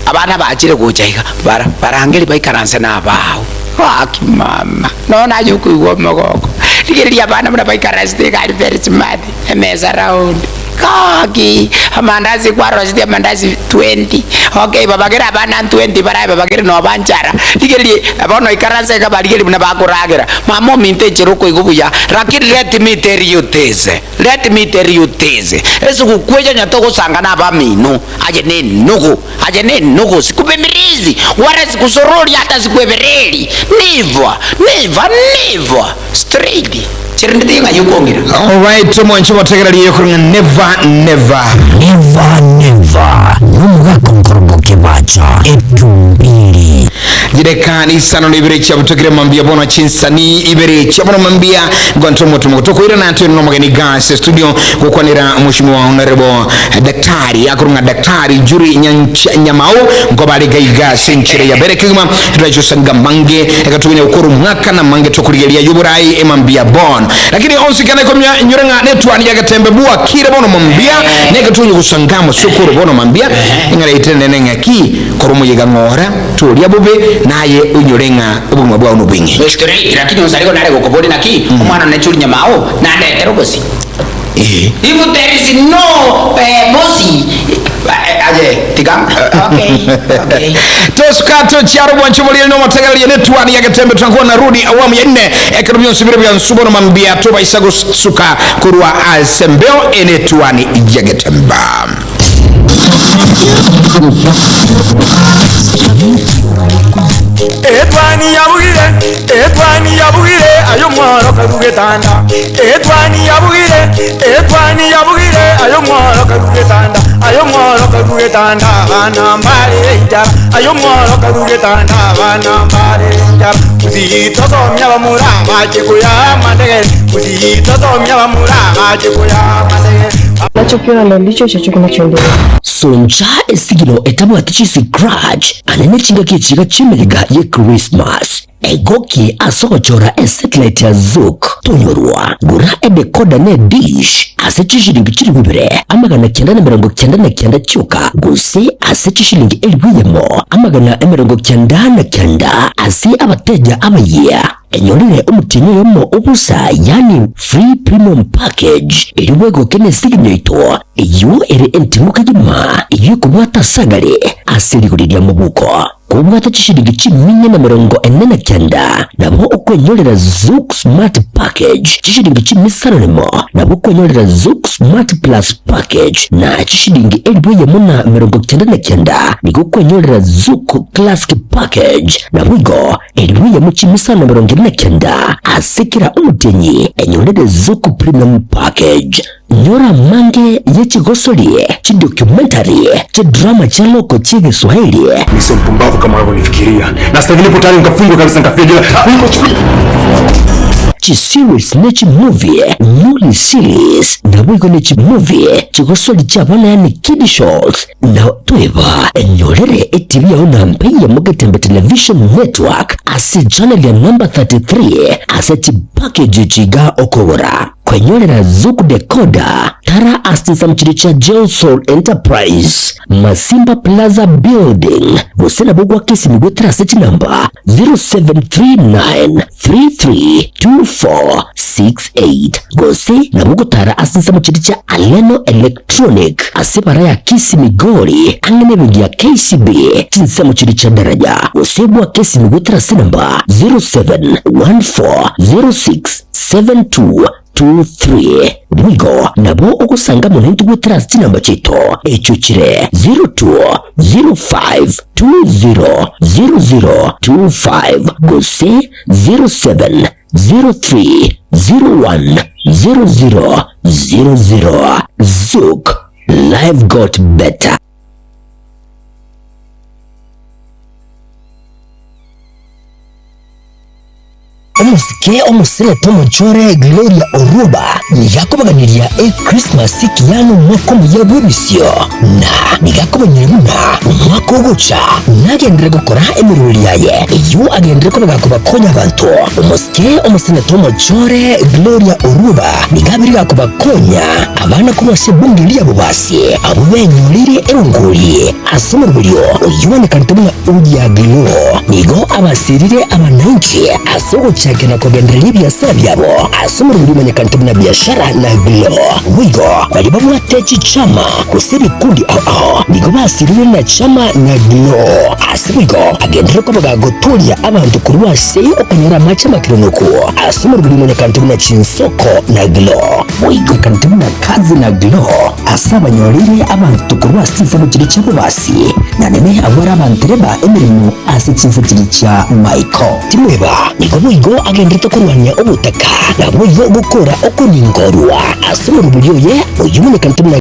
Abana bachire gocha iga, bara barangeri baikaranse nabao. Gaki mama. Nonya naye okoigwa omogoko. Rigereria abana buna baikaransete iga aria very smart, emesa round. Gaki! Amandasi kwaroseti amandasi 20, okay babagere abana 20 barabe babagere noba nchara. Rigereria bono ikaransa iga barigereria buna bakoragera. Mama ominto enchera okoigwa buya, lakini let me tell you this, let me tell you this, esuguku eye onye togosanga na abamino, aye nenugu. Aye nenugu, sikupimirizi, wala sikusorori hata sikuebereri, never, never, never, straight. Cherende ng'ai okong'ira. Alright, omwanche motegererie korong'a never never. Never never nomogaka onkorogo kebacha etumbili. Chideka isano na ibere chiabutokire mambia bono chinsani ibere chia bono mambia ngonto omoto mogoto koirana tore nomogeni gase studio gokwanera mheshimiwa honorable daktari akorong'a daktari Njuri Nyancha Nyamau nkobare gaiga ase enchera ya bere kegima turachosanга mange egatokonya gokora omwaka na mange tokorigeria y'oborai emambia bono lakini onsi kane komya nyore ng'a netwani ya getembe bwakire bono mambia negetokonya gosanga amasokoro bono mambia eng'ana itenene ng'aki kora omoyega ng'ora Toria bobe, naye onyore ng'a obogima bwao nobw'engencho. Straight, lakini onsarego nare gokoboria naki omwana one churi nyamao nandetere obosie. If there is no bosi aye tiga okay okay. Tosuka tochiara obwancho boria na omotegereria netwani ya Getembe twankwana narudi awamu ya nne ekero bionsi bire bia bono mambia tobaisa gosuka korwa ase embeo enetwani ya Getemba. Etwani yabugire, etwani yabugire, ayo mworo karugetanda. Etwani yabugire, etwani yabugire, ayo mworo karugetanda. Ayo mworo karugetanda, bana mbare injara. Ayo mworo karugetanda, bana mbare injara. Kuzitosomya bamura bachikuya mandegere. Kuzitosomya bamura bachikuya mandegere. Unachokiona ndicho hicho kinachoendelea. Soncha esigino etabwati chiscratch anene chingaki echiga chiemeyega ye Christmas egoki ase ogochora esatellite ya Zuku tonyorwa gura edecoder ne dish ase chishilingi chilifu ibere amagana kianda na emerongo kianda na kianda chioka gose ase chishilingi elifu eyemo amagana emerongo kianda na kianda ase abateja abayia. Enyorire omotienyi oyomo obosa yaani free premium package erio bwegoke ne signal yaito eyio ere entimo kegima eyio ekobwata asagare ase rigori ria mobuko. Kobwata chishilingi chiminya na merongo ene na kianda nabo okwenyorera Zuku Smart Package chishilingi chimisano nemo nabo okwenyorera Zuku Smart Plus Package na chishilingi elifu eyemo na merongo kianda na kianda nigo okwenyorera Zuku Classic Package naboigo elifu eyemo chimisano na merongo ene na kianda ase kera omotienyi enyorere Zuku Premium Package. Nyora mange ye chigosori, chidocumentary, chidrama cha loko che Kiswahili. Mimi sio mpumbavu kama unavyonifikiria. Na sasa hivi nipo tayari nikafungwa kabisa nikafia jela. Niko chini. Chiseries ne chimovie, newly series, naboigo ne chimovie, chigosori cha abana yani kid shows. Na toeba enyorere etibi yao na mpeya Mugetembe Television Network ase channel ya number 33 ase chipackage chiga okobora. Kwenyorera Zuku Decoder tara asisa mchiri cha Jelsol Enterprise Masimba Plaza Building gose nabo gwakesi migwetera ase chinamba 0739332468 gose nabo gotara asisa mchiri cha Aleno Electronic ase bara ya Kisi Migori ang'e bengi ya KCB chinsa mchiri cha Daraja gose gwakesi migwetera ase namba 0714067223 bwigo nabo ogosanga mono intugwetera chinamba chito echo chire 0205200025 gose 0703010000. Zuku, life got better. Omosike omoseleta omochore Gloria Oruba nigakobaganiria e Christmas kiyano omwaka omuya bw'ebisio na nigakobanyire buna omwaka ogocha nagendere gokora emerori yaye eyo agendere koba gakobakonya abanto. Omosike omoseleta omochore Gloria Oruba nigabiri gakobakonya abana korwa ase ebunge riabo basi abo benyorire erongori ase omorobio oyuanekanete buna Uja Glo nigo abasirire abananchi ase ogochakera na kugendereria biashara byabo ase omorobio omanyekanete buna biashara na Glo wigo bari babwate chichama gose ebikundi ao ao nigo basirire na chama na Glo ase wigo agendere koba gagotoria abantu korwa ase okonyora amache makironoku ase omorobio omanyekanete buna chinsoko na Glo wigo kanete buna kazi na Glo ase abanyorire abantu korwa ase chinsemo chiri chiabo basi na nene abwara abantereba emirimo ase chinse chiri chia Michael Timweba nigo boigo agenderete korwania obotaka na boigo gokora okoningorwa ase omorobio oye oyumonyekanete buna.